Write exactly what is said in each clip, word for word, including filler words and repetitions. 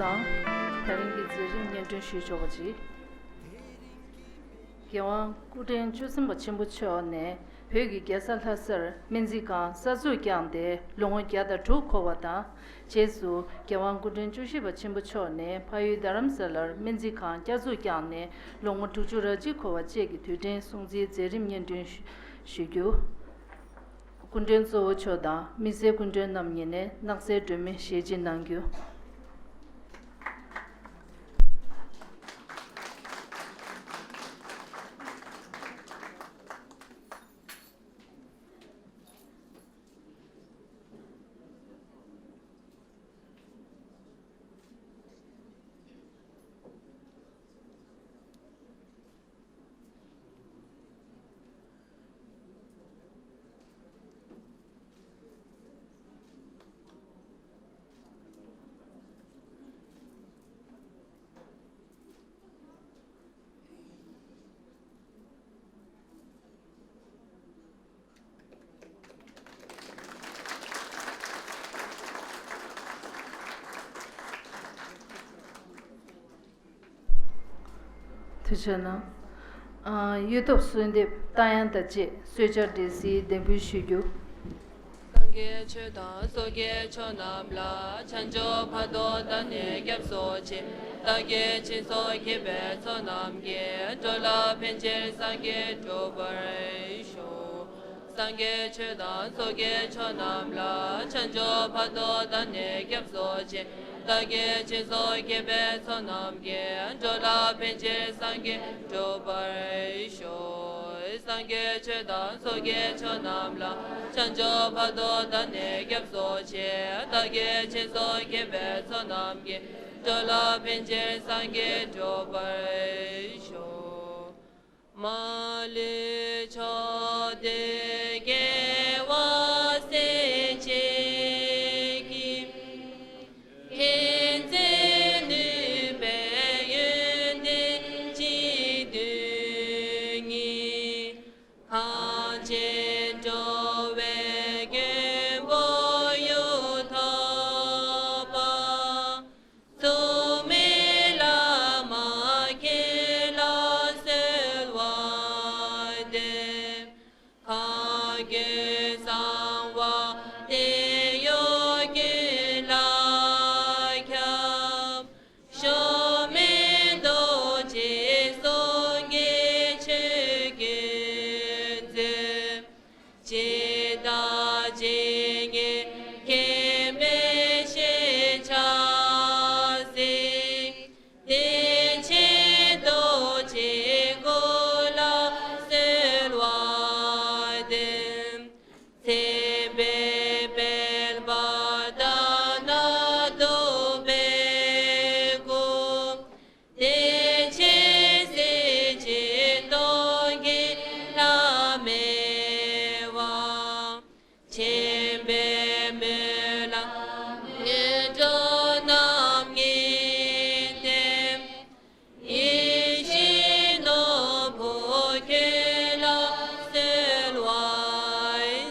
དང་། དེ་རིང་གི་མཛད་རིམ་སྙན་སྒྲོན་ཞུས་ཆོག་པ་ཅིག་རྒྱལ་དབང་སྐུ་ཕྲེང་བཅུ་གསུམ་པ་ཆེན་པོ་མཆོག་ནས་བོད་ཀྱི་རྒྱལ་ས་ལྷ་སར་སྨན་རྩིས་ཁང་གསར་འཛུགས་བསྐྱངས་ཏེ་ལོ་ངོ་བརྒྱ་དང་དྲུག་འཁོར་བ་དང་། རྗེས་སུ་རྒྱལ་དབང་སྐུ་ཕྲེང་བཅུ་བཞི་པ་ཆེན་པོ་མཆོག་ནས་ཕ་ཡུལ་རྡ་རམ་ས་ལར་སྨན་རྩིས་ཁང་བསྐྱར་འཛུགས་བསྐྱངས་ནས་ལོ་ངོ་དྲུག་ཅུ་རེ་གཅིག་འཁོར་བ་བཅས་ཀྱི་དུས་དྲན་སྲུང་བརྩིའི་མཛད་རིམ་སྙན་སྒྲོན་ཞུ་ཞུ་རྒྱུ། སྐུ་མགྲོན་གཙོ་བོ་མཆོག་དང་དམིགས་བསལ་སྐུ་མགྲོན་རྣམ་གཉིས་ནས་སྣག་ཚའི་སྒྲོན་མེ་ཞལ་ཕྱེ་གནང་རྒྱུ། ཐུགས་རྗེ་གནང་། ཨ། གཡུ་ཐོག་གསོལ་འདེབས་རྟ་དབྱངས་དང་བཅས་གསོལ་ཇ་འབྲས་སིལ་འདེགས་འབུལ་ཞུ་རྒྱུ། སངས་རྒྱས་ཆོས་དང་སོ་སྐྱེའི་མཆོག་རྣམས་ལ། བྱང་ཆུབ་བར་དུ་བདག་ནི་སྐྱབས་སུ་མཆི། བདག་གིས་སྦྱིན་སོགས་བགྱིས་པའི་ཚོགས་རྣམས་ཀྱིས། འགྲོ་ལ་ཕན་ཕྱིར་སངས་རྒྱས་འགྲུབ་པར་ཤོག་སངས་རྒྱས་ཆོས་དང་སོ་སྐྱེའི་མཆོག་རྣམས་ལ། བྱང་ཆུབ་བར་དུ་བདག་ནི་སྐྱབས་སུ་མཆི། བདག་གིས་སྦྱིན་སོགས་བགྱིས་པའི་ཚོགས་རྣམས་ཀྱིས། འགྲོ་ལ་ཕན་ཕྱིར་སངས་རྒྱས་འགྲུབ་པར་ཤོག་སངས་རྒྱས་ཆོས་དང་སོ་སྐྱེའི་མཆོག་རྣམས་ལ། བྱང་ཆུབ་བར་དུ་བདག་ནི་སྐྱབས་སུ་མཆི། བདག་གིས་སྦྱིན་སོགས་བགྱིས་པའི་ཚོགས་རྣམས་ཀྱིས། འགྲོ་ལ་ཕན་ཕྱིར་སངས་རྒྱས་འགྲུབ་པར་ཤོག་མ་ལུས་མཆོག་ཏུ་དགེ་བ་སྲིད་ཞིའི་དཀྱིལ། མཁྱེན་བརྩེ་ནུས་པའི་ཡོན་ཏན་གཅིག་བསྡུས་ཉིད། གང་ཕྱིར་འགྲོ་བའི་མགོན་པོ་གཡུ་ཐོག་པ། མཚུངས་མེད་བླ་མ་ཁྱེད་ལ་གསོལ་བ་འདེབས། གང་དགོས་གསང་བ་དེ་ཡོད་ཀུན་ལ་ཁྱབ། གཞོམ་མེད་རྡོ་རྗེའི་གསུང་གིས་ཆོས་ཀུན་མཛད། ཇི་ལྟ་ཇི་སྙེད་མཁྱེན་པའི་ཤེས་བྱ་གཟིགས། བདེ་ཆེན་རྡོ་རྗེའི་སྐུ་ལ་གསོལ་བ་འདེབས། མཚན་དཔེའི་དཔལ་འབར་ལྟ་ན་སྡུག་པའི་སྐུ། བདེ་ཆེན་གཟི་བརྗིད་སྟོང་གི་ལྷ་མེད་པ། མཁྱེན་པའི་སྨོན་ལམ་ངན་འགྲོ་རྣམས་ཉིད་འདེབས། ཡིད་བཞིན་ནོར་བུ་ཁྱོད་ལ་གསོལ་བ་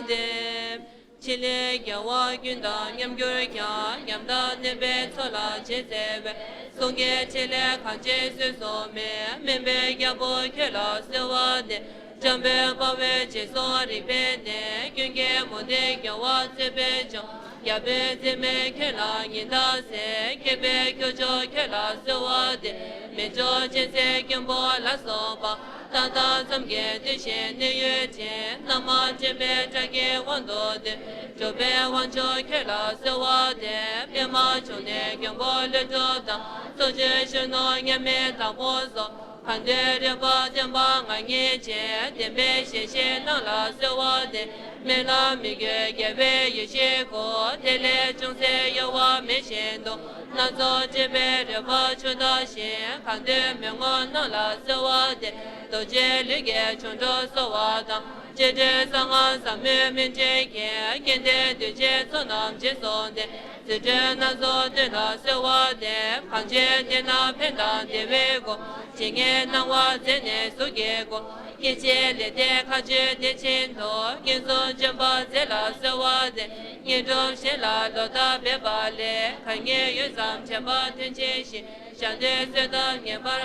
འདེབས། ཕྲིན་ལས་རྒྱལ་བ་ཀུན་དང་མཉམ་གྱུར་ཀྱང་། ཉམས་དང་ལྡན་པའི་ཚོགས་ལ་རྗེས་བརྩེ་བས། གསུང་གི་ཕྲིན་ལས་གང་ཆེ་གསོས་སུ་མེད། སྨན་པའི་རྒྱལ་པོ་ཁྱོད་ལ་གསོལ་བ་འདེབས། འཇམ་དཔལ་དཔའ་བོས་རྗེས་སུ་རིག་པའི་གནས། ཀུན་གྱི་མུ་སྟེགས་རྒྱལ་བ་རྩོད་པའི་འཇོམས། རྒྱལ་པོའི་བཙུན་མོ་ཁྱོད་ལ་ཉེ་དག་ཟེར། མཁས་པའི་ཁྱུ་མཆོག་ཁྱོད་ལ་གསོལ་བ་འདེབས། མི་མཆོག་སྤྱན་གཟིགས་མགོན་པོ་ལ་སོགས་པ། མཐའ་དག་ཙམ་གྱི་གདུལ་ཞིང་གནས་ཡུལ་ཅན། རྣམ་མང་འདྲེན་པའི་སྒྲ་གི་དབང་དུ་འདུས། གྲུབ་པའི་དབང་ཕྱུག་ཁྱོད་ལ་གསོལ་བ་འདེབས། པདྨ་འབྱུང་གནས་མགོན་པོ་ཀླུ་སྒྲུབ་དང་། ཕྱོགས་བཅུའི་གཞོན་ནུ་མཉམ་མེད་དྭགས་པོ་སོགས། གང་འདུལ་རོལ་པ་བརྟན་པ་མངའ་བརྙེས་ཅན། བདེན་པའི་ཞལ་བཞེས་རྣམས་ལ་གསོལ་བ་འདེབས། སྨོན་ལམ་མི་བསྐྱོད་རྒྱལ་བའི་ཡེ་ཤེས་སྐུ། དེ་ལས་ཅུང་ཟད་གཡོ་བ་མེད་བཞིན་དུ། སྣ་ཚོགས་འདྲེན་པའི་རོལ་པ་ཆུ་ཟླ་བཞིན། གང་འདུལ་མི་མངོན་རྣམས་ལ་གསོལ་བ་འདེབས། རྡོ་རྗེ་ལུས་ཀྱི་འབྱུང་གྲོགས་གསོལ་བ་དང་། སྤྱན་འདྲེན་གསང་སྔགས་ཟབ་མོའི་སྨིན་གྲོལ་གྱིས། སྐལ་ལྡན་གདུལ་བྱའི་ཚོགས་རྣམས་རྗེས་སུ་འདེབས། རྫུ་འཕྲུལ་སྣ་ཚོགས་སྟོན་ལ་གསོལ་བ་འདེབས། གང་ཕྱིར་བསྟེན་ན་ཕན་དང་བདེ་བའི་སྒོ། ཇི་སྙེད་སྣང་བ་མཛད་ནས་ གཟུགས་ཀྱི་སྒོ། སྐྱེ་འཆི་ལས་འདས་མཁའ་སྤྱོད་བདེ་ཆེན་དུ། ཀུན་རྫོབ་འབྱོན་པ་མཛད་ལ་གསོལ་བ་འདེབས། ངན་འགྲོར་ཞེན་ལ་ལོག་ལྟ་སྦས་པ་ལས། གང་ཉིད་ཡུད་ཙམ་དྲན་པ་དོན་ཆེན་ཞིང་། ཞག་དུས་གསོན་ཐབས་ངེས་པར།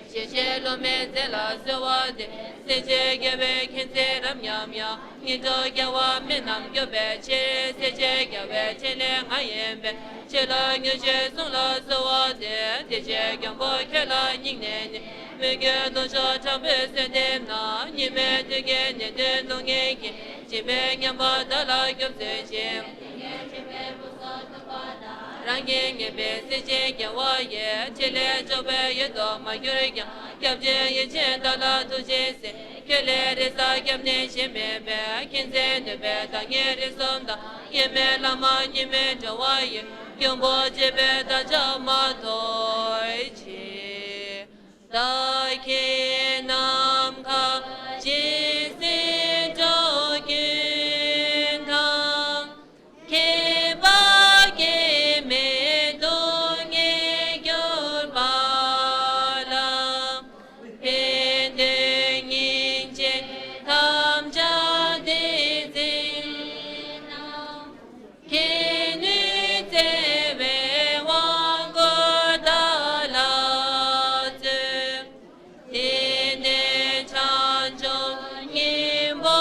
ཞེས་བྱའི་སློབ་མའི་རྩེ་ལ་གསོལ་བ་འདེབས། སེམས་ཅན་དགེ་བའི་ཁྱིམ་མཚེས་རབ་མཉམ་ཡང་། ངན་འགྲོར་སྐྱེ་བ་མི་རྣམས་སྐྱོབ་པའི་ཕྱིར། སྲས་བཅས་རྒྱལ་བའི་ཕྲིན་ལས་ང་ཡིན་པས། ཆོས་ལ་མངོན་ཤེས་གསུམ་ལ་གསོལ་བ་འདེབས། བདེ་ཆེན་མགོན་པོ་ཁྱོད་ལ་སྙིང་ནས་ནི། མོས་གུས་གདུང་ཤུགས་དྲག་པོས་གསོལ་འདེབས་ན། སྙིགས་མའི་དུས་ཀྱི་ནད་གདོན་སྡུག་བསྔལ་གྱིས། འཇིགས་པའི་ཉམས་པ་བདག་ལ་སྐྱོབ་མཛོད་ཅིག། རང་གི་ངེས་པའི་སྲས་ཆེན་རྒྱལ་བ་ཡི། ཕྲིན་ལས་མཆོག་པའི་ཡུལ་དུ་མ་གྱུར་ཀྱང་། སྐྱབས་རྗེ་ཡིད་ཆེས་བདག་ལ་ཐུགས་རྗེས་གཟིགས། ཁྱོད་ལས་རེ་ས་སྐྱབས་གནས་གཞན་མེད་པས། མཁྱེན་བརྩེ་ནུས་པའི་བདག་ཉིད་རིགས་གསུམ་དང་། དབྱེར་མེད་བླ་མ་གཉིས་མེད་འགྲོ་བ་ཡི། མགོན་པོ་གཅེས་པའི་བདག་ཅག་མ་ཐོབ་ཅིག། བདག་གིས་ནམ་མཁའ་ཇི་སྲིད་འགྲོ་ཀུན་དང་། ཁྱད་པར་སྐྱེ་མེད་སྡུག་བསྔལ་གྱུར་པ་ལ། ཕན་བདེ་སྙིང་རྗེ་ཐམས་ཅད་དེ་འཛིན་ན། མཁྱེན་ནུས་བརྩེ་བའི་དབང་བསྐུར་བདག་ལ་སྩོལ། དེ་ནས་བྱང་ཆུབ་སྙིང་པོ་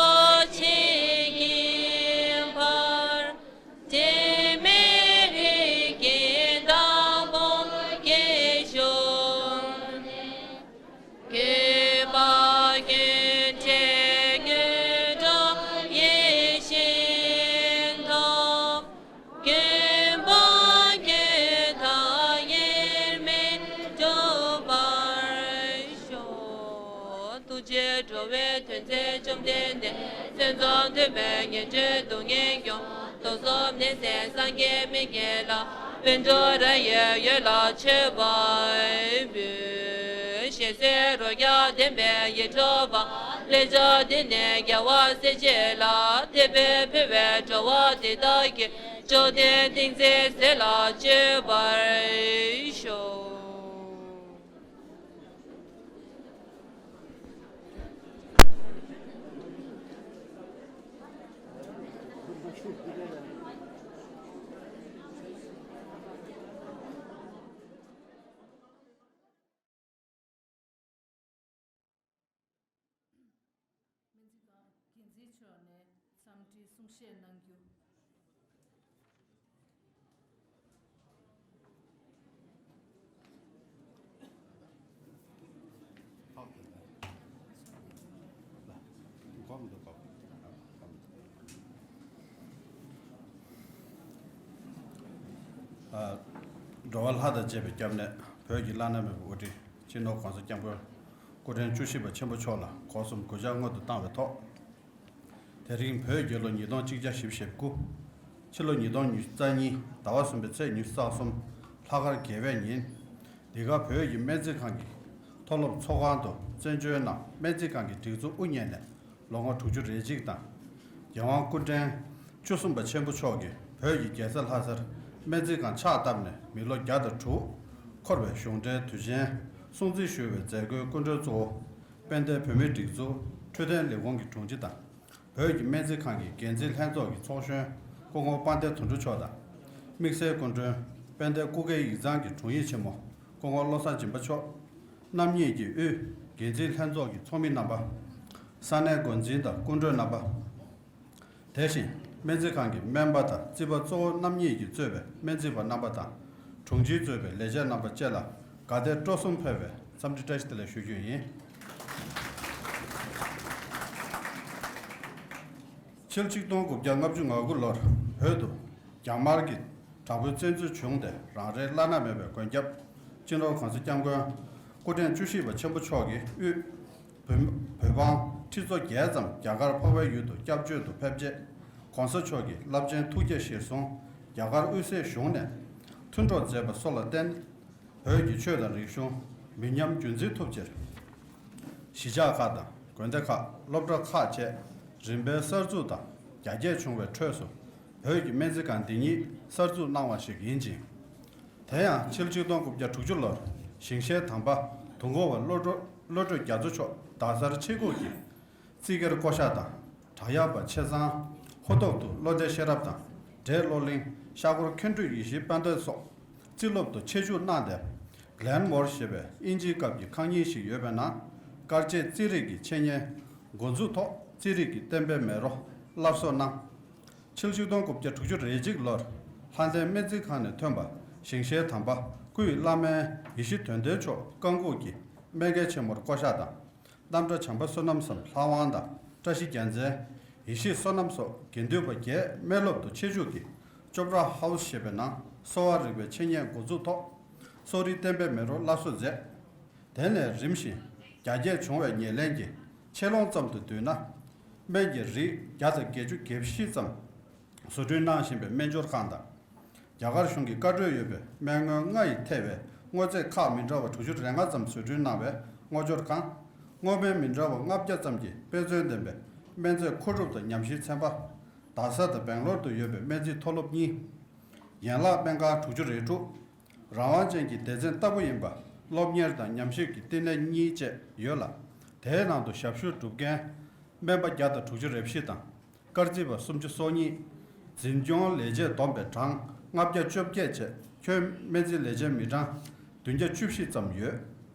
མཆིས་ཀྱི་བར། དྲི་མེད་རིགས་ཀྱི་བདག་པོ་སྐྱེ་བྱུང་ནས། གུས་པ་ཀུན་བྲལ་དངོས་གྲུབ་ཡིད་བཞིན་ཐོབ། མགོན་པོ་ཁྱོད་དང་དབྱེར་མེད་འགྲུབ་པར་ཤོག། ཐུགས་རྗེས་འགྲོ་བའི་དོན་མཛད་བཅོམ་ལྡན་འདས། བསོད་ནམས་མཐུ་པས་ངན་འགྲོའི་སྡུག་བསྔལ་སྐྱོང་། དུག་གསུམ་ནད་སེལ་སངས་རྒྱས་མི་ཉིད་ལ། བཻ་ཌཱུརྱ་ཡི་འོད་ལ་མཆོད་པ་འབུལ། ཞེས་སོགས་རོ་བརྒྱ་ལྡན་པས་ཡིད་འཕྲོག་པ། ལྷའི་ཕྱོགས་འདི་ནས་རྒྱལ་བ་སྲས་བཅས་ལ། དད་པས་ཕུལ་བའི་སྤྲོ་བ་འདི་དག་གིས། བཅོམ་ལྡན་ཏིང་འཛིན་ཟས་ལ་སྤྱོད་པར་ཤོག། སྨན་རྩིས་ཁང་འགན་འཛིན་མཆོག་ནས་འཚམས་འདྲི་གསུང་བཤད་གནང་རྒྱུ། འགྲོ་བ་ལྷ་དང་བཅས་པའི་སྐྱབས་གནས་བོད་ཀྱི་བླ་ན་མེད་པའི་དབུ་ཁྲིད་སྤྱི་ནོར་༸གོང་ས་༸སྐྱབས་མགོན་སྐུ་ཕྲེང་བཅུ་བཞི་པ་ཆེན་པོ་མཆོག་ལ་སྒོ་གསུམ་གུས་ཕྱག་སྔོན་དུ་བཏང་བའི་ཐོག་དེ་རིང་བོད་རྒྱལ་ལོ་ཉིས་སྟོང་གཅིག་བརྒྱ་བཞི་བཅུ་ཞེ་དགུ། ཕྱི་ལོ་ཉིས་སྟོང་ཉི་ཤུ་རྩ་གཉིས་ཟླ་བ་གསུམ་པའི་ཚེས་ཉི་ཤུ་རྩ་གསུམ་ལྷག་དཀར་དགེ་བའི་ཉིན། འདི་ག་བོད་ཀྱི་སྨན་རྩིས་ཁང་གི་མཐོ་སློབ་ཚོགས་ཁང་དུ་བཙན་བྱོལ་ནང་སྨན་རྩིས་ཁང་གི་སྒྲིག་འཛུགས་དབུ་བརྙེས་ནས་ལོ་ངོ་དྲུག་ཅུ་རེ་གཅིག་དང་། རྒྱལ་དབང་སྐུ་ཕྲེང་བཅུ་གསུམ་པ་ཆེན་པོ་མཆོག་གིས་བོད་ཀྱི་རྒྱལ་ས་ལྷ་སར་སྨན་རྩིས་ཁང་ཕྱག་བཏབ་ནས་མི་ལོ་བརྒྱ་དང་དྲུག་འཁོར་བའི་གཞུང་འབྲེལ་དུས་ཆེན་སྲུང་བརྩི་ཞུ་བའི་མཛད་སྒོའི་སྐུ་མགྲོན་གཙོ་བོ་དཔལ་ལྡན་བོད་མིའི་སྒྲིག་འཛུགས་འཕྲོད་བསྟེན་ལས་ཁུངས་ཀྱི་དྲུང་ཆེ་དང་། བོད་ཀྱི་སྨན་རྩིས་ཁང་གི་འགན་འཛིན་ལྷན་ཚོགས་ཀྱི་ཚོགས་གཞོན་སྐུ་ངོ་དཔལ་ལྡན་དོན་གྲུབ་མཆོག་དང་། དམིགས་བསལ་སྐུ་མགྲོན་དཔལ་ལྡན་སྐུ་སྒེར་ཡིག་ཚང་གི་དྲུང་ཡིག་ཆེན་མོ་སྐུ་ངོ་བློ་བཟང་སྦྱིན་པ་མཆོག་རྣམ་གཉིས་ཀྱི་དབུས་འགན་འཛིན་ལྷན་ཚོགས་ཀྱི་ཚོགས་མི་རྣམ་པ། ས་གནས་འགོ་འཛིན་དང་སྐུ་མགྲོན་རྣམ་པ། དེ་བཞིན་སྨན་རྩིས་ཁང་གི་སྨན་པ་དང་རྩིས་པ་གཙོ་བོ་རྣམ་གཉིས་ཀྱིས་གཙོས་པའི་སྨན་རྩིས་པ་རྣམ་པ་དང་། དྲུང་ཆེས་གཙོས་པའི་ལས་བྱེད་རྣམ་པ་བཅས་ལ་དགའ་དད་སྤྲོ་གསུམ་འཕེལ་བའི་འཚམས་འདྲི་བཀྲ་ཤིས་བདེ་ལེགས་ཞུ་རྒྱུ་ཡིན། ཕྱི་ལོ་ཆིག་སྟོང་དགུ་བརྒྱ་ལྔ་བཅུ་ང་དགུ་ལོར་བོད་དུ་རྒྱ་དམར་གྱི་དྲག་པོའི་བཙན་འཛུལ་བྱུང་སྟེ་རང་རེའི་བླ་ན་མེད་པའི་མགོན་སྐྱབས་སྤྱི་ནོར་༸གོང་ས་༸སྐྱབས་མགོན་སྐུ་ཕྲེང་བཅུ་བཞི་པ་ཆེན་པོ་མཆོག་གི་དབུས། བོད་བོད་འབངས་ཁྲི་ཚོ་བརྒྱད་ཙམ་རྒྱ་གར་འཕགས་པའི་ཡུལ་དུ་སྐྱབས་བཅོལ་དུ་ཕེབས་རྗེས། ༸གོང་ས་མཆོག་གིས་རླབས་ཆེན་ཐུགས་བསྐྱེད་གཞིར་བཟུང་རྒྱ་གར་དབུས་སའི་གཞུང་ནས་མཐུན་གྲོགས་མཛད་པ་སོགས་ལ་བརྟེན། བོད་ཀྱི་ཆོས་དང་རིག་གཞུང་མི་ཉམས་རྒྱུན་འཛིན་ཐུབ་ཕྱིར། གཞིས་ཆགས་ཁག་དང་དགོན་སྡེ་ཁག་སློབ་གྲྭ་ཁག་བཅས་རིམ་པས་གསར་འཛུགས་དང་རྒྱ་སྐྱེད་བྱུང་བའི་འཕྲོས་སུ། བོད་ཀྱི་སྨན་རྩིས་ཁང་འདི་ཉིད་གསར་འཛུགས་གནང་བ་ཞིག་ཡིན་ཅིང་། དེ་ཡང་ཕྱི་ལོ་ཆིག་སྟོང་དགུ་བརྒྱ་དྲུག་ཅུ་ལོར་ཞིང་གཤེགས་དམ་པ་དུས་འཁོར་བ་བློ་གྲོས་ བློ་གྲོས་རྒྱ་མཚོ་མཆོག་རྡ་སར་ཆེད་འགོད་ཀྱིས་རྩིས་བཀར་བསྐོ་གཞག་དང་། བྲག་གཡབ་པ་ཆེ་ཚང་། ཧོ་ཐོག་ཏུ་བློ་བདེ་ཤེས་རབ་དང་། འབྲས་བློ་གླིང་། ཤར་སྒོར་མཁན་སྤྲུལ་ཡེ་ཤེས་དཔལ་ལྡན་སོགས་རྩིས་སློབ་ཏུ་ཆེད་འཇུག་གནང་སྟེ། གླེན་མོར་ཞེས་པའི་དབྱིན་ཇིའི་སྐབས་ཀྱི་ཁང་རྙིང་ཞིག་ཡོད་པའི་ནང་། དཀར་ཆས་རྩིས་རིག་གི་འཆད་ཉན་འགོ་འཛུགས་ཐོག་རྩིས་རིག་གི་བསྟན་པའི་མེ་རོ་སླར་གསོ་གནང་། ཕྱི་ལོ་ཆིག་སྟོང་དགུ་བརྒྱ་དྲུག་ཅུ་རེ་གཅིག་ལོར་ལྷ་ལྡན་སྨན་རྩིས་ཁང་ནས་ཐོན་པ་ཞིང་གཤེགས་དམ་པ་སྐུ་ཡི་བླ་སྨན་ཡེ་ཤེས་དོན་ལྡན་མཆོག་བཀའ་འགུགས་ཀྱིས་སྨན་རྒྱལ་ཆེན་མོར་བསྐོ་གཞག་དང་། རྣམ་གྲྭ་བྱམས་པ་བསོད་ནམས་སམ་ལྷ་དབང་དང་། བཀྲ་ཤིས་རྒྱལ་མཚན། ཡེ་ཤེས་བསོད་ནམས་སོགས་དགེ་འདུན་པ་བརྒྱད་སྨན་སློབ་ཏུ་ཆེད་འཇུག་གིས་ཅོབ་ར་ཧའུ་སི་ཞེས་པའི་ནང་གསོ་བ་རིག་པའི་འཆད་ཉན་འགོ་འཛུགས་ཐོག་གསོ་རིག་བསྟན་པའི་མེ་རོ་སླར་གསོ་མཛད། དེ་ནས་རིམ་བཞིན་རྒྱ་སྐྱེད་བྱུང་བའི་ཉེར་ལེན་གྱི་ཆེ་ལོང་ཙམ་དུ་བསྡུས་ན། སྨན་གྱི་རིགས་བརྒྱ་དང་བརྒྱད་ཅུ་གྱ་བཞི་ཙམ་བཟོ་སྐྲུན་གནང་བཞིན་པའི་སྨན་སྦྱོར་ཁང་དང་། རྒྱ་གར་གཞུང་གི་བཀའ་འཁྲོལ་ཡོད་པའི་སྨན་དངོས་ལྔ་ཡི་ཐེ་བའི་སྔོ་ཚལ་ཁག་མི་འདྲ་བ་དྲུག་ཅུ་རེ་ལྔ་ཙམ་བཟོ་སྐྲུན་གནང་བའི་སྔོ་སྦྱོར་ཁང་། སྔོ་སྨན་མི་འདྲ་བ་ལྔ་བརྒྱ་ཙམ་གྱི་དཔེ་མཚོན་ལྡན་པའི་སྨན་རྫས་མཁོ་སྒྲུབ་དང་ཉམས་ཞིབ་ཚན་པ། རྡ་ས་དང་སྦེང་ལོར་དུ་ཡོད་པའི་སྨན་རྩིས་མཐོ་སློབ་གཉིས། ཡན་ལག་སྨན་ཁང་དྲུག་ཅུ་རེ་དྲུག་རང་དབང་ཅན་གྱི་སྡེ་ཚན་ལྟ་བུ་ཡིན་པ། སློབ་གཉེར་དང་ཉམས་ཞིབ་ཀྱི་བསྟི་གནས་གཉིས་བཅས་ཡོད་ལ། དེའི་ནང་དུ་ཞབས་ཞུ་སྒྲུབ་མཁན་སྨན་པ་བརྒྱ་དང་དྲུག་ཅུ་རེ་བཞི་དང་། སྐར་རྩིས་པ་སུམ་ཅུ་སོ་གཉིས། འཛིན་སྐྱོང་ལས་བྱེད་བསྡོམས་པས་གྲངས་ལྔ་བརྒྱ་བཅོ་བརྒྱད་བཅས་ཁྱོན་སྨན་རྩིས་ལས་བྱེད་མི་གྲངས་བདུན་བརྒྱ་བཅུ་བཞི་ཙམ་ཡོད།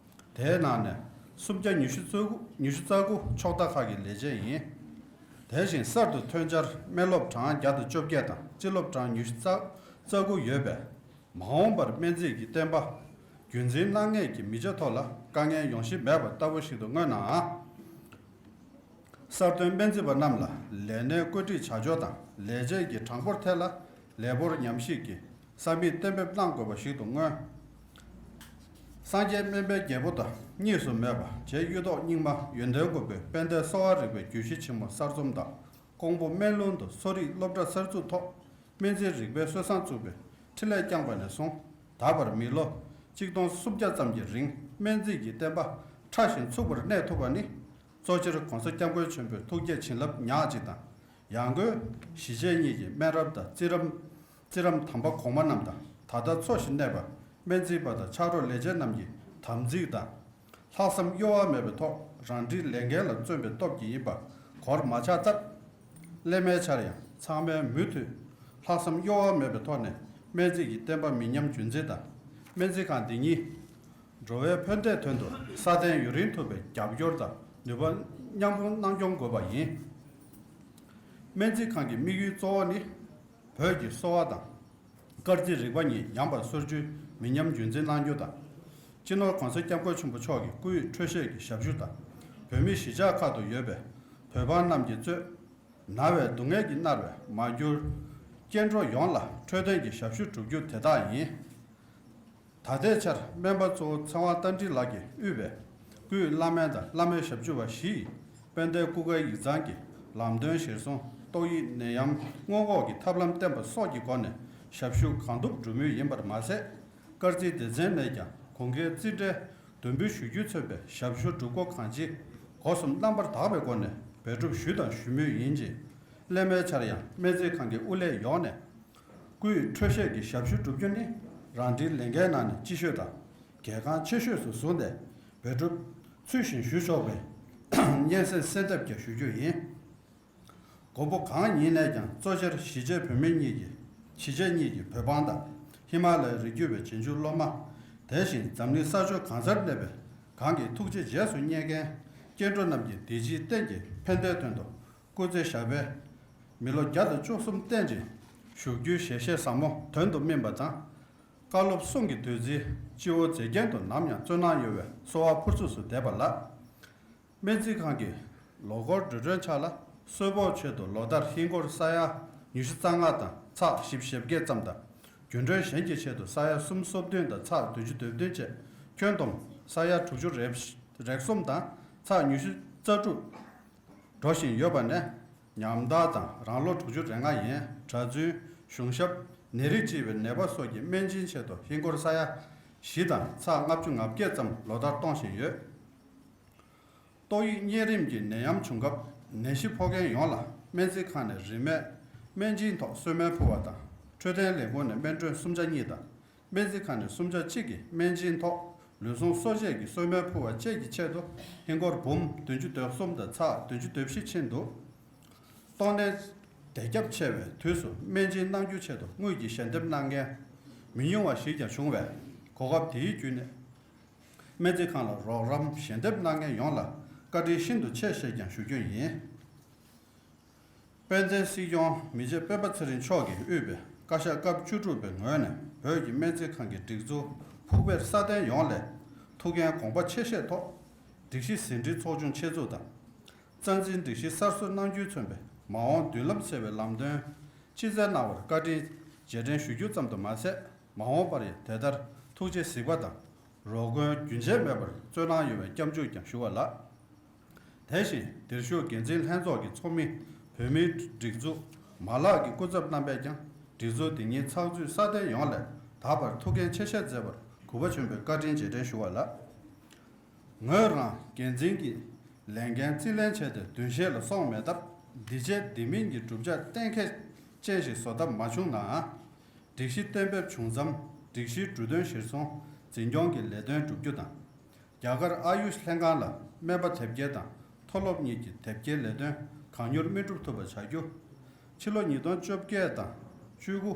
དེའི་ནང་ནས་སུམ་བརྒྱ་ཉི་ཤུ་རྩ་དགུ་ཉི་ཤུ་རྩ་དགུ་ཕྱོགས་མཐའ་ཁག་གི་ལས་བྱེད་ཡིན། དེ་བཞིན་གསར་དུ་ཐོན་འཆར་སྨན་སློབ་གྲངས་བརྒྱ་དང་བཅོ་བརྒྱད་དང་རྩིས་སློབ་གྲངས་ཉི་ཤུ་རྩ་རྩ་དགུ་ཡོད་པས། མ་འོངས་པར་སྨན་རྩིས་ཀྱི་བསྟན་པ་རྒྱུན་འཛིན་གནང་མཁན་གྱི་མི་ཆ་ཐོག་ལ་དཀའ་ངལ་ཡོང་གཞི་མེད་པ་ལྟ་བུ་ཞིག་ཏུ་མངོན་ནའང་། གསར་ཐོན་སྨན་རྩིས་པ་རྣམས་ལ་ལས་གནས་བཀོད་སྒྲིག་བྱ་ཕྱོགས་དང་ལས་བྱེད་ཀྱི་གྲངས་འབོར་ཐད་ལ་ལས་སྤོར་ཉམས་ཞིབ་ཀྱིས་ས་མིག་གཏན་འབེབས་གནང་དགོས་པ་ཞིག་ཏུ་མངོན། སངས་རྒྱས་སྨན་པའི་རྒྱལ་པོ་དང་གཉིས་སུ་མེད་པ་རྗེ་གཡུ་ཐོག་རྙིང་མ་ཡོན་ཏན་མགོན་པོའི་དཔལ་ལྡན་གསོ་བ་རིག་པའི་རྒྱུད་བཞི་ཆེན་མོ་གསར་རྩོམ་དང་། ཀོང་པོ་སྨན་ལུང་དུ་གསོ་རིག་སློབ་གྲྭ་གསར་བཙུགས་ཐོག་སྨན་རྩིས་རིག་པའི་སྲོལ་བཟང་བཙུགས་པའི་འཕྲིན་ལས་བསྐྱངས་པ་ནས་བཟུང་ད་བར་མི་ལོ་གཅིག་སྟོང་སུམ་བརྒྱ་ཙམ་གྱི་རིང་སྨན་རྩིས་ཀྱི་བསྟན་པ་ཕྲ་ཞིང་ཚུགས་པར་གནས་ཐུབ་པ་ནི། གཙོ་ཆེར་༸གོང་ས་༸སྐྱབས་མགོན་ཆེན་པོའི་ཐུགས་བསྐྱེད་བྱིན་རླབས་ཉག་གཅིག་དང་། ཡང་སྒོས་ཞི་བྱེད་གཉིས་ཀྱི་སྨན་རམས་དང་རྩིས་རམས། རྩིས་རམས་དམ་པ་གོང་མ་རྣམས་དང་། ད་ལྟ་འཚོ་ཞིང་གནས་པ་སྨན་རྩིས་པ་དང་ཕྱག་རོགས་ལས་བྱེད་རྣམས་ཀྱི་དམ་ཚིག་དང་། ལྷག་བསམ་གཡོ་བ་མེད་པའི་ཐོག་རང་འཁྲིའི་ལས་འགན་ལ་བརྩོན་པའི་སྟོབས་ཀྱིས་ཡིན་པ་གོར་མ་ཆག་སྟབས། སླད་མའི་ཆར་ཡང་ཚང་མས་མུ་མཐུད་ལྷག་བསམ་གཡོ་བ་མེད་པའི་ཐོག་ནས་སྨན་རྩིས་ཀྱི་བསྟན་པ་མི་ཉམས་རྒྱུན་འཛིན་དང་། སྨན་རྩིས་ཁང་འདི་ཉིད་འགྲོ་བའི་ཕན་བདེའི་དོན་དུ་སྲ་བརྟན་ཡུན་རིང་ཐུབ་པའི་རྒྱབ་སྐྱོར་དང་ནུས་པ་མཉམ་སྤུངས་གནང་སྐྱོང་དགོས་པ་ཡིན། སྨན་རྩིས་ཁང་གི་དམིགས་ཡུལ་གཙོ་བོ་ནི། བོད་ཀྱི་གསོ་བ་དང་། སྐར་རྩིས་རིག་པ་གཉིས་ཉམས་པར་གསོ་རྒྱུའི་མི་ཉམས་རྒྱུན་འཛིན་གནང་རྒྱུ་དང་། སྤྱི་ནོར་༸གོང་ས་༸སྐྱབས་མགོན་ཆེན་པོ་མཆོག་གི་སྐུའི་འཕྲོད་བཞེས་ཀྱི་ཞབས་ཞུ་དང་། བོད་མི་གཞིས་ཆགས་ཁག་ཏུ་ཡོད་པའི་བོད་འབངས་རྣམས་ཀྱིས་གཙོས། ན་བའི་སྡུག་བསྔལ་གྱིས་མནར་བའི་མ་གྱུར་སྐྱེ་འགྲོ་ཡོངས་ལ་འཕྲོད་བསྟེན་གྱི་ཞབས་ཞུ་བསྒྲུབ་རྒྱུ་དེ་དག་ཡིན། ད་ལྟའི་ཆར་སྨན་པ་གཙོ་བོ་ཚེ་དབང་རྟ་མགྲིན་ལགས་ཀྱིས་དབུས་པའི་སྐུའི་བླ་སྨན་དང་བླ་སྨན་ཞབས་ཞུ་བ་བཞི་ཡིས་དཔལ་ལྡན་སྐུ་བཀའ་ཡིག་ཚང་གི་ལམ་སྟོན་གཞིར་བཟུང་ཏོག་དབྱིབས་ནད་ཡམས་སྔོན་འགོག་གི་ཐབས་ལམ་བསྟེན་པ་སོགས་ཀྱི་སྒོ་ནས་ཞབས་ཞུ་གང་ཐུབ་སྒྲུབ་མུས་ཡིན་པར་མ་ཟད། སྐར་རྩིས་སྡེ་ཚན་ནས་ཀྱང་གོང་གའི་རྩིས་ཁྲའི་འདོན་འབུལ་ཞུ་རྒྱུས་མཚོན་པའི་ཞབས་ཞུ་སྒྲུབ་སྒོ་གང་ཅི་སྒོ་གསུམ་རྣམ་པར་དག་པའི་སྒོ་ནས་འབད་སྒྲུབ་ཞུས་དང་ཞུ་མུས་ཡིན་ཅིང་། སླད་མའི་ཆར་ཡང་སྨན་རྩིས་ཁང་གི་དབུ་ལས་ཡོངས་ནས། སྐུའི་འཕྲོད་བཞེས་ཀྱི་ཞབས་ཞུ་བསྒྲུབ་རྒྱུ་ནི་རང་འཁྲིའི་ལས་འགན་ནང་ནས་ལྕི་ཤོས་དང་གལ་འགངས་ཆེ་ཤོས་སུ་བཟུང་སྟེ་འབད་སྒྲུབ་ཚུལ་བཞིན་ཞུ་ཆོག་པའི་སྙན་སེང་གསལ་འདེབས་ཀྱང་ཞུ་རྒྱུ་ཡིན། མགོན་པོ་གང་ཉིད་ནས་ཀྱང་གཙོ་ཆེར་གཞིས་བྱེས་བོད་མི་གཉིས་ཀྱི་གཞིས་བྱེས་གཉིས་ཀྱི་བོད་འབངས་དང་ཧི་མ་ལ་ཡའི་རི་རྒྱུད་པའི་རྗེས་འཇུག་སློབ་མ། དེ་བཞིན་འཛམ་གླིང་ས་ཕྱོགས་གང་སར་གནས་པའི་གང་གི་ཐུགས་རྗེ་རྗེས་སུ་བརྙེས་མཁན་སྐྱེ་འགྲོ་རྣམས་ཀྱི་བདེ་སྐྱིད་གཏན་གྱི་ཕན་བདེའི་དོན་དུ། སྐུ་ཚེ་ཞབས་པད་མི་ལོ་བརྒྱ་དང་བཅུ་གསུམ་བརྟན་ཅིང་བཞུགས་རྒྱུའི་ཞལ་བཞེས་ཟབ་མོ་དོན་དུ་སྨིན་པ་དང་། བཀའ་སློབ་གསུང་གི་བདུད་རྩིའི་སྤྱི་བོ་མཛེས་རྒྱན་དུ་ནམ་ཡང་བརྩོན་གནང་ཡོད་པའི་གསོ་བ་ཕུར་ཚུགས་སུ་བསྡད་པ་ལགས། སྨན་རྩིས་ཁང་གི་ལོ་འཁོར་འགྲོ་གྲོན་ཆ་ལ་གསོལ་ཕོགས་ཆེད་དུ་ལོ་ལྟར་ཧིན་སྒོར་ས་ཡ་ཉི་ཤུ་རྩ་ལྔ་དང་ཚེག་བཞི་བཅུ་ཞེ་བརྒྱད་ཙམ་དང་། རྒྱུན་གྲོན་གཞན་གྱི་ཆེད་དུ་ས་ཡ་སུམ་ཅུ་སོ་བདུན་དང་ཚེག་བདུན་ཅུ་དོན་བདུན་བཅས་ཁྱོན་བསྡོམས་ས་ཡ་དྲུག་ཅུ་རེ་རེ་གསུམ་དང་ཚེག་ཉི་ཤུ་རྩ་དྲུག་འགྲོ་བཞིན་ཡོད་པ་ནས། ཉམ་ཐག་དང་རང་ལོ་དྲུག་ཅུ་རེ་ལྔ་ཡན། གྲྭ་བཙུན། གཞུང་ཞབས། ནད་རིགས་ལྕི་བའི་ནད་པ་སོགས་ཀྱི་སྨན་སྦྱིན་ཆེད་དུ་ཧིན་སྒོར་ས་ཡ་བཞི་དང་ཚེག་ལྔ་བཅུ་ང་བརྒྱད་ཙམ་ལོ་ལྟར་གཏོང་བཞིན་ཡོད། ཏོག་དབྱིབས་གཉན་རིམས་ཀྱི་ནད་ཡམས་བྱུང་སྐབས་ནད་གཞི་ཕོག་མཁན་ཡོངས་ལ་སྨན་རྩིས་ཁང་ནས་རིན་མེད་སྨན་སྦྱིན་ཐོག་གསོལ་སྨན་ཕུལ་བ་དང་། འཕྲོད་བསྟེན་ལས་ཁུངས་ནས་སྨན་གྲོན་སུམ་ཆ་གཉིས་དང་། སྨན་རྩིས་ཁང་ནས་སུམ་ཆ་གཅིག་གི་སྨན་སྦྱིན་ཐོག་ ལུས་ཟུངས་གསོ་བྱེད་ཀྱི་གསོལ་སྨན་ཕུལ་བ་བཅས་ཀྱི་ཆེད་དུ་ཧིན་སྒོར་འབུམ་བདུན་ཅུ་དོན་གསུམ་དང་ཚེག་བདུན་ཅུ་དོན་བཞི་ཕྱིན་འདུག་གཏོང་ལེན་དལ་ཁྱབ་ཆེ་བའི་དུས་སུ་སྨན་སྦྱིན་གནང་རྒྱུའི་ཆེད་དུ་དངུལ་གྱི་ཞལ་འདེབས་གནང་མཁན་མི་ཉུང་བ་ཞིག་ཀྱང་བྱུང་བས། གོ་སྐབས་དེའི་བརྒྱུད་ནས་སྨན་རྩིས་ཁང་ལ་རོགས་རམ་ཞལ་འདེབས་གནང་མཁན་ཡོངས་ལ་བཀའ་དྲིན་ཤིན་ཏུ་ཆེ་ཞེས་ཀྱང་ཞུ་རྒྱུ་ཡིན། དཔལ་ལྡན་སྲིད་སྐྱོང་མི་རྗེ་སྤེན་པ་ཚེ་རིང་མཆོག་གིས་དབུས་པའི་བཀའ་ཤག་སྐབས་བཅུ་དྲུག་པའི་ངོས་ནས་བོད་ཀྱི་སྨན་རྩིས་ཁང་གི་སྒྲིག་འཛུགས་ཕུགས་སྦེར་སྲ་བརྟན་ཡོང་སླད་ཐུགས་འགན་དགོངས་པ་ཆེ་བཞེས་ཐོག་སྒྲིག་གཞི་ཟིན་བྲིས་ཚོགས་ཆུང་ཆེད་འཛུགས་དང་། རྩ་འཛིན་སྒྲིག་གཞི་གསར་བཟོ་གནང་རྒྱུས་མཚོན་པའི་མ་འོངས་མདུན་ལམ་ཟེར་བའི་ལམ་སྟོན་ཕྱི་གསལ་གནང་བར་བཀའ་དྲིན་རྗེས་དྲན་ཞུ་རྒྱུ་ཙམ་དུ་མ་ཟད། མ་འོངས་པར་ཡང་དེ་ལྟར་ཐུགས་རྗེ་གཟིགས་པ་དང་རོགས་མགོན་རྒྱུན་ཆད་མེད་པར་སྩོལ་གནང་ཡོང་བའི་སྐྱབས་འཇུག་ཀྱང་ཞུ་བ་ལགས། དེ་བཞིན་འདིར་བཞུགས་འགན་འཛིན་ལྷན་ཚོགས་ཀྱི་ཚོགས་མི། བོད་མིའི་སྒྲིག་འཛུགས་མ་ལག་གི་སྐུ་ཚབ་རྣམ་པས་ཀྱང་སྒྲིག་འཛུགས་འདི་ཉིད་ཚགས་ཚུད་སྲ་བརྟན་ཡོང་སླད་ད་བར་ཐུགས་འགན་ཆེ་བཞེས་མཛད་པར་གུས་པ་ཆེན་པོས་བཀའ་དྲིན་རྗེས་དྲན་ཞུ་བ་ལགས། ངོས་རང་འགན་འཛིན་གྱི་ལས་འགན་རྩིས་ལེན་བྱས་ཏེ་བདུན་ཤེས་ལ་སོང་མེད་སྟབས། འདི་བྱས་འདི་མིན་གྱི་གྲུབ་ཆ་གཏན་འཁེལ་ཅན་ཞིག་བཟོ་ཐབས་མ་བྱུང་ནའང་། སྒྲིག་གཞི་གཏན་འབེབས་བྱུང་མཚམས་སྒྲིག་གཞིའི་འབྲུ་དོན་གཞིར་བཟུང་འཛིན་སྐྱོང་གི་ལས་དོན་བསྒྲུབ་རྒྱུ་དང་། རྒྱ་གར་ཨ་ཡུཤ་ལྷན་ཁང་ལ་སྨན་པ་དེབ་སྐྱེལ་དང་མཐོ་སློབ་གཉིས་ཀྱི་དེབ་སྐྱེལ་ལས་དོན་གང་མྱུར་སྨིན་གྲུབ་ཐུབ་པ་བྱ་རྒྱུ། ཕྱི་ལོ་ཉིས་སྟོང་བཅོ་བརྒྱད་དང་བཅུ་དགུ།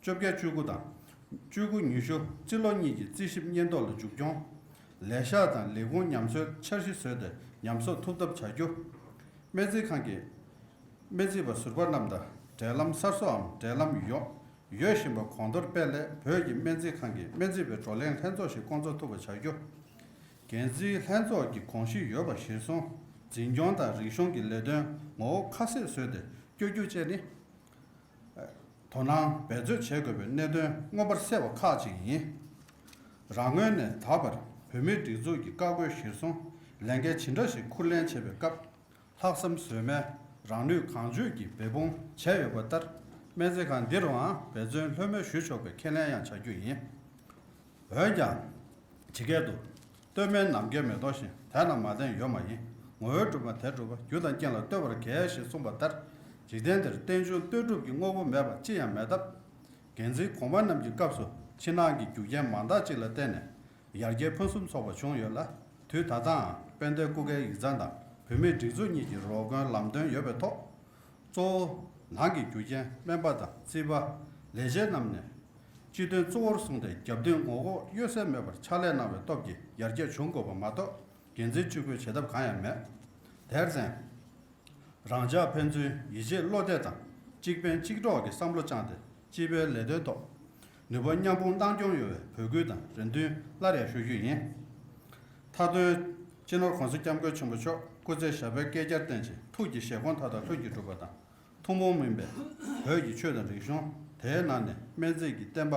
བཅོ་བརྒྱད་བཅུ་དགུ་དང་། བཅུ་དགུ་ཉི་ཤུ་རྩིས་ལོ་གཉིས་ཀྱི་རྩིས་ཞིབ་སྙན་ཐོ་ལ་མཇུག་སྐྱོང་། ལས་ཤག་དང་ལས་ཁུངས་ཉམས་གསོའི་འཆར་གཞི་བཟོས་ཏེ་ཉམས་གསོ་ཐུབ་ཐབས་བྱ་རྒྱུ། སྨན་རྩིས་ཁང་གི་སྨན་རྩིས་པ་ཟུར་པ་རྣམས་དང་འབྲེལ་ལམ་གསར་བཟོའམ་འབྲེལ་ལམ་ཡོད་ཡོད་བཞིན་པ་གོང་མཐོར་སྤེལ་སླད་བོད་ཀྱི་སྨན་རྩིས་ཁང་གི་སྨན་རྩིས་པའི་བགྲོ་གླེང་ལྷན་ཚོགས་ཤིག་བསྐོང་ཚོགས་ཐུབ་པ་བྱ་རྒྱུ། འགན་འཛིན་ལྷན་ཚོགས་ཀྱི་དགོངས་གཞི་ཡོད་པ་གཞིར་བཟུང་འཛིན་སྐྱོང་དང་རིག་གཞུང་གི་ལས་དོན་ངོ་བོ་ཁ་གསལ་བཟོས་ཏེ་བསྐྱོད་རྒྱུ་བཅས་ནི། དོ་སྣང་འབད་རྩོལ་བྱེད་དགོས་པའི་གནད་དོན་མངོན་པར་གསལ་བ་ཁག་ཅིག་ཡིན། རང་ངོས་ནས་ད་བར་བོད་མིའི་སྒྲིག་འཛུགས་ཀྱི་བཀའ་བཀོད་གཞིར་བཟུང་ལས་འགན་ཇི་འདྲ་ཞིག་འཁུར་ལེན་བྱེད་པའི་སྐབས། ལྷག་བསམ་ཟོལ་མེད་རང་ནུས་གང་ཚུད་ཀྱིས་འབད་འབུངས་བྱས་ཡོད་པ་ལྟར། སྨན་རྩིས་ཁང་འདི་རུའང་འབད་བརྩོན་ལྷོད་མེད་ཞུ་ཆོག་པའི་ཁས་ལེན་ཡང་བྱ་རྒྱུ་ཡིན། འོན་ཀྱང་། ཇི་སྐད་དུ། སྟོད་སྨད་ནམ་མཁའི་མེ་ཏོག་བཞིན། དེ་རྣམས་མ་བསྟེན་ཡོད་མ་ཡིན། ངོ་བོས་གྲུབ་པ་དེ་གྲུབ་པ། རྒྱུ་དང་རྐྱེན་ལ་ལྟོས་པར་གལ་ཞེས་གསུངས་པ་ལྟར། འཇིག་རྟེན་འདིར་རྟེན་འབྱུང་ལྟོས་གྲུབ་ཀྱི་དངོས་པོ་མེད་པ་ཅི་ཡང་མེད་སྟབས། འགན་འཛིན་གོང་མ་རྣམས་ཀྱི་སྐབས་སུ་ཕྱི་ནང་གི་རྒྱུ་རྐྱེན་མང་དག་ཅིག་ལ་བརྟེན་ནས་ཡར་རྒྱས་ཕུན་སུམ་ཚོགས་པ་བྱུང་ཡོད་ལ། དུས་ད་ལྟའང་དཔལ་ལྡན་སྐུ་སྒེར་ཡིག་ཚང་དང་བོད་མིའི་སྒྲིག་འཛུགས་གཉིས་ཀྱི་རོགས་མགོན་ལམ་སྟོན་ཡོད་པའི་ཐོག་གཙོ་བོ་ནང་གི་རྒྱུ་རྐྱེན་སྨན་པ་དང་རྩིས་པ། ལས་བྱེད་རྣམས་ནས་སྤྱི་དོན་གཙོ་བོར་བཟུང་སྟེ་རྒྱབ་མདུན་ངོ་ལྐོག་གཡོ་ཟོལ་མེད་པར་ཕྱག་ལས་གནང་བའི་སྟོབས་ཀྱིས་ཡར་རྒྱས་བྱུང་དགོས་པ་མ་གཏོགས་འགན་འཛིན་གཅིག་པུས་བྱེད་ཐབས་གང་ཡང་མེད། དེར་བརྟེན། རང་ཅག་ཕན་ཚུན་ཡིད་ཆེས་བློ་གཏད་དང་གཅིག་ཕན་གཅིག་གྲོགས་ཀྱི་བསམ་བློ་བཅངས་ཏེ་སྤྱི་པའི་ལས་དོན་ཐོག་ནུས་པ་མཉམ་སྤུངས་གནང་སྐྱོང་ཡོང་བའི་འབོད་སྐུལ་དང་རེ་འདུན་སླར་ཡང་ཞུ་རྒྱུ་ཡིན། མཐའ་དོན། སྤྱི་ནོར་༸གོང་ས་༸སྐྱབས་མགོན་ཆེན་པོ་མཆོག་སྐུ་ཚེ་ཞབས་པད་བསྐལ་བརྒྱར་བརྟན་ཅིང་ཐུགས་ཀྱི་བཞེད་དགོངས་མཐའ་དག་ལྷུན་གྱིས་གྲུབ་པ་དང་། ཐུན་མོང་མིན་པའི་བོད་ཀྱི་ཆོས་དང་རིག་གཞུང་། དེའི་ནང་ནས་སྨན་རྩིས་ཀྱི་བསྟན་པ་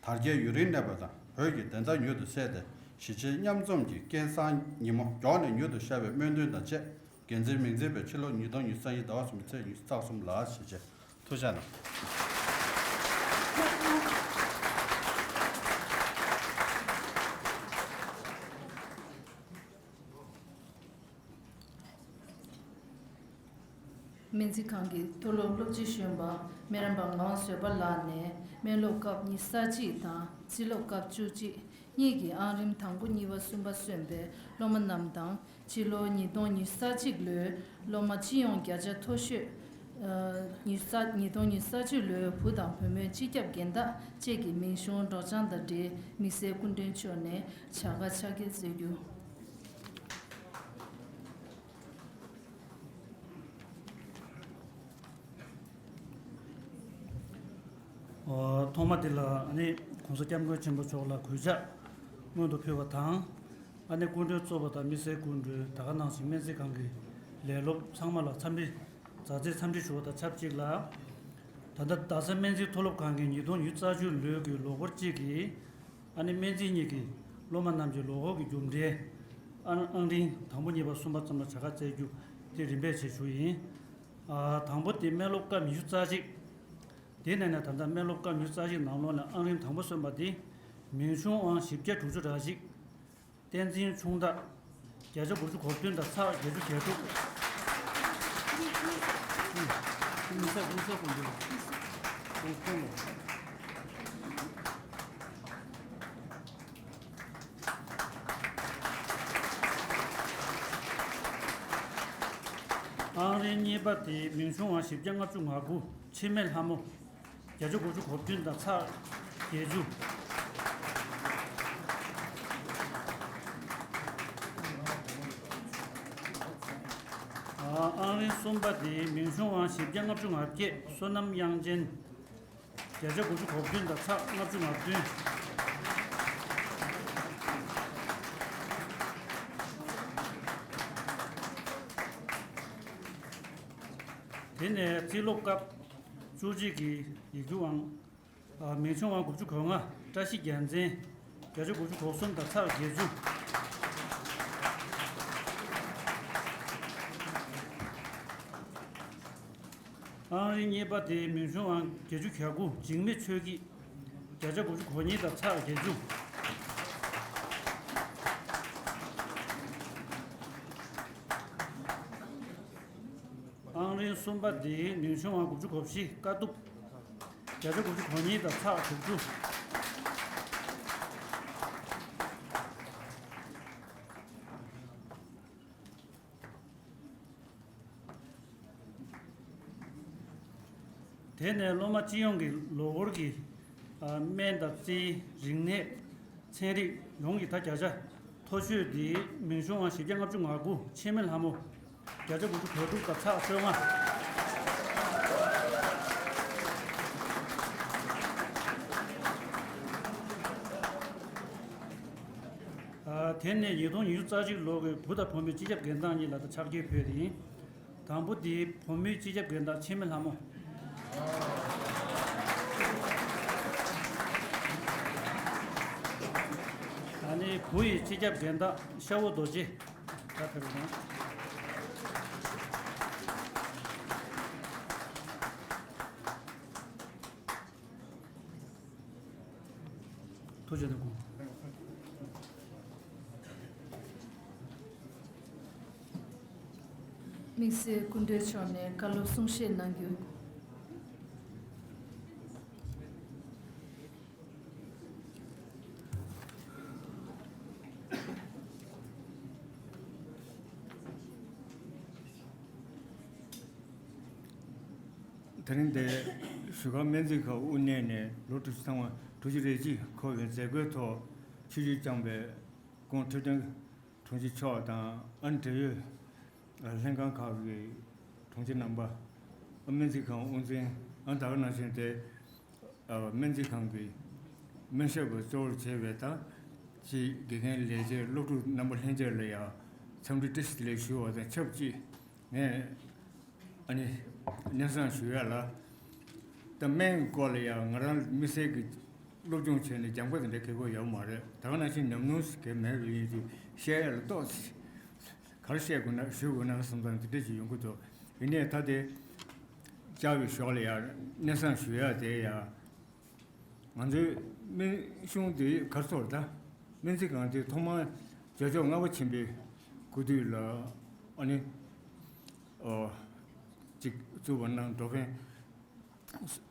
དར་རྒྱས་ཡུན་རིང་གནས་པ་དང་། བོད་ཀྱི་བདེན་མཐའ་མྱུར་དུ་གསལ་ཏེ་གཞིས་བྱེས་མཉམ་འཛོམས་ཀྱི་སྐལ་བཟང་ཉིན་མོ་མགྱོགས་ནས་མྱུར་དུ་ཤར་བའི་སྨོན་འདུན་དང་བཅས། འགན་འཛིན་མིང་འཛིན་པའི་ཕྱི་ལོ་ཉིས་སྟོང་ཉི་ཤུ་རྩ་གཉིས་ཟླ་བ་གསུམ་པའི་ཚེས་ཉི་ཤུ་རྩ་གསུམ་ལ་ཞེས་བྱས། ཐུགས་རྗེ་གནང་། སྨན་རྩིས་ཁང་གི་མཐོ་སློབ་སློབ་སྤྱི་གཞོན་པ་སྨན་རམས་པ་ངག་དབང་བཟོད་པ་ལགས་ནས་སྨན་སློབ་སྐབས་ཉི་ཤུ་རྩ་གཅིག་དང་རྩིས་སློབ་སྐབས་བཅུ་གཅིག་གཉིས་ཀྱི་ཨང་རིམ་དང་པོ་གཉིས་པ་གསུམ་པ་སོན་པའི་སློབ་མ་རྣམས་དང་། ཕྱི་ལོ་ཉིས་སྟོང་ཉི་ཤུ་རྩ་གཅིག་ལོའི་སློབ་མ་སྤྱི་ཡོངས་བརྒྱ་ཆ་མཐོ་ཤོས། ཉི་ཤུ་རྩ། ཉིས་སྟོང་ཉི་ཤུ་རྩ་གཅིག་ལོའི་བུ་དང་བུ་མོའི་སྤྱི་ཁྱབ་འགན་བདག་བཅས་ཀྱི་མིང་གཞུང་སྒྲོག་སྦྱང་དང་འབྲེལ་དམིགས་བསལ་སྐུ་མགྲོན་མཆོག་ནས་བྱ་དགའ་ཕྱག་འཁྱེར་སྩལ་རྒྱུ། ཐོག་མ་འདི་ལ་ཨ་ནི་༸གོང་ས་༸སྐྱབས་མགོན་ཆེན་པོ་མཆོག་ལ་གུས་ཕྱག་སྔོན་དུ་ཕུལ་བ་དང་། ཨ་ནི་སྐུ་མགྲོན་གཙོས་པ་དང་དམིགས་བསལ་སྐུ་མགྲོན་ད་ག་ནང་བཞིན་སྨན་རྩིས་ཁང་གི་ལས་སློབ་ཚང་མ་ལ་འཚམས་འདྲི་མཛའ་བརྩེའི་འཚམས་འདྲི་ཞུ་བ་དང་ཆབས་ཅིག་ལ། ད་ལྟ་རྡ་ས་སྨན་རྩིས་མཐོ་སློབ་ཁང་གི་ཉིས་སྟོང་ཉི་ཤུ་རྩ་གཅིག་ལོའི་གི་ལོ་འཁོར་གཅིག་གི་ཨ་ནི་སྨན་རྩིས་གཉིས་ཀྱི་སློབ་མ་རྣམས་ཀྱི་ལོ་འཁོར་གྱི་རྒྱུ་འབྲས་ཨང་ཨང་རིམ་དང་པོ་གཉིས་པ་གསུམ་པ་ཙམ་ལ་བྱ་དགའ་སྩལ་རྒྱུ་དེ་རིམ་པས་བྱས་ཞུ་ཡིན། ཨ། དང་པོ་དེ་སྨན་སློབ་སྐབས་ཉི་ཤུ་རྩ་གཅིག་དེ་ནས་ནས་ད་ལྟ་སྨན་སློབ་སྐབས་ཉི་ཤུ་རྩ་གཅིག་ནང་ལོགས་ནས་ཨང་རིམ་དང་པོ་སོན་པ་དེ་མིང་གཞུང་ཨང་བཞི་བརྒྱ་དྲུག་ཅུ་རེ་གཅིག་བསྟན་འཛིན་ཆུང་བདག་བརྒྱ་ཆ་དགུ་བཅུ་གོ་བདུན་དང་ཚེག་བརྒྱད་ཅུ་གྱ་དྲུག་ཨང་རིམ་གཉིས་པ་དེ་མིང་ཆུང་བ་བཞི་བརྒྱ་ལྔ་བཅུ་ང་དགུ་འཆི་མེད་ལྷ་མོ། བརྒྱ་ཆ་དགུ་བཅུ་གོ་བདུན་དང་ཚེག་བརྒྱད་ཅུ། ཨང་རིམ་གསུམ་པ་དེ་མིང་ཆུང་བ་བཞི་བརྒྱ་ལྔ་བཅུ་ང་བརྒྱད་བསོད་ནམས་དབྱངས་ཅན། བརྒྱ་ཆ་དགུ་བཅུ་གོ་བདུན་དང་ཚེག་ལྔ་བཅུ་ང་བདུན། དེ་ནས་རྩིས་ཀློག་སྐབས་བཅུ་གཅིག་གི་ཡིག་རྒྱུགས་དབང་། ཨ། མིང་ཆུང་བ་དགུ་བཅུ་གོ་ལྔ་བཀྲ་ཤིས་རྒྱལ་མཚན། བརྒྱ་ཆ་དགུ་བཅུ་གོ་གསུམ་དང་ཚེག་བརྒྱད་ཅུ། ཨང་རིམ་གཉིས་པ་དེ་མིང་ཆུང་བ་བརྒྱད་ཅུ་གྱ་དགུ་འཇིགས་མེད་ཆོས་སྐྱིད། བརྒྱ་ཆ་དགུ་བཅུ་གོ་གཉིས་དང་ཚེག་བརྒྱད་ཅུ། ཨང་རིམ་གསུམ་པ་དེ་མིང་ཆུང་བ་དགུ་བཅུ་གོ་བཞི་དཀའ་ཐུབ། བརྒྱ་ཆ་དགུ་བཅུ་གོ་གཉིས་དང་ཚེག་དྲུག་ཅུ། དེ་ནས་སློབ་མ་སྤྱི་ཡོངས་ཀྱི་ལོ་འཁོར་གྱི་ཨ། སྨན་དང་རྩིས། རིག་གནས། ཚན་རིག་ཡོངས་ཀྱི་ད་བརྒྱ་ཆ། མཐོ་ཤོས་དེ་མིང་ཆུང་བ་བཞི་བརྒྱ་ལྔ་བཅུ་ང་དགུ་འཆི་མེད་ལྷ་མོ། བརྒྱ་ཆ་དགུ་བཅུ་གོ་དྲུག་དང་ཚེག་བཅོ་ལྔ། ཨ། དེ་ནས་ཉིས་སྟོང་ཉི་ཤུ་རྩ་གཅིག་ལོ་གི་བུ་དང་བུ་མོའི་སྤྱི་ཁྱབ་འགན་བདག་གཉིས་ལ་ད་ཕྱག་འཁྱེར་ཕུལ་ཡིན། དང་པོ་དེ་བུ་མོའི་སྤྱི་ཁྱབ་འགན་བདག་འཆི་མེད་ལྷ་མོ། ཨ་ནི་བུ་ཡི་སྤྱི་ཁྱབ་འགན་བདག་ཤ་བོ་རྡོ་རྗེ། ད་ཕེབས་རོགས་གནང་། ཐུགས་རྗེ་གནང་། དམིགས་བསལ་སྐུ་མགྲོན་མཆོག་ནས་བཀའ་སློབ་གསུང་བཤད་གནང་རྒྱུ། དེ་རིང་འདིར་བཞུགས་སྒར་སྨན་རྩིས་ཁང་དབུ་བརྙེས་ནས་ལོ་དྲུག་ཅུ་ཐམ་པ་དྲུག་ཅུ་རེ་གཅིག་འཁོར་བའི་མཛད་སྒོའི་ཐོག་ཆིབས་བསྒྱུར་བསྐྱངས་པའི་སྐུ་ངོ་ཐུབ་བསྟན་དྲུང་ཆེ་མཆོག་དང་། ཨ་ནི་འབྲེལ་ཡོད་ལྷན་ཁང་ཁག་གི་དྲུང་ཆེ་རྣམ་པ། ཨ། སྨན་རྩིས་ཁང་དབུ་འཛིན། ཨ། ད་ག་ནང་བཞིན་དེ་ཨ། སྨན་རྩིས་ཁང་གི་སྨན་ཞབས་པ་གཙོ་བོར་བྱས་པའི་ད་ཅིག་དགེ་རྒན་ལས་བྱེད་སློབ་ཕྲུག་རྣམ་པ་ལྷན་རྒྱས་ལ་ཡང་འཚམས་འདྲི་བཀྲ་ཤིས་བདེ་ལེགས་ཞུ་བ་དང་ཆབས་ཅིག་ངས་ཨ་ནི་སྙན་སེང་ཞུ་ཡ་ལ། ད་སྨན་སྐོར་ལ་ཡང་ང་རང་དམིགས་བསལ་གྱི་སློབ་སྦྱོང་བྱས་ནས་སྦྱང་པ་དེ་འདྲ་གལ་དགོས་ཡོད་མ་རེད། ད་ག་ནང་བཞིན་ཉམས་མྱོང་ཞིག་གལ་མེད་པ་ཡིན་དུས་བཤད་ཡ་ལ་ཏོག་ཙམ་ག་རེ་བཤད་དགོས་ན་ཞུ་དགོས་ན་བསམ་བསམ་དེ་འདྲ་ཞིག་ཡོང་གི་འདུག་ཡིན་ནའི་ད་དེ་བཅར་བའི་ཞོར་ལ་ཡང་སྙན་སེང་ཞུ་ཡ་དེ་ཡང་། ང་ཚོའི་སྨན་གཞུང་དེ་ག་རེ་ཟེར་ད། སྨན་རྩིས་ཁང་དེ་ཐོག་མར་རྒྱལ་མཆོག་ལྔ་པ་ཆེན་པོའི་སྐུ་དུས་ལ་ཨ་ནི་ཨོ་ཅིག་བཙུགས་པ་གནང་། འགྲོ་ཕན་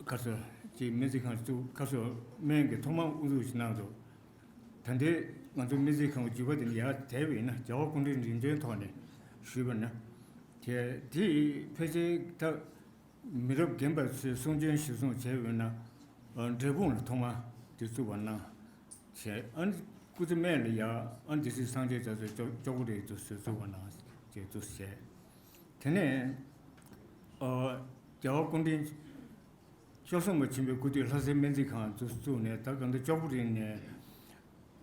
ག་རེ་ཟེར་ཅིག་སྨན་རྩིས་ཁང་བཙུགས། ག་རེ་ཟེར་སྨན་གྱི་ཐོག་མར་དབུ་འཛུགས་ཤིག་གནང་འདུག་ད་ལྟའི་ང་ཚོ་སྨན་རྩིས་ཁང་བརྒྱུད་པ་དེ་ནི་ཡར་དར་བས་ན། རྒྱལ་བ་སྐུ་ཕྲེང་རིམ་བྱོན་ཐོག་ནས་ཞུས་པ་ན། དེ་དེ་ཕལ་ཆེར་ད་མི་རབས་རྒན་པ་ཚོས་གསུང་ཆོས་གཞིར་བཟུང་བྱས་པས་ན། ཨ། འབྲས་སྤུངས་ལ་ཐོག་མར་དེ་བཙུགས་པ་གནང་བྱས། ཨ་ནི་སྐུ་ཚེ་སྨད་ལ་ཡང་ཨ་ནི་སྡེ་སྲིད་སངས་རྒྱས་རྒྱ་མཚོ་ཅོག་ཅོག་པོ་རེ་དུ་བཙུགས་པ་གནང་བྱས་འདུག་བྱས། དེ་ནས་ཨ་རྒྱལ་བ་སྐུ་ཕྲེང་བཅུ་གསུམ་པ་ཆེན་པོའི་སྐུ་དུས་ལྷ་སའི་སྨན་རྩིས་ཁང་དུ་བཙུགས་ནས། ད་ག་འདི་ཅོག་པོ་རེ་ནས་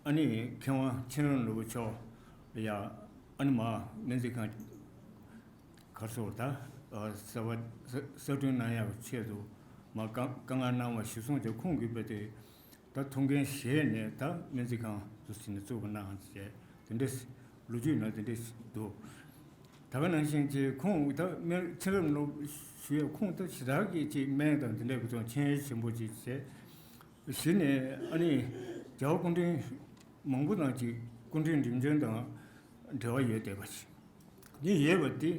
ཨ་ནི་མཁས་དབང་མཁྱེན་རབ་ནོར་བུ་མཆོག་ལ་ཡང་ཨ་ནི་མར་སྨན་རྩིས་ཁང་ག་རེ་ཟེར་ད། ཨ། གསར་པ་གསར་གསར་སྐྲུན་གནང་ཡག་ཆེད་དུ་མར་བཀའ་བཀའ་མངགས་གནང་བ་གཞིར་བཟུང་བྱས། ཁོང་གིས་དཔེ་དེ་ད་ཐུགས་འགན་བཞེས་ནས་ད་སྨན་རྩིས་ཁང་དུ་ཕྱིན་ནས་བཙུགས་པ་གནང་བྱས། དེ་འདྲ་ལོ་རྒྱུས་ནང་དེ་འདྲ་འདུག་ད་ག་ནང་བཞིན་གྱི་ཁོང་ད་སྨན་མཁྱེན་རབ་ནོར་བུ་ཞུ་ཡ། ཁོང་ད་ཞེ་དྲག་གི་ཅིག་སྨན་དང་དེ་འདྲ་གི་ཐོག་མཁྱེན་རྒྱ་ཆེན་པོ་ཅིག་བྱས། གཞི་ནས་ཨ་ནི་རྒྱལ་བ་སྐུ་ཕྲེང་མང་པོ་ནང་གི་སྐུ་ཕྲེང་རིམ་བྱོན་དང་འབྲེལ་བ་ཡོད་བསྡད་པ་ཞིག་ནི་ཡོད་པ་དེ།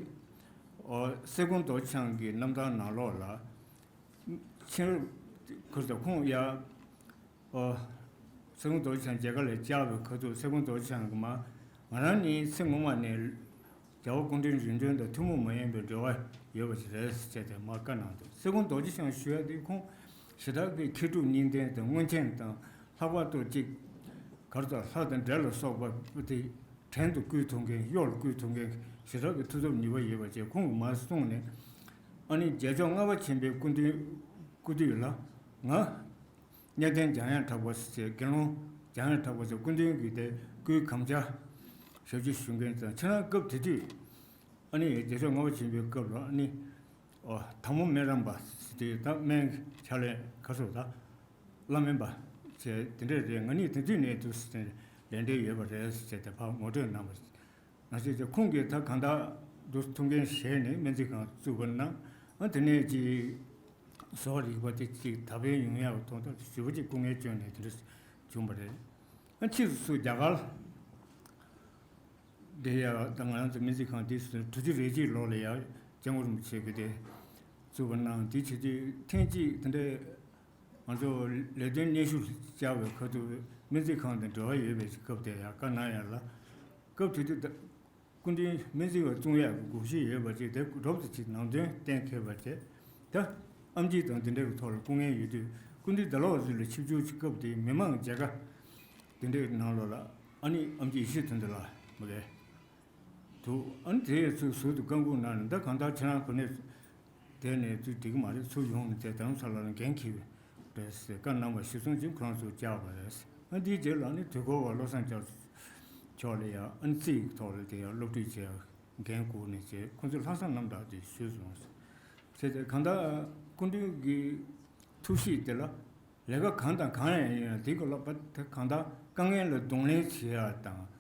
ཨོ། སེ་གོལ་རྡོ་རྗེ་འཆང་གི་རྣམ་ཐར་ནང་ལོགས་ལ་མཁྱེན་རབ་ཁོ་ཚོ་ཁོང་ཡ། ཨོ། སེ་གོལ་རྡོ་རྗེ་འཆང་མཇལ་ཁ་ལ་བཅར་བའི་ཁ་ཐུག་སེ་གོལ་རྡོ་རྗེ་འཆང་གིས་མ། ང་རང་ནི་ཚེ་སྔོན་མ་ནས་ རྒྱལ་བ་སྐུ་ཕྲེང་རིམ་བྱོན་དང་ཐུན་མོང་མ་ཡིན་པའི་འབྲེལ་བ་ཡོད་པ་ཞིག་རེད་ཟེར་ཏེ་མར་བཀའ་གནང་འདུག་སེ་གོང་རྡོ་རྗེ་འཆང་ཞུ་ཡ་དེ་ཁོང་ཞེ་དྲག་གི་མཁས་གྲུབ་གཉིས་ལྡན་དང་མངོན་མཁྱེན་དང་ལྷག་པར་དུ་གཅིག་གར་དང་ལྷ་དང་འདྲེ་ལ་སོགས་པ་དེ་བྲན་དུ་བཀོལ་ཐུབ་མཁན་གཡོག་ལ་བཀོལ་ཐུབ་མཁན་ཞེ་དྲག་གི་མཐུ་སྟོབས་ནུས་པ་ཡོད་པ་བཅས་ཁོང་གིས་མར་གསུངས་ནས། ཨ་ནི་རྒྱལ་མཆོག་ལྔ་པ་ཆེན་པོའི་སྐུ་མདུན་སྐུ་དུས་ལ་ང་གཉའ་བརྟན་འཇམ་དབྱངས་གྲགས་པ་ཟེར་དགེ་སློང་འཇམ་དབྱངས་གྲགས་པ་ཟེར་སྐུ་མདུན་གྱི་དེ་སྐུའི་གམ་ཆ་ཞབས་ཕྱི་ཞུ་མཁན་ཙང་ཁྱེད་རང་སྐབས་དེ་དུས་ཨ་ནི་རྒྱལ་མཆོག་ལྔ་པ་ཆེན་པོའི་སྐབས་ལ་ཨ་ནི་ཨོ་དྭགས་མོ་སྨན་རམས་པ་ཟེར་དུས་ད་སྨན་ཕྱག་ལས་ག་སོ་ད་བླ་སྨན་པ་ཟེར་དེ་འདྲས་རེད། ང་གཉིས་དེ་དུས་ནས་དུ་ཟེར་ལས་འབྲེལ་ཡོད་པ་རེད་ཟེར་ཏེ་ཕར་ངོ་སྤྲོད་གནང་བ། ང་ཚོས་ཀྱི་ཁོང་གིས་ད་གང་ལྟར་འདུག་ཐུགས་འགན་བཞེས་ནས་སྨན་རྩིས་ཁང་བཙུགས་པ་གནང་། ཨ་དེ་ནས་ཀྱི་བཟོ་རིག་པ་དེ་ཅིག་དར་སྤེལ་ཡོང་ཡག་གི་ཐོག་ཏུ་ཞེ་པོ་ཅིག་སྐུ་ངལ་བསྐྱོན་ནས་དེ་འདྲ་བྱུང་བ་རེད། ཨ་ཕྱིས་སུ་རྒྱ་གར་བསྡད་ཡག་ད་ང་རང་ཚོ་སྨན་རྩིས་ཁང་དེ་དྲུག་ཅུ་རེ་གཅིག་ལོ་ལ་ཡ་སྐྱབས་མགོན་རིན་པོ་ཆེ་གིས་དེ་བཙུགས་པ་གནང་། དེ་བྱེད་དུས་ཐེངས་གཅིག་དེ་འདྲའི། ང་ཚོ་ལས་དོན་སྙན་ཞུ་བཅར་བའི་ཁ་ཐུག་སྨན་རྩིས་ཁང་དང་འབྲེལ་བ་ཡོད་པའི་སྐབས་དེ་ཡང་བཀའ་གནང་ཡ་ལ། སྐབས་དེ་དུས་ད་སྐུ་མདུན་སྨན་རྩིས་པ་བཙུགས་ཡག་གི་དགོངས་གཞི་ཡོད་པ་ཅིག་དེ་རོབ་ཙམ་ཅིག་ནང་དོན་གཏན་འཁེལ་བ་བྱས། ད་ཨེམ་ཆི་དང་དེ་འདྲ་གི་ཐོག་ལ་སྐུ་ངལ་ཡོད་དུས་སྐུ་མདུན་ད་ལོ་ཟུར་ལ་ཆིབས་བསྒྱུར་གྱི་སྐབས་དེ་མི་མང་མཇལ་ཁ་དེ་འདྲའི་ནང་ལོགས་ལ་ཨ་ནི་ཨེམ་ཆི་ཡེ་ཤེས་དོན་གྲུབ་ལགས་མ་གས། འདུག་ཨ་ནི་དེ་ཡས་ཚུར་ཟུར་དུ་བཀའ་འགུག་གནང་ནས་ད་གང་ལྟར་ཁྱེད་རང་གོ་གནས་དེ་ནས་ཚུར་འགྲིག་གི་མ་རེད། ཚུར་ཡོང་ནས་དེ་རྡ་རམ་ས་ལ་ལ་འགན་འཁྱེར་བ་རེད་ཟེར་བཀའ་གནང་བ་གཞིར་བཟུང་ཅིག་ཁོ་རང་ཚོར་བཅར་བ་རེད། ཨ་འདིའི་རྗེས་ལ་ནི་དུས་འཁོར་བ་བློ་བཟང་སྐྱབས་མཆོག་ལ་ཡང་ཨ་ནི་རྩིས་ཀྱི་ཐོག་ལ་དེ་ཡང་སློབ་ཁྲིད་བྱས་འགན་བསྐུར་ནས་བྱས་ཁོ་ཚོས་ལྷག་བསམ་རྣམ་དག་དེ་ཞུས་སོང་ཟེར་ཏེ་གང་ལྟར་སྐུ་མདུན་གྱི་ཐུགས་གཤིས་དེ་ལ་ལས་ཀ་གང་དང་གང་ཡང་ཡིན་ཡང་དེའི་སྐོར་ལ་དེ་གང་ལྟར་དཀའ་ངལ་ལ་གདོང་ལེན་བྱེད་ཡག་དང་།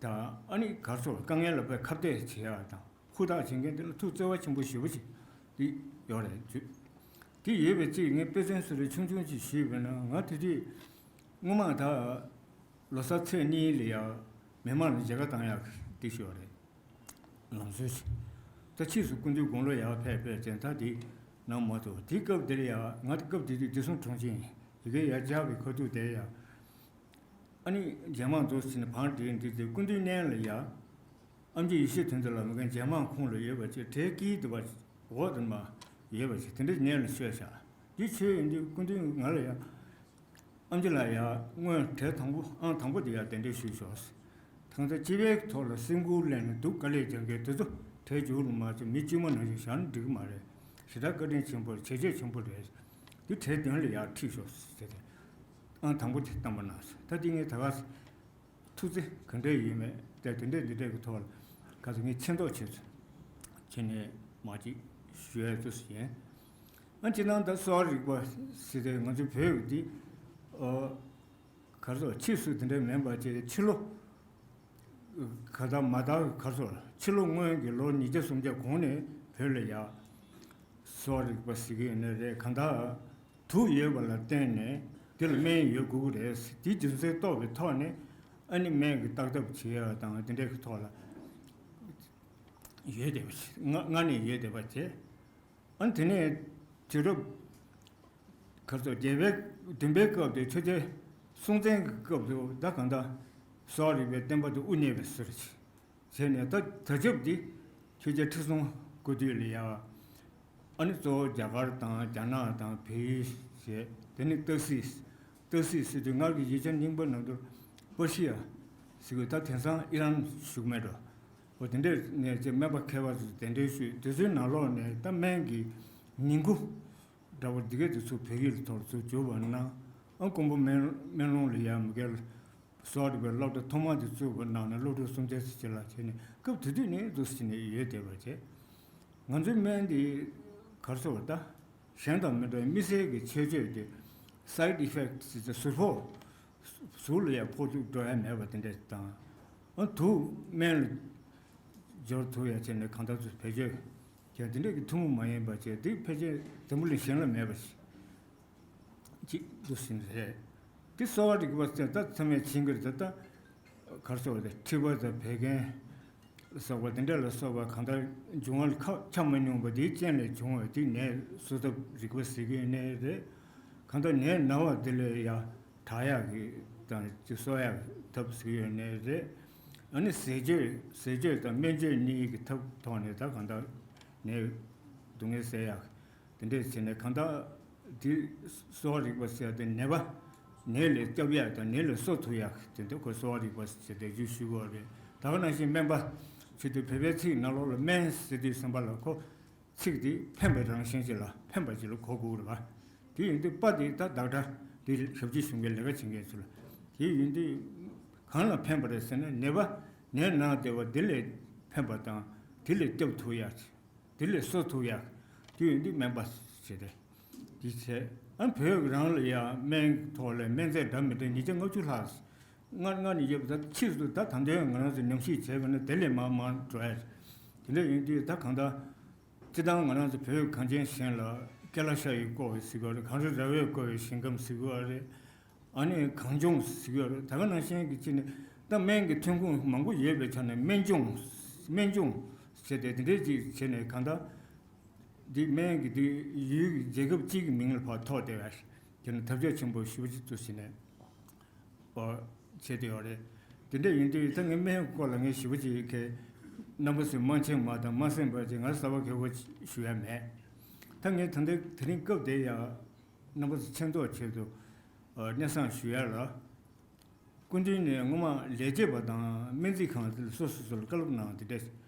ད་ཨ་ནི་གར་སོགས་དཀའ་ངལ་ལ་དཔེ་ཁ་གཏད་བྱེད་ཡག་དང་ཧུར་ཐག་བྱེད་མཁན་དེ་ལ་ཐུགས་བརྩེ་བ་ཆེན་པོ་ཞེ་པོ་ཅིག་དེ་ཡོད་རེད་ཅེས། དེ་ཡོད་པའི་རྩིས་ངས་དཔེ་མཚོན་སུ་རེ་ཆུང་ཆུང་ཅིག་ཞུས་པས་ན་ང་དེ་དུས་སྔོན་མ་ད་ལོ་གསར་ཚེས་གཉིས་ལ་ཡང་མི་མང་ལ་མཇལ་ཁ་བཏང་ཡག་དེ་ཞུ་བ་རེད། ལམ་སྲོལ་ཞིག་ད་ཕྱིས་སུ་སྐུ་མདུན་དགུང་ལོ་ཡར་ཕེབས་ཕེབས་ཅན་ད་དེ་གནང་མ་ཐུབ། དེ་སྐབས་དེར་ཡང་ང་དེ་སྐབས་དེ་དུས་བདེ་སྲུང་དྲུང་ཆེ་ཡིན། ཡི་གེ་ཡར་སྦྱར་བའི་ཁ་ཐུག་དེར་ཡང་། ཨ་ནི་རྒྱ་དམག་འཛུགས་ཟིན་ནས་བང་བསྒྲིགས་འདི་དེ་སྐུ་མདུན་མནན་ལ་ཡ། ཨེམ་ཆི་ཡེ་ཤེས་དོན་གྲུབ་ལགས་མི་རྒན་རྒྱ་དམག་ཁོངས་ལ་ཡོད་པ་ཅིག་གྲལ་དཀྱིལ་དུ་བ་འོག་ཏུ་མ་ཡོད་པ་ཅིག་དེ་འདྲ་མནན་ལ་བཤོལ་བཞག་འདི་ཆོས་ཡིན་དུས་སྐུ་མདུན་ང་ལ་ཡ། ཨེམ་ཆི་ལགས་ཡ་སྔོན་གྲལ་དང་པོ་ཨང་དང་པོ་དེ་ཡ་གདན་འདྲེན་ཞུས་ཤོག་ད་ལྟ་སྤྱི་པའི་ཐོག་ལ་སེམས་ཁུར་ལེན་ནས་སྡུག་དཀའ་ལས་རྒྱག་མཁན་དེ་ཚོ་གྲལ་མཇུག་ལ་མ་ཚུད་མི་དཀྱུས་མ་ནང་བཞིན་བཞག་ན་འགྲིག་གི་མ་རེད། ཞེ་དྲག་བཀའ་དྲིན་ཆེན་པོ་བྱས་རྗེས་ཆེན་པོ་རེད། འདི་གྲལ་མདུན་ལ་ཡར་ཁྲིད་ཤོག་ཟེར་ཏེ། ཨང་དང་པོ་དེ་བཏང་པ་ན་ཟེར། ད་འདི་ངས་ད་ག་ཟེར། ཐུགས་བརྩེ་ག་འདྲས་ཡོད་མེད་དེ་དེ་འདྲས་འདི་འདྲས་ཀྱི་ཐོག་ལ་ག་ཚོད་ངས་མཁྱེན་རྟོགས་བྱས་ཚུལ་བྱས་ནས་མ་ཅིག་ཞུ་ཡས་ཚུལ་ཡིན། ཨ་སྤྱིར་བཏང་ད་གསོ་བ་རིག་པ་ཟེར་ཏེ་ང་ཚོའི་བོད་ཀྱི་འདི་ཨོ་ག་རེ་ཟེར་ཕྱིས་སུ་དེ་འདྲས་མིན་པ་བྱས་ཏེ་ཕྱི་ལོ། ག་ད་མ་ད་ག་སོ་ཕྱི་ལོ་སྔོན་གྱི་ལོ་ཉིས་བརྒྱ་སུམ་བརྒྱ་གོང་ནས་བོད་ལ་ཡ་གསོ་བ་རིག་པ་ཟེར་གྱི་ཡོད་ནི་རེད། གང་ལྟར་དུག་ཡོད་པ་ལ་བརྟེན་ནས་དེ་ལ་སྨན་ཡོད་དགོས་ཀྱི་རེད། དེ་རྒྱུ་མཚན་རྟོགས་པའི་ཐོག་ནས་ཨ་ནི་སྨན་གྱི་བརྟག་ཐབས་བྱེད་ཡ་དང་དེ་འདྲའི་གི་ཐོག་ལ་ཡོད་བསྡད་པ་ཞིག་སྔ་སྔ་ནས་ཡོད་བསྡད་པ་བྱས། ཨ་ནི་དེ་ནས་དུས་རབས་གར་སོགས་བརྒྱད་པའི་བདུན་པའི་སྐབས་དེ་ཆོས་རྒྱལ་སྲོང་བཙན་གྱི་སྐབས་སུ་ད་གང་ལྟར་གསོ་བ་རིག་པའི་བསྟན་པ་དེ་དབུ་བརྙེས་པའི་ཟུར་བྱས་ནས་ད་ད་ཆབ་འདི་ཆོས་རྒྱལ་ཁྲི་སྲོང་སྐུ་དུས་ལ་ཡ་ཨ་ནི་གཙོ་བོ་རྒྱ་གར་དང་རྒྱ་ནག་དང་བལ་ཡུལ་བྱས། དེ་ནི་སྟག་གཟིག་སྟག་གཟིག་ཟེར་དུས་སྔར་གྱི་ཡིག་ཆ་རྙིང་པ་ནང་དུ་པར་ཤི་ཡ་ཟེར་དགོས། ད་དེང་སང་ཨི་རན་བཞུགས་མེད་འགྲོ། འོ་དེ་འདྲས་ནས་ཅེས་སྨན་པ་མཁས་པ་ཚོས་གདན་འདྲེན་ཞུས། དེ་ཚོའི་ནང་ལོགས་ནས་ད་སྨན་གྱི་ཉིང་ཁུ་འདྲ་པོ་འདི་གས་དེ་ཚོ་བོད་ཡིག་ལ་ཐོག་ཚུར་བསྒྱུར་བ་གནང་། ཨ་ཀོང་པོ་སྨན་སྨན་ལུང་ལ་ཡ་མི་སྒེར་གསོ་བ་རིག་པའི་སློབ་གྲྭ་ཐོག་མ་དེ་བཙུགས་པ་གནང་ནས་སློབ་ཕྲུག་སུམ་བརྒྱ་ཙམ་ཅིག་ལ་བྱས་ནས་སྐབས་དེ་དུས་ནས་འདུག་སེ་བྱས་ནས་ཡོད་བསྡད་པ་བྱས། ང་ཚོའི་སྨན་འདི་གར་སོགས་ད་གཞན་དང་མི་འདྲ་བའི་དམིགས་བསལ་གྱི་ཁྱད་ཆོས་དེ་side effect་ཟེར་ཏེ་ཟུར་ཕོག་ཟུར་ལ་ཡང་ཕོག་ཐུག་འགྲོ་ཡ་མེད་པ་དེ་འདྲ་དང་། ཨ་དུག་སྨན་ལ་སྦྱོར་ཐུབ་ཡ་བྱས་ནས་གང་ལྟར་དུ་བེད་སྤྱོད་ཀྱང་དེ་འདྲ་གི་ཐུན་མོང་མ་ཡིན་པ་བྱས་དེ་ཕལ་ཆེར་འཛམ་བུ་གླིང་གཞན་ལ་མེད་པ་ཞིག་ཅིག་འདུག་ཟིན་རེད། དེ་གསོ་བ་རིག་པ་ཟེར་ད་ཚང་མས་མཁྱེན་གྱི་རེད། ད་གར་སོགས་དེ་མཁྲིས་པ་དང་བད་ཀན་སོགས་པ་དེ་འདྲ་ལ་སོགས་པ་གང་ལྟར་འབྱུང་བ་ལ་ཁ་ཆ་མ་མྱོང་པ་དེའི་རྐྱེན་ལས་བྱུང་བའི་དེ་ནད་གསོ་ཐབས་རིག་པ་ཟེར་གྱི་ཡོད་ནའི་རེད། གང་ལྟར་ནད་ན་བ་དེ་ལས་ཡ་དྲག་ཡག་གི་དང་ཅིག་གསོ་ཡག་ཐབས་ཟེར་གྱི་ཡོད་ནའི་རེད། ཨ་ནི་ཟས་སྤྱོད་ཟས་སྤྱོད་དང་སྨན་བཅོས་གཉིས་ཀྱི་ཐབས་ཐོག་ནས་ད་གང་ལྟར་ནད་སྡུག་བསྔལ་སེལ་ཡག་དེ་འདྲས་བྱས་ནས་གང་ལྟར་དེ་གསོ་བ་རིག་པ་ཟེར་ཡག་དེ་ནད་པ་ནད་ལས་སྐྱོབ་ཡག་དང་ནད་ལས་གསོ་ཐུབ་ཡག་དེ་འདྲ་ཁོ་གསོ་བ་རིག་པ་ཟེར་ཏེ་རྒྱུ་ཞུ་དགོས་རེད། ད་ག་ནང་བཞིན་སྨན་པ་ཆེད་དུ་བོད་པའི་ཚིག་ནང་ལོགས་ལ་སྨན་ཟེར་དུས་ཙམ་པ་ལ་ཁོ་ཚིག་དེ་ཕན་པའི་རང་བཞིན་ཅིག་ལ་ཕན་པ་ཅིག་ལ་གོ་དགོས་རེད་པ། དེ་ཡིན་དུས་པ་དེ་ད་བདག་སྒྲ་དེ་ཞབས་ཕྱི་ཞུ་མཁན་ལས་ཀ་བྱེད་མཁན་ཚོ་ལ་དེ་ཡིན་དུས་གང་ལ་ཕན་པ་རེད་ཟེར་ན་ནད་པ་ནད་ན་བསྡད་པ་དེ་ལས་ཕན་པ་དང་དེ་ལས་སྐྱོབ་ཐུབ་ཡག་དེ་ལས་གསོ་ཐུབ་ཡག་དེ་ཡིན་དུས་སྨན་པ་ཟེར་ཏེ་དེ་བྱས། ཨ་བོད་རང་ལ་ཡང་སྨན་ཐོག་ལ་སྨན་རྫས་འདྲ་མི་འདྲ་ཉིས་བརྒྱ་ལྔ་བཅུ་ལྷག་སྔར་སྔར་ནས་ཡོད་པ་ད་ཕྱིས་སུ་ད་ད་དུང་ང་རང་ཚོས་ཉམས་ཞིབ་བྱས་པ་ན་དེ་ལས་མང་མང་འགྲོ་ཡ་རེད། དེ་འདྲ་ཡིན་དུས་ད་གང་ལྟར་སྤྱི་བཏང་ང་རང་ཚོ་བོད་གངས་ཅན་ཞིང་ལ་ཀེ་ལ་ཤ་ཡིས་བསྐོར་བའི་ཟེར་གྱི་ཡོད་རེད། གངས་རི་ར་བས་བསྐོར་བའི་ཞིང་ཁམས་ཟེར་གྱི་ཡོད་རེད། ཨ་ནི་གངས་ལྗོངས་ཟེར་གྱི་ཡོད་རེད། ད་ག་ནང་བཞིན་གྱི་ཅི་ནས་ད་སྨན་གྱི་ཐོན་ཁུངས་མང་པོ་ཡོད་པའི་ཆ་ནས་སྨན་ལྗོངས་སྨན་ལྗོངས་ཟེར་ཏེ་དེ་འདྲའི་ཅིག་བྱས་ནས་གང་ལྟར་འདི་སྨན་གྱི་འདི་ཡུལ་གྱི་རྒྱལ་ཁབ་གཅིག་གི་མིང་ལ་ཕར་ཐོགས་བསྡད་པ་དེ་ནི་ཐབས་ཆག་ཆེན་པོ་ཞེ་པོ་ཅིག་ཏུ་ཟིན་ནས། ཨོ། བྱས་ཏེ་ཡོད་རེད། དེ་འདྲ་ཡིན་དུས་ད་ངས་སྨན་སྐོར་ལ་ངས་ཞེ་པོ་ཅིག་གི་རྣམ་པ་ཚོས་མ་མཁྱེན་པ་དང་མ་གསན་པ་ཅིག་ང་གསར་པ་གལ་པོ་ཞུ་ཡ་མེད། ད་ངས་ད་ལྟ་དེ་རིང་སྐབས་དེ་ཡང་རྣམ་པ་ཚོ་མཁྱེན་རྟོགས་ཆེད་དུ་ཨ་སྙན་སེང་ཞུ་ཡ་ལ། སྐུ་མདུན་ནས་སྔོན་མ་ལས་བྱེད་པ་དང་སྨན་རྩིས་ཁང་དེ་ལ་སོ་སོ་སོ་ལ་བཀའ་སློབ་གནང་དེ་འདྲ་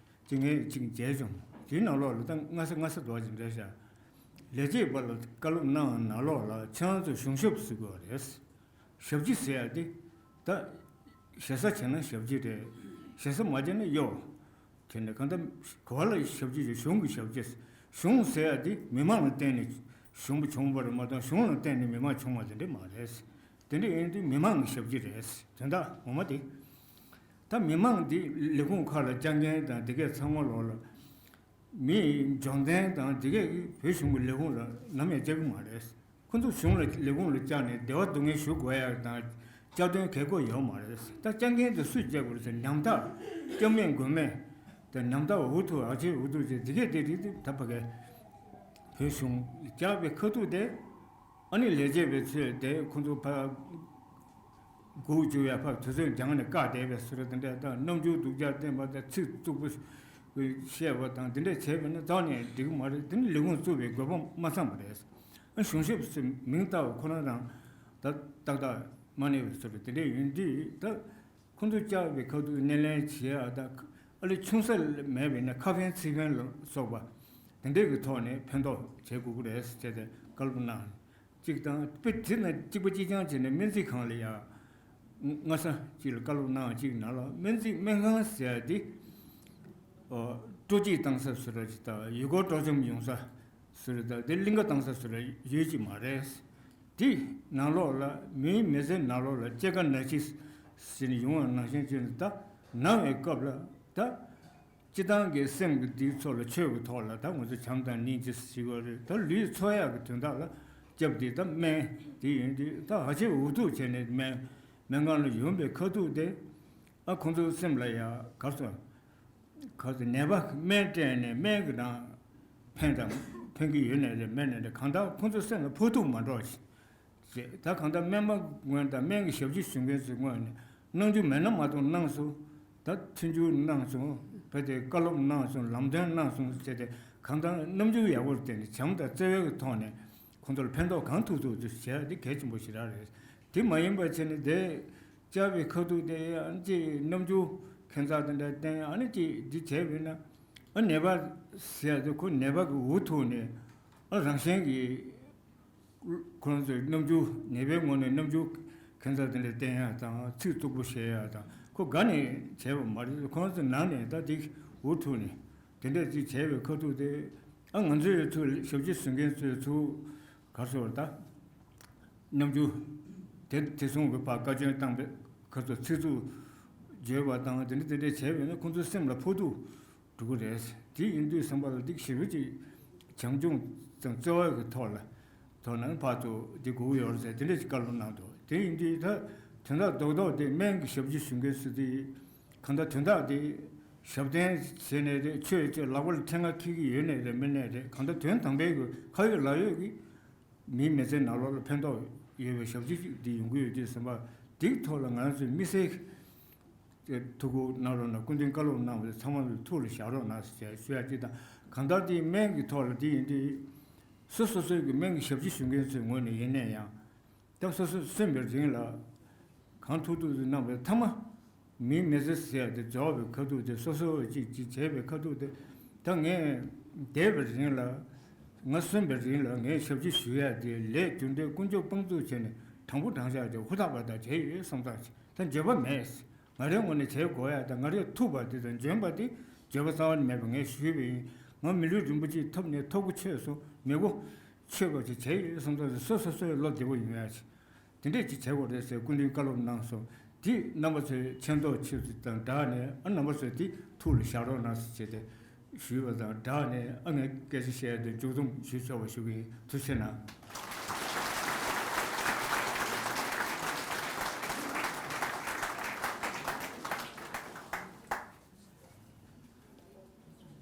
ཅིག་ངས་ཅིག་མཇལ་བྱུང་། དེའི་ནང་ལོགས་ལ་ད་སྔ་ས་སྔ་ས་འདྲ་ཅིག་འདྲ་ཤག་ལས་བྱེད་པ་ལ་བཀའ་སློབ་གནང་ནང་ལོགས་ལ་ཁྱེད་རང་ཚོ་གཞུང་ཞབས་ཟེར་དགོས་རེད། ཞབས་ཕྱི་ཟེར་ཡ་དེ་ད་ཞེ་ས་བྱས་ན་ཞབས་ཕྱི་རེད། ཞེ་ས་མ་བྱས་ན་གཡོ། དེ་ནས་གང་ལྟར་ག་བ་ལ་ཞབས་ཕྱི་ཞུ་གཞུང་གི་ཞབས་ཕྱི། གཞུང་ཟེར་ཡ་དེ་མི་མང་ལ་བརྟེན་ནས་གཞུང་པ་བྱུང་བ་རེད་མ་གཏོགས་གཞུང་ལ་བརྟེན་ནས་མི་མང་བྱུང་བ་དེ་འདྲ་མ་རེད། དེ་འདྲ་ཡིན་དུས་མི་མང་གི་ཞབས་ཕྱི་རེད། དོན་དག་ངོ་མ་དེ། ད་མི་མང་འདི་ལས་ཁུངས་ཁག་ལ་བཅར་མཁན་དང་དེ་གས་ཚང་མ་ལོག་ལ། མིའི་འབྱོར་ལྡན་དང་དེ་གས་ཀྱིས་བོད་གཞུང་གི་ལས་ཁུངས་ལ་ནམ་ཡང་བཅར་གི་མ་རེད། ཁོ་ཚོ་གཞུང་ལ་ལས་ཁུངས་ལ་བཅར་ནས་བདེ་བ་སྡུག་བསྔལ་ཞུ་དགོས་ཡག་དང་བཅར་དོན་གལ་དགོས་ཡོད་མ་རེད། ད་བཅར་མཁན་དེ་སུས་བཅར་དགོས་རེད་ཟེར་ཉམ་ཐག་སྐྱབས་མེད་མགོན་མེད་དང་ཉམ་ཐག་འུ་ཐུག་ཨ་ཆེ་འུ་ཐུག་ཅེས་དེ་གས་དེ་རིགས་དེ་ད་ཕ་གའི་བོད་གཞུང་བཅར་བའི་ཁ་ཐུག་དེ། ཨ་ནི་ལས་བྱེད་པའི་ཚོས་དེ་ཁོ་ཚོ་ཕ་སྒུག་བཅུག་ཡ་ཕ་དུས་ཚོད་འགྱངས་ནས་བཀག་བསྡད་པའི་བཟོ་འདྲ་དེ་འདྲ་དང་རྣམ་འགྱུར་སྡུག་ཅག་བསྟན་པ་དང་ཚིག་རྩུབ་པོ་བཤད་པ་དང་དེ་འདྲ་བྱས་པ་ནི་རྩ་ནས་འགྲིག་གི་མ་རེད། དེ་ནི་ལས་ཁུངས་བཙུགས་པའི་དགོས་པ་མ་ཚང་བ་རེད། ཨ་གཞུང་ཞབས་ཟེར་མིང་བཏགས་པ་ཁོ་རང་རང་ད་ཏག་ཏག་མ་གནས་པའི་བཟོ་འདྲ་དེ་འདྲ་ཡིན་དུས་ད། ཁོང་ཚོ་བཅར་བའི་ཁ་ཐུག་སྣེ་ལེན་བྱེད་ཡ་དང་ཨ་ལས་ཆུང་ས་མེད་པས་ན་ཁ་ཕན་ཚིག་ཕན་ལ་སོགས་པ་དེ་འདྲས་ཀྱི་ཐོག་ནས་ཕན་ཐོགས་བྱེད་དགོས་ཀྱི་རེད་ཟེར་ཏེ་བཀའ་སློབ་གནང་། གཅིག་དང་དཔེ་དེ་ན་གཅིག་པ་གཅིག་རྐྱང་བྱས་ནས་སྨན་རྩིས་ཁང་ལ་ཡ་སྔ་ས་གཅིག་ལ་བཀའ་སློབ་གནང་། གཅིག་ནང་ལ་སྨན་རྩིས་སྨན་ཁང་ཟེར་ཡ་དེ་སྤྲོ་སྐྱིད་བཏང་ས་བཟོ་འདྲ་ཅིག་དང་ཡུལ་སྐོར་སྤྲོ་འཆམ་ཡོང་ས་བཟོ་འདྲ་དང་དེ་གླིང་ག་བཏང་ས་བཟོ་འདྲ་ཡོད་ཀྱི་མ་རེད། དེ་ནང་ལོགས་ལ་མིའི་མི་ཚེ་ནང་ལོགས་ལ་སྐྱེ་རྒ་ན་འཆི་ཟེར་ནས་ཡོང་བ་ནང་བཞིན་བྱས་ནས་ད་ན་བའི་སྐབས་ལ་ད་སྤྱི་བཏང་གི་སེམས་ཀྱི་འདིའི་ཚོགས་ལ་ཆོས་ཀྱི་ཐོག་ལ་ད་ང་ཚོ་བྱམས་དང་སྙིང་རྗེ་ཟེར་བ་རེད། ད་ལུས་འཚོ་ཡག་གི་དོན་དག་ལ་སྐྱབས་དེ་ད་སྨན་དེ་ཡིན་དུས་ད་ཧ་ཅང་འུ་ཐུག་བྱས་ནས་སྨན་སྨན་ཁང་ལ་ཡོང་པའི་ཁ་ཐུག་དེ་ཨ་ཁོང་ཚོའི་སེམས་ལ་ཡ་གར་སོང་། ག་ཚོད་ནད་པ་སྨན་སྤྲད་ནས་སྨན་གྱི་ནང་ཕན་དང་ཕན་གྱི་ཡོད་ནའི་རེད་མེད་ནའི་རེད། གང་ལྟར་ཁོང་ཚོའི་སེམས་ལ་ཕོག་ཐུག་མ་འགྲོ་ཞེས། ད་གང་ལྟར་སྨན་པ་ངོས་དང་སྨན་གྱི་ཞབས་ཕྱི་ཞུ་མཁན་ཚོའི་ངོས་ནས་གནང་རྒྱུ་མེད་ན་མ་གཏོགས་གནང་སོང་། ད་མཐུན་འགྱུར་གནང་སོང་། བོད་དེ་བཀའ་སློབ་གནང་སོང་། ལམ་སྟོན་གནང་སོང་ཟེར་ཏེ་གང་ལྟར་རྣམ་འགྱུར་ཡག་པོར་བརྟེན་ནས་བྱམས་དང་བརྩེ་བའི་ཐོག་ནས་ཁོང་ཚོར་ཕན་ཐོགས་གང་ཐུབ་ཐུབ་ཏུ་བྱས་དེ་གལ་ཆེན་པོ་ཞེ་དྲག་རེད། དེ་མ་ཡིན་པ་བྱས་ནས་དེ། བཅར་བའི་ཁ་ཐུག་དེ་ཡང་ཅིག་རྣམ་འགྱུར་ཁྱད་མཚར་དེ་འདྲ་བསྟན། ཨ་ནི་ཅིག་འདི་བྱས་པས་ན་ཨ་ནད་པ་ཟེར་ཡ་དེ་ཁོ་ནད་པ་གི་འུ་ཐུག་ནས་ཨ་རང་བཞིན་གྱིས་ཁོ་རང་ཚོའི་རྣམ་འགྱུར་ནད་པའི་ངོས་ནས་རྣམ་འགྱུར་ཁྱད་མཚར་དེ་འདྲ་བསྟན་ཡ་དང་ཚིག་རྩུབ་པོ་བཤད་ཡ་དང་ཁོ་དགའ་ནས་བྱས་པ་མ་རེད། ཁོ་རང་ཚོ་ནང་ནས་ད་དེ་འུ་ཐུག་ནས་དེ་འདྲ་ཅིག་བྱས་པའི་ཁ་ཐུག་དེ་ཨ་ང་ཚོའི་ཚུར་ཞབས་ཕྱི་ཞུ་མཁན་ཚོའི་ཚུར་ག་རེ་ཟེར་བ་ད། རྣམ་འགྱུར་དེ་དེ་སོང་གི་བར་བཀའ་བཀྱོན་བཏང་པའི་ཁ་ཚོ་ཚིག་རྩུབ་བརྗོད་པ་དང་དེ་འདྲ་དེ་འདྲ་བྱས་པས་ན་ཁོང་ཚོའི་སེམས་ལ་ཕོག་ཐུག་འགྲོ་གི་རེད། དེ་ཡིན་དུས་བསམ་པ་ལ་འདི་ཞེ་པོ་ཅིག་བྱམས་སྐྱོང་དང་བརྩེ་བ་གི་ཐོག་ལ་ཐོག་ནས་ཕར་ཚུར་འདི་དགོས་ཀྱི་ཡོད་རེད་ཟེར་དེ་འདྲ་ཅིག་བཀའ་སློབ་གནང་འདུག་དེ་ཡིན་དུས་ད་དོན་དག་རྡོག་རྡོག་དེ་སྨན་གྱི་ཞབས་ཕྱི་ཞུ་མཁན་སུ་དེ་གང་ལྟར་དོན་དག་དེ་ཞབས་བརྟན་བྱས་ནས་རེད། ཆོས་ཅིག་ལག་པ་ལ་ཕྲེང་བ་འཁྱེར་གྱི་ཡོད་ནའི་རེད་མིན་ནའི་རེད། གང་ལྟར་དོན་དམ་པའི་གི་ཁ་ཡོད་ལག་ཡོད་ཀྱི་མིའི་མི་ཚེ་ནང་ལོགས་ལ་ཕན་ཐོགས་ཡོད་པའི་ཞབས་ཕྱི་ཅིག་འདི་ཡོང་གི་ཡོད་དུས་ཙམ་པ་འདིའི་ཐོག་ལ་ང་རང་ཚོའི་དམིགས་བསལ་ ཐུགས་ཁུར་གནང་རོགས་གནང་། སྐུ་མདུན་བཀའ་སློབ་གནང་བ་ཚང་མ་ལ་ཐུགས་ལ་བཞག་རོགས་གནང་ཟེར་ཞུ་ཡ་གཅིག་དང་། གང་ལྟར་དེའི་སྨན་གྱི་ཐོག་ལ་དེ་ཡིན་དུས། སོ་སོ་སོའི་གི་སྨན་གྱི་ཞབས་ཕྱི་ཞུ་མཁན་ཚོའི་ངོས་ནས་ཡིན་ནའི་ཡང་། ད་སོ་སོས་གསོན་པའི་རིང་ལ་གང་ཐུབ་ཐུབ་ཀྱིས་གནང་བའི་ཐ་མ། མིའི་མི་ཚེ་ཟེར་ཡ་དེ་རྫོགས་པའི་ཁ་ཐུག་དེ། སོ་སོ་ཅིག་ཅིག་བྱས་པའི་ཁ་ཐུག་དེ། ད་ངས་འདས་པའི་རིང་ལ། ང་གསོན་པའི་རིང་ལ་ངས་ཞབས་ཕྱི་ཞུ་ཡ་དེ། ལས་རྒྱུ་འབྲས་ཀུན་སྤྱོད་དཔང་བཙུགས་བྱས་ནས་དྲང་པོ་དྲང་བཞག་དེ་ཧུར་ཐག་པ་དང་བྱས་ཡོད་བསམ་ཐག་ཆོད། ད་འགྱོད་པ་མེད། ང་རའི་ངོས་ནས་བྱེད་དགོས་ཡ་དང་ང་རས་ཐུབ་པ་དེ་དང་འཇོན་པ་དེ། འགྱོད་པ་རྩ་བ་ནས་མེད་པ་ངས་ཞུས་པ་ཡིན། ང་མི་ལུས་རིན་པོ་ཆེའི་ཐབས་ནས་ཐབས་དགུ་ཆོད་སོང་། མི་དགུ་ཆོད་པ་ཅིག་བྱས་ཡོད་བསམ་ཐག་ཆོད། སོ་སོ་སོའི་བློ་བདེ་པོ་ཡོང་ཡ་ཅིག་དེ་འདྲས་ཅིག་བྱེད་དགོས་རེད་ཟེར་སྐུ་མདུན་བཀའ་སློབ་གནང་སོང་། དེ་རྣམ་པ་ཚོས་མཁྱེན་རྟོགས་ཆེ་ཙམ་དང་སྦྲགས་ནས། ཨ། རྣམ་པ་ཚོས་དེ་ཐུགས་ལ་བཞག་རོགས་གནང་ཟེར་བྱས་ཏེ་ཞུས་པ་དང་སྦྲགས་ནས། ཨ། ངས་སྐད་ཆ་བཤད་ཡ་དེ་མཇུག་བསྡོམས་ཞུ་ཆོག་པ་ཞུ་གི་ཡིན། ཐུགས་རྗེ་གནང་།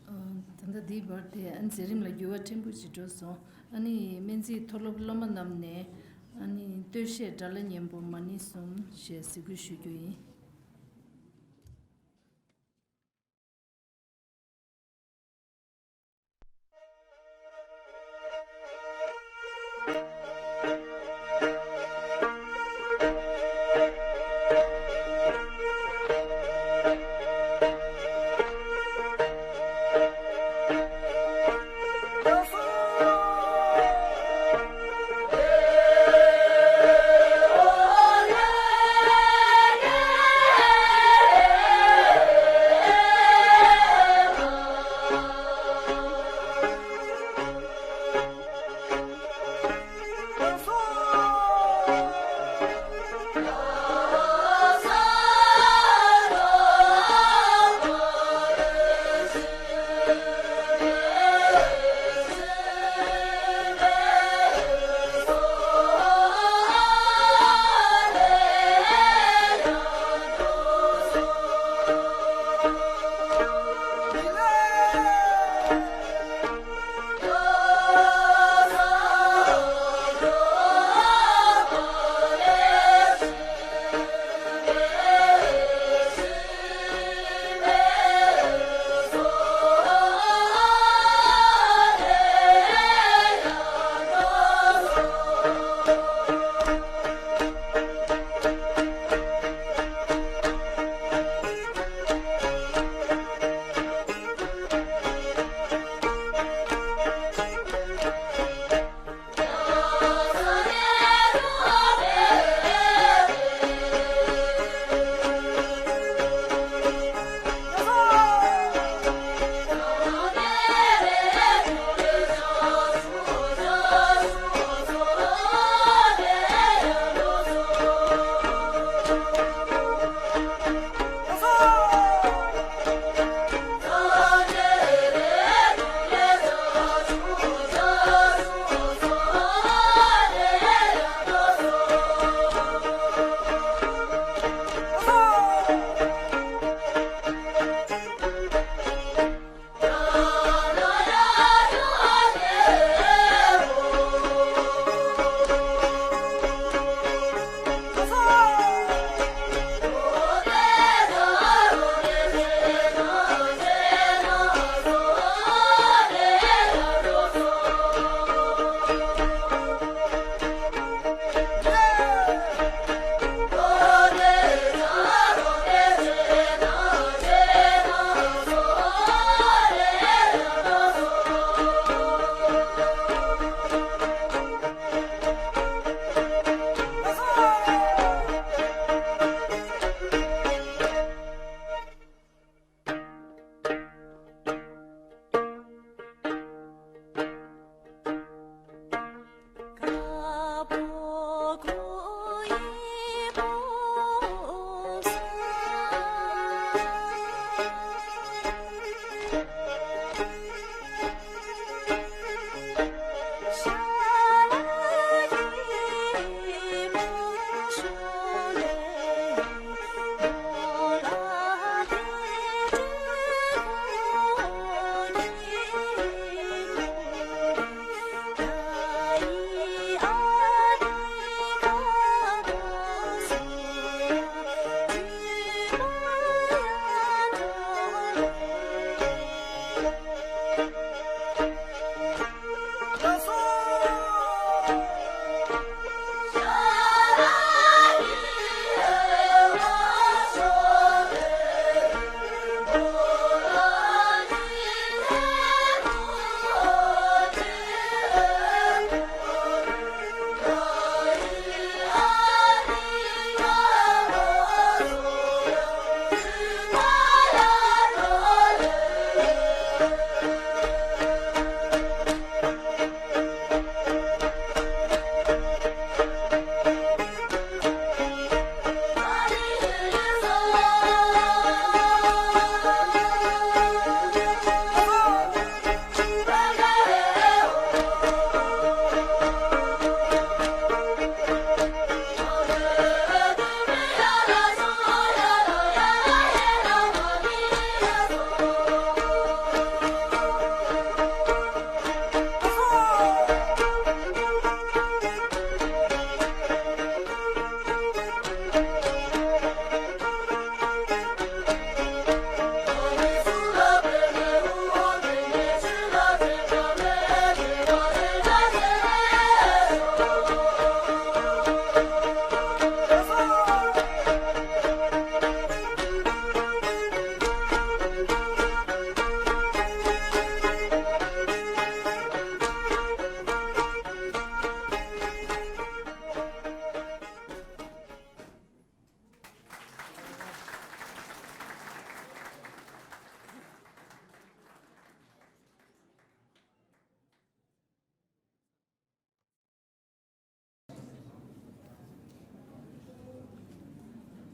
ཨ། ད་ལྟ་འདིའི་བར་དེ། ཨ། མཛད་རིམ་ལ་འགྱུར་བ་ཕྲན་བུ་ཞིག་འགྲོ་སོང་། ཨ་ནི་སྨན་རྩིས་མཐོ་སློབ་སློབ་མ་རྣམས་ནས། ཨ་ནི་སྟོད་གཞས་དགྲ་ལྷ་གཉན་པོ་མ་ཎི་གསུམ་ཞེས་གཟིགས་སྐུལ་ཞུ་རྒྱུ་ཡིན།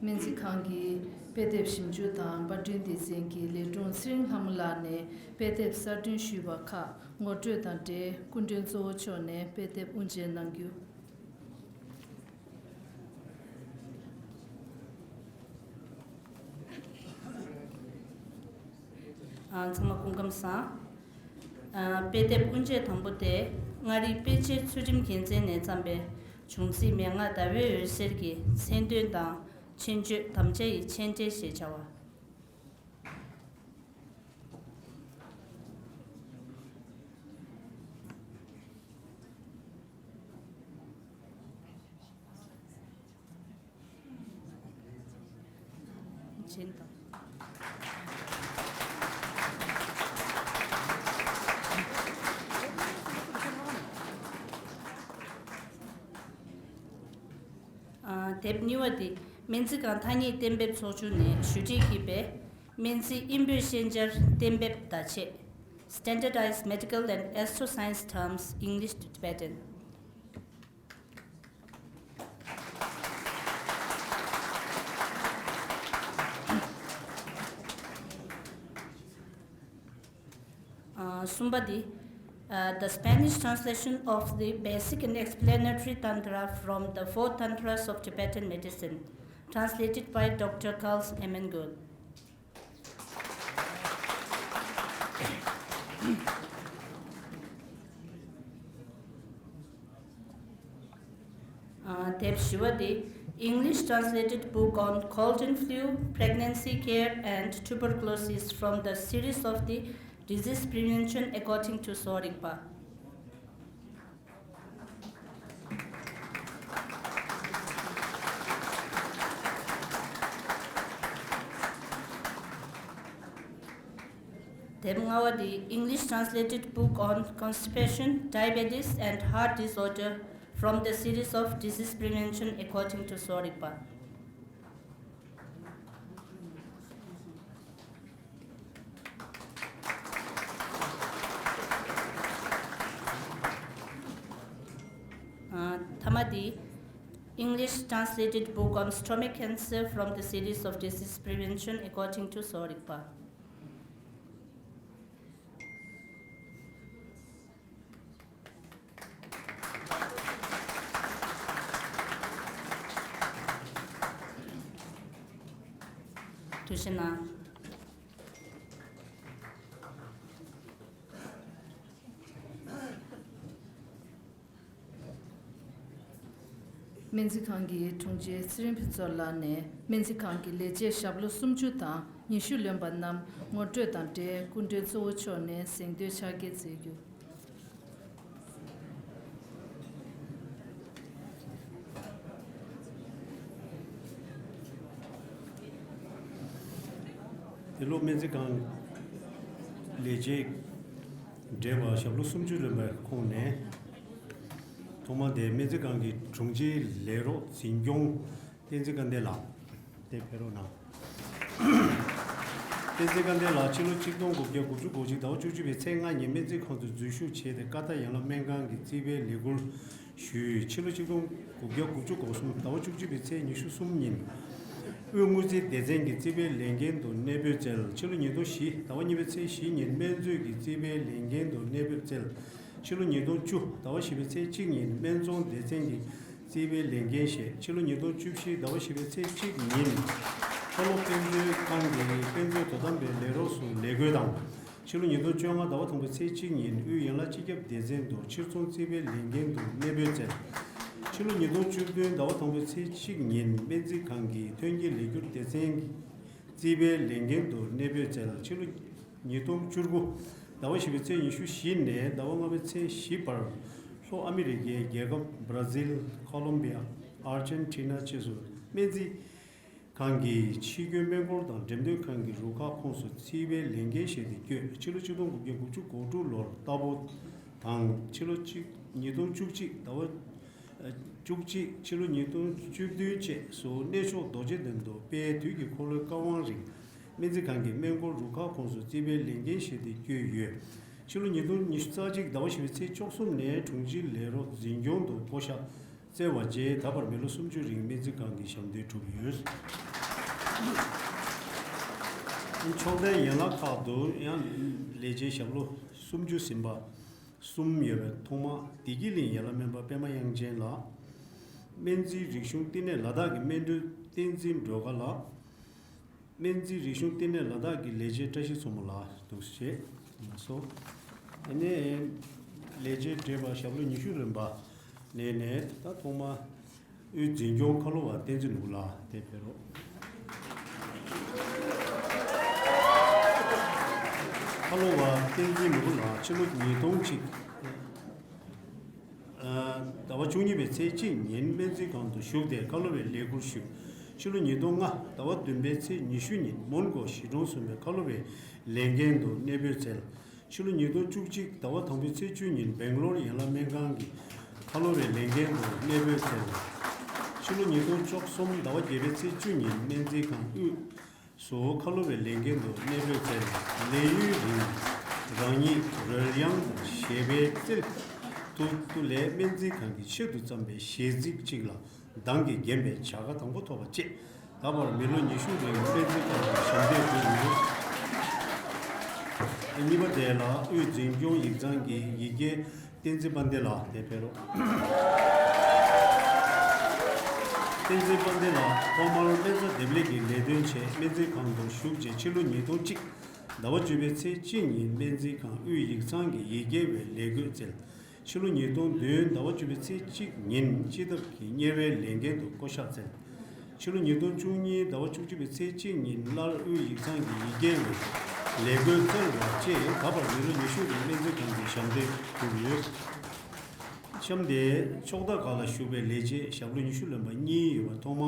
སྨན་རྩིས་ཁང་གི་དཔེ་དེབ་ཞིབ་འཇུག་དང་པར་སྐྲུན་སྡེ་ཚན་གྱི་ལས་དྲུང་ཚེ་རིང་ལྷ་མོ་ལགས་ནས་དཔེ་དེབ་གསར་སྐྲུན་ཞུས་པ་ཁག་ངོ་སྤྲོད་དང་འབྲེལ་སྐུ་མགྲོན་གཙོ་བོ་མཆོག་ནས་དཔེ་དེབ་དབུ་འབྱེད་གནང་རྒྱུ། ཨ། ཚང་མ་སྐུ་ཁམས་བཟང་། ཨ། དཔེ་དེབ་དབུ་འབྱེད་དང་པོ་དེ་མངའ་རིས་དཔེ་ཆའི་ཚུལ་ཁྲིམས་འགན་འཛིན་ནས་བརྩམས་པའི་བྱུང་རྩིས་མན་ངག་ཟླ་བའི་འོད་ཟེར་གྱི་མཚན་དོན་དང་མཆན་བརྗོད་དམ་བཅའ་ཡི་མཆན་འགྲེལ་ཞེས་བྱ་བ། སྦྱིན་དང་། ཨ། དེབ་གཉིས་པ་འདི་སྨན་རྩིས་ཁང་ཐ་སྙད་གཏན་འབེབས་ཚོགས་ཆུང་ནས་ཞུ་སྒྲིག་བགྱིས་པའི་སྨན་རྩིས་དབྱིན་བོད་ཤན་སྦྱར་གཏན་འབེབས་བརྡ་ཆད། Standardized Medical and Astro Science Terms, English to Tibetan. ཨ། གསུམ་པ་འདི། ཨ། The Spanish translation of the basic and explanatory tantra from the four tantras of Tibetan medicine, translated by Doctor Carlos Armengol. ཨ། དེབ་བཞི་པ་དེ། English translated book on cold and flu, pregnancy care and tuberculosis from the series of the disease prevention according to Sowa Rigpa. དེབ་ལྔ་པ་དེ། English translated book on constipation, diabetes and heart disorder from the series of disease prevention according to Sowa Rigpa. ཨ། ཐ་མ་དེ། English translated book on stomach cancer from the series of disease prevention according to Sowa Rigpa. ཐུགས་རྗེ་གནང་། སྨན་རྩིས་ཁང་གི་དྲུང་ཆེ་ཚེ་རིང་ཕུན་ཚོགས་ལགས་ནས་སྨན་རྩིས་ཁང་གི་ལས་བྱེད་ཞབས་ལོ་སུམ་ཅུ་དང་ཉི་ཤུ་ལོན་པ་རྣམས་ངོ་སྤྲོད་དང་འབྲེལ་སྐུ་མགྲོན་གཙོ་བོ་མཆོག་ནས་གཟེངས་བསྟོད་ཕྱག་འཁྱེར་མཛད་རྒྱུ། འདི་ལོ་སྨན་རྩིས་ཁང་ལས་བྱེད་བགྲེས་པ་ཞབས་ལོ་སུམ་ཅུ་ལོན་པའི་ཁོངས་ནས། ཐོག་མ་དེ་སྨན་རྩིས་ཁང་གི་དྲུང་ཆེའི་ལས་རོགས་འཛིན་སྐྱོང་བསྟན་འཛིན་དཀར་ལྡན་ལགས། དེ་ཕེབས་རོགས་གནང་། བསྟན་འཛིན་དཀར་ལྡན་ལགས་ཕྱི་ལོ་ཆིག་སྟོང་དགུ་བརྒྱ་དགུ་བཅུ་གོ་གཅིག་ཟླ་བ་བཅུ་གཅིག་པའི་ཚེས་ལྔ་ཉིན་སྨན་རྩིས་ཁང་དུ་འཛུལ་ཞུགས་བྱས་ཏེ་ཀ་ཏ་ཡན་ལག་སྨན་ཁང་གི་རྩིས་པའི་ལས་ཁུར་ཞུས། ཕྱི་ལོ་ཆིག་སྟོང་དགུ་བརྒྱ་དགུ་བཅུ་གོ་གསུམ་ཟླ་བ་བཅུ་གཅིག་པའི་ཚེས་ཉི་ཤུ་གསུམ་ཉིན་དབུས་དངུལ་རྩིས་སྡེ་ཚན་གྱི་རྩིས་པའི་ལས་འགན་དུ་གནས་སྤོས་བསྩལ། ཕྱི་ལོ་ཉིས་སྟོང་བཞི་ཟླ་བ་གཉིས་པའི་ཚེས་བཞི་ཉིན་སྨན་མཛོད་ཀྱི་རྩིས་པའི་ལས་འགན་དུ་གནས་སྤོས་བསྩལ། ཕྱི་ལོ་ཉིས་སྟོང་བཅུ་ཟླ་བ་བཞི་པའི་ཚེས་གཅིག་ཉིན་སྨན་བཙོང་སྡེ་ཚན་གྱི་རྩིས་པའི་ལས་འགན་བཞེས། ཕྱི་ལོ་ཉིས་སྟོང་བཅུ་བཞི་ཟླ་བ་བཞི་པའི་ཚེས་གཅིག་ཉིན་མཁོ་སློབ་དཔེ་མཛོད་ཁང་གི་དཔེ་མཛོད་དོ་དམ་པའི་ལས་རོགས་སུ་ལས་བགོས་དང་། ཕྱི་ལོ་ཉིས་སྟོང་བཅོ་ལྔ་ཟླ་བ་དང་པོའི་ཚེས་གཅིག་ཉིན་དབུས་ཡན་ལག་སྤྱི་ཁྱབ་སྡེ་ཚན་དུ་ཕྱིར་ཚོང་རྩིས་པའི་ལས་འགན་དུ་གནས་སྤོས་བསྩལ། ཕྱི་ལོ་ཉིས་སྟོང་བཅུ་བདུན་ཟླ་བ་དང་པོའི་ཚེས་གཅིག་ཉིན་སྨན་རྩིས་ཁང་གི་ཐོན་སྐྱེད་ལེགས་བསྒྱུར་སྡེ་ཚན་གྱི་རྩིས་པའི་ལས་འགན་དུ་གནས་སྤོས་བསྩལ། ཕྱི་ལོ་ཉིས་སྟོང་བཅུ་དགུ་ཟླ་བ་བཞི་པའི་ཚེས་ཉི་ཤུ་བཞི་ནས་ཟླ་བ་ལྔ་པའི་ཚེས་བཞི་བར་ལྷོ་ཨ་མི་རི་ཀའི་རྒྱལ་ཁབ་བྷར་ཛིལ། ཁོ་ལོམ་བི་ཡ། ཨར་ཇེན་ཊི་ན་བཅས་སུ་སྨན་རྩིས་ཁང་གི་ཕྱི་སྐྱོད་སྨན་སྐོར་དང་འགྲེམས་སྟོན་ཁང་གི་རུ་ཁག་ཁོངས་སུ་རྩིས་པའི་ལས་འགན་བཞེས་ཏེ་བསྐྱོད། ཕྱི་ལོ་ཆིག་སྟོང་དགུ་བརྒྱ་དགུ་བཅུ་གོ་དྲུག་ལོར་རྟ་ཕོ་དང་། ཕྱི་ལོ་གཅིག་ཉིས་སྟོང་བཅུ་གཅིག་ཟླ་བ་བཅུ་གཅིག་ཕྱི་ལོ་ཉིས་སྟོང་བཅུ་བདུན་བཅས་སུ་གནས་མཆོག་རྡོ་རྗེ་གདན་དུ་དཔལ་དུས་ཀྱི་འཁོར་ལོའི་བཀའ་དབང་རིང་སྨན་རྩིས་ཁང་གི་སྨན་སྐོར་རུ་ཁག་ཁོངས་སུ་རྩིས་པའི་ལས་འགན་བཞེས་ཏེ་བསྐྱོད་ཡོད། ཕྱི་ལོ་ཉིས་སྟོང་ཉི་ཤུ་རྩ་གཅིག་ཟླ་བ་བཞི་པའི་ཚེས་བཅུ་གསུམ་ནས་དྲུང་ཆེའི་ལས་རོགས་འཛིན་སྐྱོང་དུ་བསྐོ་བཞག་བསྩལ་བ་བཅས་ད་བར་མི་ལོ་སུམ་ཅུ་རིང་སྨན་རྩིས་ཁང་གི་ཞབས་འདེགས་གྲུབ་ཡོད། ཕྱོགས་མཐའི་ཡན་ལག་ཁག་ཏུ་ཡང་ལས་བྱེད་ཞབས་ལོ་སུམ་ཅུ་ཟིན་པ་གསུམ་ཡོད་པའི་ཐོག་མ་བདེ་སྐྱིད་གླིང་ཡན་ལག་སྨན་པ་པད་མ་དབྱངས་ཅན་ལགས། སྨན་རྩིས་རིག་གཞུང་བསྟི་གནས་ལ་དྭགས་ཀྱི་སྨན་སྤྲོད་བསྟན་འཛིན་སྒྲོལ་དཀར་ལགས། སྨན་རྩིས་རིག་གཞུང་བསྟི་གནས་ལ་དྭགས་ཀྱི་ལས་བྱེད་བཀྲ་ཤིས་མཚོ་མོ་ལགས་འདུག་སེ་བྱས། ལགས་སོ། དེ་ནས་ལས་བྱེད་བགྲེས་པ་ཞབས་ལོ་ཉི་ཤུ་ལོན་པ་ནས་ནས་ད་ཐོག་མ་དབུས་འཛིན་སྐྱོང་ཁ་ལོ་བ་བསྟན་འཛིན་ནོར་བུ་ལགས་དེ་ཕེབས་རོགས། ཁ་ལོ་བ་བསྟན་འཛིན་ནོར་བུ་ལགས་ཕྱི་ལོ་ཉིས་སྟོང་གཅིག་ཟླ་བ་བཅུ་གཉིས་པའི་ཚེས་གཅིག་ཉིན་སྨན་རྩིས་ཁང་དུ་ཞུགས་ཏེ་ཁ་ལོ་བའི་ལས་ཁུར་ཞུས། ཕྱི་ལོ་ཉིས་སྟོང་ལྔ་ཟླ་བ་བདུན་པའི་ཚེས་ཉི་ཤུ་ཉིན་མོན་གྷོ་གཞིས་གྲོང་གསུམ་པའི་ཁ་ལོ་བའི་ལས་འགན་དུ་གནས་སྤོས་བསྩལ། ཕྱི་ལོ་ཉིས་སྟོང་བཅུ་གཅིག་ཟླ་བ་དང་པོའི་ཚེས་བཅུ་ཉིན་སྦེང་ལོར་ཡན་ལག་སྨན་ཁང་གི་ཁ་ལོ་བའི་ལས་འགན་དུ་གནས་སྤོས་བསྩལ། ཕྱི་ལོ་ཉིས་སྟོང་བཅུ་གསུམ་ཟླ་བ་བརྒྱད་པའི་ཚེས་བཅུ་ཉིན་སྨན་རྩིས་ཁང་དབུས་སུ་ཁ་ལོ་བའི་ལས་འགན་དུ་གནས་སྤོས་བསྩལ། ལས་ཡུན་རིང་རང་ཉིད་རོལ་དབྱངས་དང་བཞད་པའི་རྩལ་དུ་དུ་ལས་སྨན་རྩིས་ཁང་གི་ཆེད་དུ་བརྩམས་པའི་གཞས་ཚིག་ཅིག་ལ་མདངས་ཀྱིས་བརྒྱན་པའི་བྱ་དགའ་དང་པོ་ཐོབ་པ་བཅས་ད་བར་མི་ལོ་ཉི་ཤུ་རིང་སྨན་རྩིས་ཁང་དུ་ཞབས་འདེགས་ཞུས་ཡོད། གཉིས་པ་དེ་ལ་དབུས་འཛིན་སྐྱོང་ཡིག་ཚང་གི་ཡི་གེ་བསྟན་འཛིན་དཔལ་ལྡན་ལགས་དེ་ཕེབས་རོགས། བསྟན་འཛིན་དཔལ་ལྡན་ལགས་ཐོག་མར་སྨན་རྩིས་འདེབས་ལས་ཀྱི་ལས་དོན་ཆེད་སྨན་རྩིས་ཁང་དུ་ཞུགས་རྗེས་ཕྱི་ལོ་ཉིས་སྟོང་གཅིག་ཟླ་བ་བཅུ་པའི་ཚེས་གཅིག་ཉིན་སྨན་རྩིས་ཁང་དབུས་ཡིག་ཚང་གི་ཡི་གེ་བའི་ལས་བགོས་བསྩལ། ཕྱི་ལོ་ཉིས་སྟོང་བདུན་ཟླ་བ་བཅུ་པའི་ཚེས་གཅིག་ཉིན་སྤྱི་ཐབ་ཀྱི་གཉེར་བའི་ལས་འགན་དུ་བསྐོ་གཞག་བསྩལ། ཕྱི་ལོ་ཉིས་སྟོང་བཅུ་གཉིས་ཟླ་བ་བཅུ་གཅིག་པའི་ཚེས་གཅིག་ཉིན་སླར་དབུས་ཡིག་ཚང་གི་ཡི་གེ་བའི་ལས་བགོས་བསྩལ་བ་བཅས་ད་བར་མི་ལོ་ཉི་ཤུ་རིང་སྨན་རྩིས་ཁང་གི་ཞབས་འདེགས་ཞུས་ཡོད། གཤམ་དེ་ཕྱོགས་མཐའ་ཁག་ལ་བཞུགས་པའི་ལས་བྱེད་ཞབས་ལོ་ཉི་ཤུ་ལོན་པ་གཉིས་ཡོད་པ་ཐོག་མ་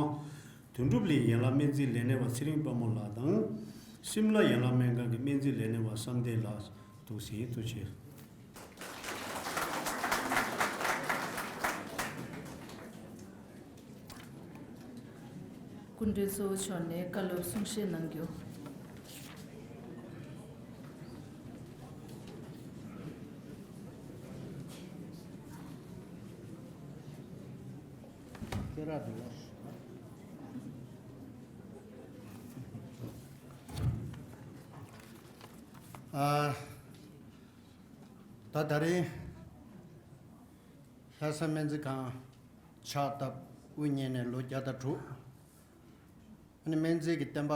དོན་གྲུབ་གླིང་ཡན་ལག་སྨན་རྩིས་ལས་སྣེ་བ་ཚེ་རིང་དཔལ་མོ་ལགས་དང་། སིམ་ལ་ཡན་ལག་སྨན་ཁང་གི་སྨན་རྩིས་ལས་སྣེ་བ་བསམ་གཏན་ལགས་འདུག་ཟིན་ཐུགས་རྗེ་ཆེ། སྐུ་མགྲོན་གཙོ་བོ་མཆོག་ནས་བཀའ་སློབ་གསུང་བཤད་གནང་རྒྱུ། ཨ། ད་ད་རིང་ལྷ་ས་སྨན་རྩིས་ཁང་ཕྱག་བཏབ་དབུ་བརྙེས་ནས་ལོ་བརྒྱ་དང་དྲུག་ཨ་ནི་སྨན་རྩིས་ཀྱི་བསྟན་པ་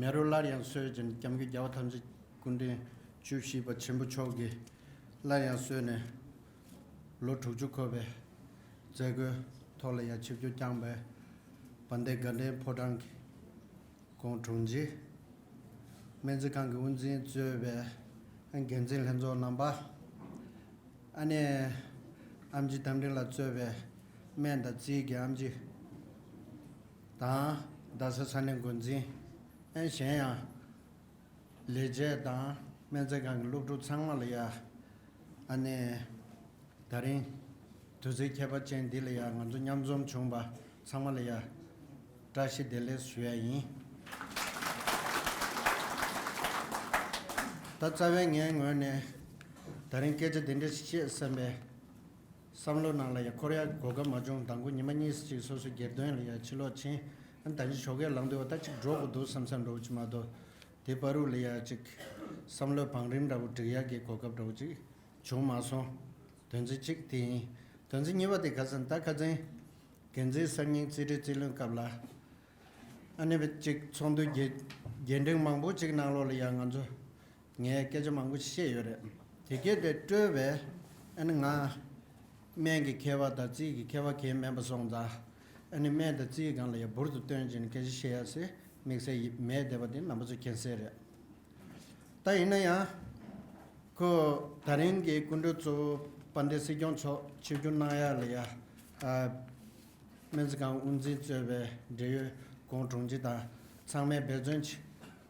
མེ་རོ་སླར་ཡང་གསོས་ཀྱིན་སྐྱབས་མགོན་རྒྱལ་བ་ཐམས་ཅད་སྐུ་ཕྲེང་བཅུ་བཞི་པ་ཆེན་པོ་མཆོག་གིས་སླར་ཡང་གསོས་ནས་ལོ་དྲུག་ཅུ་འཁོར་བའི་མཛད་སྒོའི་ཐོག་ལ་ཡང་ཆིབས་བསྒྱུར་བསྐྱངས་པའི་དཔལ་ལྡན་དགའ་ལྡན་ཕོ་བྲང་གི་ཁོང་དྲུང་ཆེ། སྨན་རྩིས་ཁང་གི་དབུ་འཛིན་གཙོས་པའི་འགན་འཛིན་ལྷན་ཚོགས་རྣམ་པ། ཨ་ནེ་ཨམ་ཆི་དམ་འབྲིང་ལགས་གཙོས་པའི་སྨན་དང་རྩིས་ཀྱི་ཨམ་ཆི་དང་རྡ་ས་ས་གནས་འགོ་འཛིན། ཨ་གཞན་ཡང་ལས་བྱེད་དང་སྨན་རྩིས་ཁང་གི་སློབ་ཕྲུག་ཚང་མ་ལ་ཡ་ཨ་ནེ། ད་རིང་དུས་ཚོད་ཁྱད་པར་ཅན་འདི་ལ་ཡང་ང་ཚོ་མཉམ་འཛོམས་བྱུང་བ་ཚང་མ་ལ་ཡང་བཀྲ་ཤིས་བདེ་ལེགས་ཞུ་ཡ་ཡིན། ད་རྩ་བའི་ངའི་ངོས་ནས་ད་རིང་སྐད་ཆ་འདི་འདྲ་ཞིག་བཤད་བསམ་པའི་བསམ་བློ་ནང་ལ་ཡང་འཁོར་ཡ་གོ་སྐབས་མ་བྱུང་། དང་པོ་ཉི་མ་གཉིས་ཤིག་སོ་སོ་སྒེར་དོན་ལ་ཡང་ཕྱི་ལོགས་ཕྱིན། ཨ་ནི་ད་ཅི་ཞོགས་ཀས་ལངས་དུས་བ་ད་ཅིག་འགྲོ་དགོས་འདུག་བསམ་བསམ་འདྲ་བོ་ཅིག་མ་གཏོགས་དེ་བར་དུ་ལ་ཡང་ཅིག་བསམ་བློའི་བང་རིམ་འདྲ་བོ་སྒྲིག་ཡ་གི་གོ་སྐབས་འདྲ་བོ་ཅིག་བྱུང་མ་སོང་། དོན་ཚན་གཅིག་དེ་ཡིན། དོན་ཚན་གཉིས་པ་དེ་ག་ཟེར་ན་ད་ཁ་སང་འགན་འཛིན་གསར་རྙིང་རྩིས་ཁྲའི་རྩིས་ལེན་སྐབས་ལ་ཨ་ནི་བའི་གཅིག་ཚོགས་འདུ་རྒྱས་རྒྱས་འབྲིང་མང་པོ་གཅིག་ནང་ལོགས་ལ་ཡང་ང་ཚོ་ངས་སྐད་ཆ་མང་པོ་བཤད་ཡོད་རེད། དེ་གས་དེ་སྤྲོས་པས་ཨ་ནི་ང་སྨན་གྱི་མཁས་པ་དང་རྩིས་ཀྱི་མཁས་པ་གས་མིན་པ་སོང་ཙང་ཨ་ནི་སྨན་དང་རྩིས་སྒང་ལ་ཡང་འབུར་དུ་བཏོན་བྱས་ནས་སྐད་ཆ་བཤད་ཡ་ཟེར་དམིགས་བསལ་ཡིད་མེད་བསྡད་པ་དེ་རྣམ་པ་ཚོ་མཁྱེན་གསལ་རེད། ད་ཡིན་ན་ཡང་ཁོ་ད་རིང་གི་སྐུ་མགྲོན་གཙོ་བོ་དཔལ་ལྡན་སྲིད་སྐྱོང་མཆོག་ཆིབས་བསྒྱུར་གནང་ཡ་ལ་ཡ་ཨ་སྨན་རྩིས་ཁང་དབུ་འཛིན་གཙོས་པའི་འབྲེལ་ཡོད་ཁོང་དྲུང་ཆེ་དང་ཚང་མས་འབད་བརྩོན་ཆེ་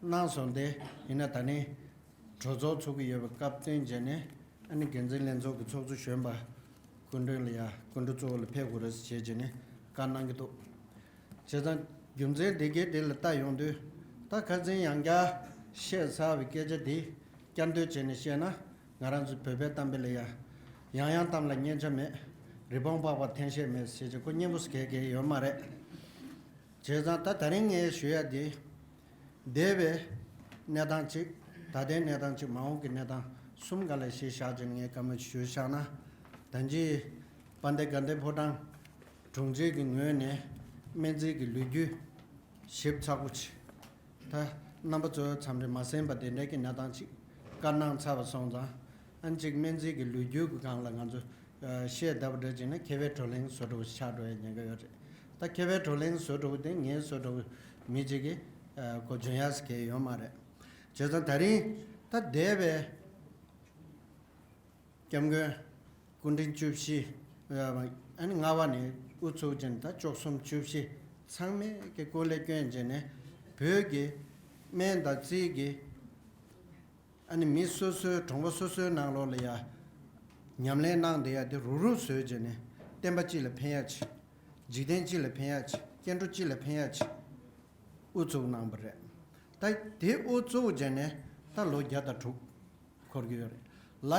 གནང་སོང་སྟེ་ཡིན་ན་ད་ནི་གྲོས་ཚོགས་ཚུགས་ཀྱི་ཡོད་པའི་སྐབས་བསྟུན་བྱས་ནས་ཨ་ནི་འགན་འཛིན་ལྷན་ཚོགས་ཀྱི་ཚོགས་གཙོ་གཞོན་པ་སྐུ་མགྲོན་ལ་ཡ་སྐུ་མགྲོན་གཙོ་བོ་ལ་ཕེབས་དགོས་རེད་ཟེར་བྱས་བྱས་ནས་བཀའ་གནང་གི་འདུག་བྱས་ཙང་རྒྱུ་མཚན་དེ་གའི་དེ་ལ་ལྟ་ཡོང་དུས་ད་ཁ་སང་ཡང་བསྐྱར་བཤད་ཚར་བའི་སྐད་ཆ་དེ་བསྐྱར་ཟློས་བྱས་ནས་བཤད་ན་ང་རང་ཚོ་བོད་པའི་གཏམ་དཔེ་ལ་ཡ་ཡང་ཡང་གཏམ་ལ་སྙན་ཆ་མེད། རི་བོང་པགས་པ་འཐེན་ཤེས་མེད་ཟེར་གྱི་ཁོ་སྙན་པོ་སྐད་སྐད་ཡོད་མ་རེད། བྱས་ཙང་ད་དེ་རིང་ངས་ཞུ་ཡ་དེ། འདས་པའི་གནས་སྟངས་གཅིག་ད་ལྟའི་གནས་སྟངས་གཅིག་མ་འོངས་ཀྱི་གནས་སྟངས་གསུམ་སྒང་ལ་གཞི་བཞག་བྱས་ནས་ངས་བཀའ་མོལ་ཞུས་བཞག་ན། ད་ཅི་དཔལ་ལྡན་དགའ་ལྡན་ཕོ་བྲང་དྲུང་ཆེ་གི་ངོས་ནས་སྨན་རྩིས་ཀྱི་ལོ་རྒྱུས་ཞིབ་ཚགས་པོ་ཅིག་ད་རྣམ་པ་ཚོའི་འཚམས་འདྲི་མ་གསན་པ་དེ་འདྲའི་གི་གནས་སྟངས་ཅིག་བཀའ་གནང་ཚར་བ་སོང་ཙང་། ཨ་ནི་ཅིག་སྨན་རྩིས་ཀྱི་ལོ་རྒྱུས་ཀྱི་སྒང་ལ་ང་ཚོ་ཨ་བཤད་བསྡད་པ་འདྲ་བྱས་ན་མཁས་པའི་བགྲོ་གླེང་བཟོ་འདྲ་བོ་ཆགས་འགྲོ་ཡའི་ཉེན་ཁ་ཡོད་རེད། ད་མཁས་པའི་བགྲོ་གླེང་བཟོ་འདྲ་བོ་དེ་ངའི་བཟོ་འདྲ་བོ་མི་གཅིག་གིས་ཨ་གོ་འཇོན་ཡག་ཟེར་མཁན་ཡོད་མ་རེད། བྱས་ཙང་ད་རིང་ད་འདས་པའི་སྐྱབས་མགོན་སྐུ་ཕྲེང་བཅུ་བཞི། ཨ་ནི་ལྔ་པ་ནས་དབུ་ཚུགས་ཅན་ད་བཅུ་གསུམ་བཅུ་བཞི་ཚང་མས་ཀྱི་སྐུ་ལས་བསྐྱོན་བྱས་ནས་བོད་ཀྱི་སྨན་དང་རྩིས་ཀྱི་ཨ་ནི་མི་སོ་སོའི་གྲོང་པ་སོ་སོའི་ནང་ལོགས་ལ་ཡ་ཉམས་ལེན་གནང་བསྡད་ཡ་དེ་རུག་རུག་བཟོས་བྱས་ནས་བསྟན་པ་སྤྱི་ལ་ཕན་ཡ་ཆེ། འཇིག་རྟེན་སྤྱི་ལ་ཕན་ཡ་ཆེ། སྐྱེ་འགྲོ་སྤྱི་ལ་ཕན་ཡ་ཆེ། དབུ་བཙུགས་གནང་བ་རེད། ད་དེ་དབུ་བཙུགས་བྱས་ནས་ད་ལོ་བརྒྱ་དང་དྲུག་འཁོར་གྱི་ཡོད་རེད། ལ་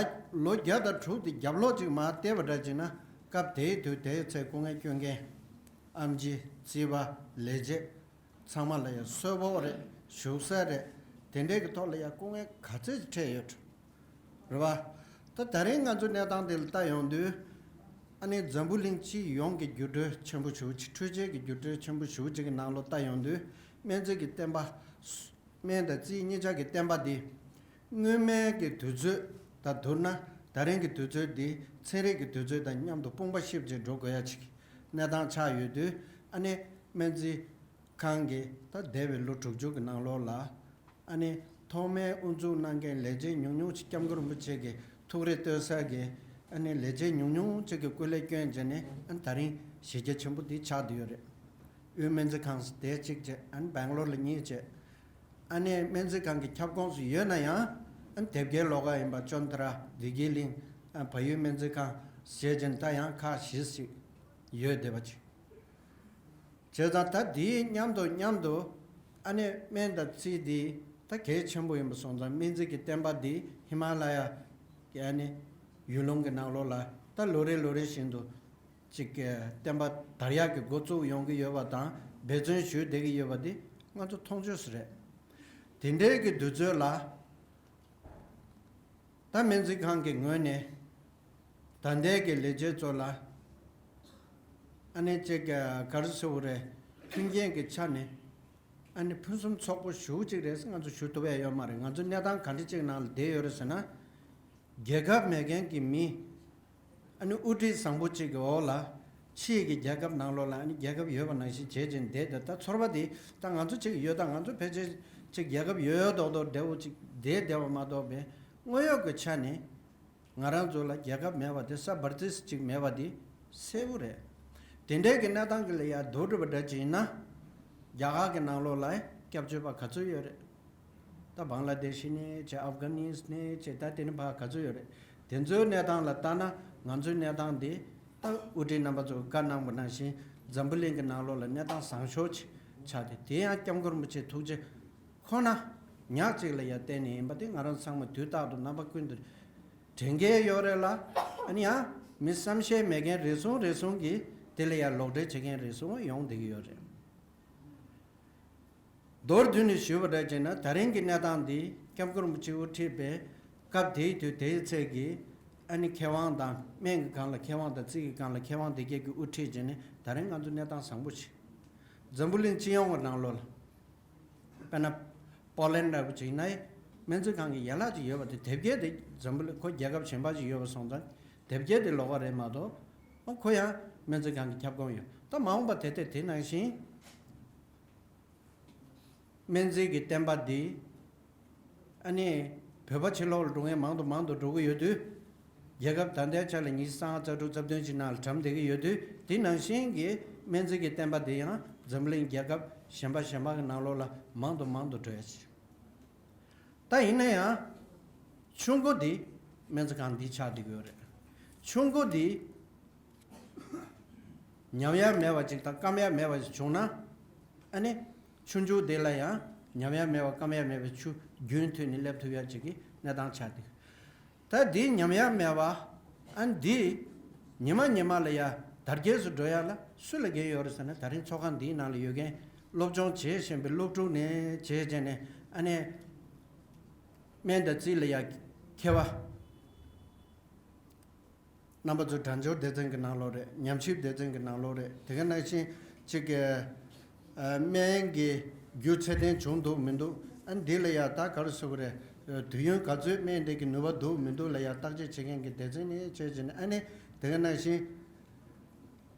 ལོ་བརྒྱ་དང་དྲུག་དེ་རྒྱབ་ལོགས་ཅིག་མར་བལྟས་པ་འདྲ་བྱས་ན་སྐབས་དེའི་དུས་དེའི་ཚེ་སྐུ་ངལ་སྐྱོན་མཁན་ཨེམ་ཆི་རྩིས་པ་ལས་བྱེད་ཚང་མ་ལ་ཡང་གསོལ་ཕོགས་རེད། བཞུགས་ས་རེད། དེ་འདྲའི་གི་ཐོག་ལ་ཡང་སྐུ་ངལ་ག་ཚོད་ཅིག་འཕྲད་ཡོད་རེད་བ། ད་ད་རིང་ང་ཚོ་གནས་སྟངས་དེ་ལ་ལྟ་ཡོང་དུས། ཨ་ནི་འཛམ་བུ་གླིང་སྤྱི་ཡོངས་ཀྱི་འགྱུར་འགྲོས་ཆེན་པོ་ཞེ་པོ་ཅིག་འཕྲུལ་ཆས་ཀྱི་འགྱུར་འགྲོས་ཆེན་པོ་ཞེ་པོ་ཅིག་གི་ནང་ལོགས་ལྟ་ཡོང་དུས། སྨན་རྩིས་ཀྱི་བསྟན་པ། སྨན་དང་རྩིས་གཉིས་ཆ་གི་བསྟན་པ་འདི། སྔོན་མའི་གི་དུས་ཚོད་དང་བསྡུར་ན་ད་རིང་གི་དུས་ཚོད་འདི་ཚན་རིག་གི་དུས་ཚོད་དང་མཉམ་དུ་དཔུང་པ་གཤིབ་བྱས་འགྲོ་དགོས་ཡ་ཅིག་གནས་སྟངས་ཆགས་ཡོད་དུས། ཨ་ནི་སྨན་རྩིས་ཁང་གི་ད་འདས་པའི་ལོ་དྲུག་ཅུ་གི་ནང་ལོགས་ལ། ཨ་ནི་ཐོག་མའི་དབུ་འཛུགས་གནང་མཁན་ལས་བྱེད་ཉུང་ཉུང་ཅིག་སྐྱབས་མགོན་རིན་པོ་ཆེ་གི་ཐུགས་རེ་ལྟོས་ས་གི་ཨ་ནི་ལས་བྱེད་ཉུང་ཉུང་ཅིག་གི་སྐུ་ལས་བསྐྱོན་བྱས་ནས། ཨ་ནི་ད་རིང་གཞི་རྒྱ་ཆེན་པོ་འདི་ཆགས་བསྡད་ཡོད་རེད། དབུས་སྨན་རྩིས་ཁང་དེ་གཅིག་བྱས། ཨ་ནི་སྦེང་ལོར་ལ་གཉིས་བྱས། ཨ་ནི་སྨན་རྩིས་ཁང་གི་ཁྱབ་ཁོངས་སུ་ཡོད་ན་ཡང་། ཨ་ནི་དེབ་སྐྱེལ་ལོགས་ཀ་ཡིན་པ་ཅོན་ཏ་ར་བདེ་སྐྱིད་གླིང་། ཨ་བལ་ཡུལ་སྨན་རྩིས་ཁང་ཞེས་བྱས་ནས་ད་ཡང་ཁག་བཞི་ཞིག་ཡོད་བསྡད་པ་ཅིག་བྱས་ཙང་ད་དེའི་མཉམ་དུ་མཉམ་དུ་ཨ་ནི་སྨན་དང་རྩིས་འདི་ད་གལ་ཆེན་པོ་ཡིན་པ་སོང་ཙང་། སྨན་རྩིས་ཀྱི་བསྟན་པ་འདི་ཧི་མ་ལ་ཡ་གི་ཨ་ནི་ཡུལ་ལུང་གི་ནང་ལོགས་ལ་ད་ལོ་རེ་ལོ་རེ་བཞིན་དུ་ཅིག་གི་བསྟན་པ་དར་ཡག་གི་འགོ་བཙུགས་ཡོང་གི་ཡོད་པ་དང་། འབད་བརྩོན་ཞུས་བསྡད་ཀྱི་ཡོད་པ་འདི་ང་ཚོ་མཐོང་ཆོས་སུ་རེད། དེ་འདྲའི་གི་དུས་ཚོད་ལ། ད་སྨན་རྩིས་ཁང་གི་ངོས་ནས་ད་ལྟའི་གི་ལས་བྱེད་ཚོ་ལ་ཨ་ནི་ཅིག་ག་རེ་ཟེར་དགོས་རེད། མཐུན་རྐྱེན་གྱི་ཆ་ནས་ཨ་ནི་ཕུན་སུམ་ཚོགས་པོ་ཞེ་པོ་ཅིག་རེད་ཟེར་ང་ཚོ་ཞུ་ཐུབ་ཡ་ཡོད་མ་རེད། ང་ཚོ་གནས་སྟངས་ག་འདྲ་ཅིག་ནང་ལ་བསྡད་ཡོད་རེད་ཟེར་ན། རྒྱལ་ཁབ་མེད་མཁན་གྱི་མི། ཨ་ནི་དབུ་ཁྲིད་བཟང་པོ་ཅིག་གི་འོག་ལ། ཕྱིའི་གི་རྒྱལ་ཁབ་ནང་ལོགས་ལ་ཨ་ནི་རྒྱལ་ཁབ་ཡོད་པ་ནང་བཞིན་བྱེད་ཅིང་བསྡད་དེ། ད་ཚོར་བ་དེ་ད་ང་ཚོ་ཅིག་ཡོད། ད་ང་ཚོ་ཕལ་ཆེར་ཅིག་རྒྱལ་ཁབ་ཡོད་ཡོད་མདོག་མདོག་འདྲ་བོ་ཅིག་བསྡད་བསྡད་པ་མ་གཏོགས་པའི། དངོས་ཡོད་ཀྱི་ཆ་ནས་ང་རང་ཚོ་ལ་རྒྱལ་ཁབ་མེད་པ་དེ། ས་བར་ཙིས་ཅིག་མེད་པ་དེ་གསལ་པོ་རེད། དེ་འདྲའི་གི་གནས་སྟངས་ཀྱི་ལ་ཡ་བསྡུར་བ་འདྲ་ཅིག་ཡིན་ན། རྒྱ་གར་གྱི་ནང་ལོགས་ལ་སྐྱབས་བཅོལ་བ་ག་ཚོད་ཡོད་རེད། ད་བང་ལ་དེ་ཤི་ནས་བྱས། ཨབ་གྷ་ནི་སི་ནས་བྱས། ད་དེ་ནི་ཕར་ག་ཚོད་ཡོད་རེད། དེ་ཚོའི་གནས་སྟངས་ལ་ལྟ་ན་ང་ཚོའི་གནས་སྟངས་འདི་ད་དབུ་ཁྲིད་རྣམ་པ་ཚོས་བཀའ་གནང་བ་ནང་བཞིན་འཛམ་བུ་གླིང་གི་ནང་ལོགས་ལ་གནས་སྟངས་བཟང་ཤོས་ཅིག་ཆགས་ཏེ། དེ་ཡང་སྐྱབས་མགོན་རིན་པོ་ཆེའི་ཐུགས་རྗེ་ཁོ་ན་ཉག་གཅིག་ལ་ཡ་བརྟེན་ནས་ཡིན་པ་དེ་ང་རང་ཚང་མ་དུས་རྟག་ཏུ་རྣམ་པ་ཀུན་ཏུ་དྲན་གྱི་ཡོད་རེད་ལ། ཨ་ནི་ཡང་མི་བསམ་ཤེས་མེད་མཁན་རེ་ཟུང་རེ་ཟུང་གིས་དེ་ལ་ཡ་ལོག་འགྲེལ་བྱེད་མཁན་རེ་ཟུང་ཡོང་བསྡད་ཀྱི་ཡོད་རེད། མདོར་བསྡུས་ནས་ཞུས་པ་འདྲ་བྱས་ན། ད་རིང་གི་གནས་སྟངས་འདི་སྐྱབས་མགོན་རིན་པོ་ཆེ་དབུ་ཁྲིད་པའི་སྐབས་དེའི་དུས་དེའི་ཚེ་གི་ཨ་ནི་མཁས་དབང་དང་། སྨན་གྱི་སྒང་ལ་མཁས་དབང་དང་། རྩིས་ཀྱི་སྒང་ལ་མཁས་དབང་དེ་གས་ཀྱིས་དབུ་ཁྲིད་བྱས་ནས་ད་རིང་ང་ཚོ་གནས་སྟངས་བཟང་པོ་ཞིག་འཛམ་བུ་གླིང་སྤྱི་ཡོངས་ཀྱི་ནང་ལོགས་ལ། དཔེར་ན་པོ་ལན་འདྲ་པོ་ཅིག་ཡིན་ན། སྨན་རྩིས་ཁང་གི་ཡན་ལག་ཅིག་ཡོད་པ་དེ། དེབ་སྐྱེལ་དེ་འཛམ་བུ་གླིང་ཁོ་རྒྱལ་ཁབ་གཞན་པ་ཅིག་ཡོད་པ་སོང་ཙང་དེབ་སྐྱེལ་དེ་ལོགས་ཀ་རེད་མ་གཏོགས། ཨོ་ཁོ་ཡང་སྨན་རྩིས་ཁང་གི་ཁྱབ་ཁོངས་ཡོད། ད་མ་འོངས་པ་དེ་དེ་དེ་ནང་བཞིན། སྨན་རྩིས་ཀྱི་བསྟན་པ་འདི་ཨ་ནི་བོད་པ་ཕྱི་ལོགས་ལ་འགྲོ་མཁན་མང་དུ་མང་དུ་འགྲོ་གི་ཡོད་དུས། རྒྱལ་ཁབ་ད་ལྟའི་ཆ་ལ་ཉི་ཤུ་རྩ་ལྔ་རྩ་དྲུག་རྩ་བདུན་ཅིག་ནང་ལ་གྲམ་བསྡད་ཀྱི་ཡོད་དུས། དེ་ནང་བཞིན་གྱི་སྨན་རྩིས་ཀྱི་བསྟན་པ་འདི་ཡང་འཛམ་གླིང་རྒྱལ་ཁབ་གཞན་པ་གཞན་པ་གི་ནང་ལོགས་ལ་མང་དུ་མང་དུ་འགྲོ་ཡ་ཆེ། ད་ཡིན་ན་ཡང་ཆུང་ཀུ་འདི་སྨན་རྩིས་ཁང་འདི་ཆགས་བསྡད་ཀྱི་ཡོད་རེད། ཆུང་ཀུ་འདི་ཉམས་ཡ་མེད་པ་ཅིག་དང་སྐམ་ཡ་མེད་པ་ཞིག་བྱུང་ན། ཨ་ནི་ཆུང་ཆུང་དེ་ལ་ཡང་ཉམས་ཡ་མེད་པ་སྐམ་ཡ་མེད་པའི་ཆུ་རྒྱུན་མཐུད་ནས་སླེབས་ཐུབ་ཡ་ཅིག་གི་གནས་སྟངས་ཆགས་འདུག་ད་འདི་ཉམས་ཡ་མེད་པ། ཨ་ནི་འདི་ ཉི་མ་ཉི་མ་ལ་ཡ་དར་རྒྱས་སུ་འགྲོ་ཡ་ལ་སུ་ལ་འགན་ཡོད་རེད་ཟེར་ན། ད་རིང་ཚོགས་ཁང་འདིའི་ནང་ལ་ཡོད་མཁན་སློབ་སྦྱོང་བྱེད་བཞིན་པའི་སློབ་ཕྲུག་ནས་བྱས་བྱས་ནས་ཨ་ནེ་སྨན་དང་རྩིས་ལ་ཡ་མཁས་པ། རྣམ་པ་ཚོ་དྲ་འབྱོར་སྡེ་ཚན་གྱི་ནང་ལོགས་རེད། ཉམས་ཞིབ་སྡེ་ཚན་གྱི་ནང་ལོགས་རེད། དེ་ག་ནང་བཞིན་གཅིག་གི་ཨ་སྨན་གྱི་རྒྱུ་ཚད་ལྡན་བྱུང་འདུག་མི་འདུག་ཨ་འདི་ལ་ཡ་ད་ག་རེ་ཟེར་དགོས་རེད། དུས་ཡུན་ག་ཚོད་སྨན་དེ་གི་ནུས་པ་འདུག་མི་འདུག་ལ་ཡ་བརྟག་དཔྱད་བྱེད་མཁན་གྱི་སྡེ་ཚན་ནས་བྱས་བྱས་ནས། ཨ་ནི་དེ་ག་ནང་བཞིན་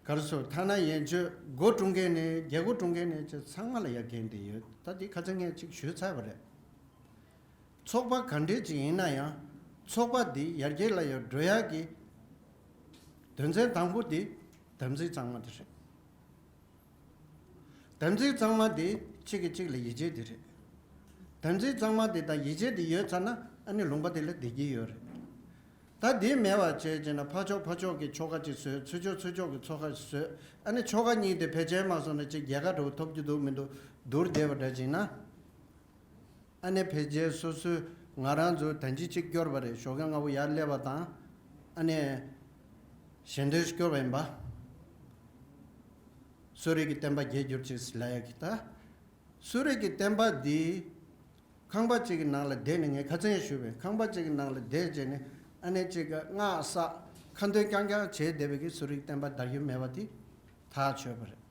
ག་རེ་ཟེར། ཐ་ན་ཡན་ཆོད་འགོ་དཀྲུག་མཁན་ནས་རྒྱལ་སྒོ་དཀྲུག་མཁན་ནས་བྱས་ཚང་མ་ལ་ཡ་འགན་དེ་ཡོད། ད་འདི་ཁ་སང་ངས་གཅིག་ཞུས་ཚར་བ་རེད། ཚོགས་པ་ག་འདྲས་ཅིག་ཡིན་ན་ཡང་ཚོགས་པ་འདི་ཡར་རྒྱས་ལ་ཡར་འགྲོ་ཡག་གི་དོན་ཚན་དང་པོ་འདི་དམ་ཚིག་གཙང་མ་དེ་རེད། དམ་ཚིག་གཙང་མ་འདི་གཅིག་གིས་གཅིག་ལ་ཡིད་ཆེས་དེ་རེད། དམ་ཚིག་གཙང་མ་འདི་དང་ཡིད་ཆེས་འདི་ཡོད་ཚར་ན་ཨ་ནི་ལུང་པ་དེ་ལ་བདེ་སྐྱིད་ཡོད་རེད། ད་འདི་མེད་པ་བྱས་བྱས་ན་ཕར་ཕྱོགས་ཕར་ཕྱོགས་ཀྱི་ཆོལ་ཁ་ཅིག་བཟོས། ཚུར་ཕྱོགས་ཚུར་ཕྱོགས་ཀྱི་ཚོགས་ཁ་ཅིག་བཟོས། ཨ་ནི་ཆོལ་ཁ་གཉིས་དེ་ཕལ་ཆེར་མ་སོང་ན་ཅིག་རྒྱལ་ཁ་འདྲ་བོ་ཐོབ་རྒྱུ་འདུག་མི་འདུག་བསྡུར་བསྡད་པ་འདྲ་བྱས་ན། ཨ་ནེ་ཕལ་ཆེར་སོ་སོའི་ང་རང་ཚོ་ད་ཅི་གཅིག་སྐྱོར་བ་རེད། ཞོགས་ཀས་སྔ་པོ་ཡར་སླེབས་པ་དང་ཨ་ནེ་གཞན་དོན་སྐྱོར་བ་ཡིན་པ། གསོ་རིག་གི་བསྟན་པ་རྒྱས་གྱུར་ཅིག་ལབ་ཡ་གི་ད། གསོ་རིག་གི་བསྟན་པ་འདི་ཁང་པ་གཅིག་གི་ནང་ལ་བསྡད་ནས། ངས་ཁ་སང་ཡང་ཞུས་པས། ཁང་པ་གཅིག་གི་ནང་ལ་བསྡད་བྱས་ནས་ཨ་ནེ་གཅིག་གི་སྔགས་བསགས་ཁ་འདོན་རྐྱང་རྐྱང་བྱས་བསྡད་པའི་གི་གསོ་རིག་བསྟན་པ་དར་རྒྱུ་མེད་པ་དེ་ཐག་ཆོད་པ་རེད།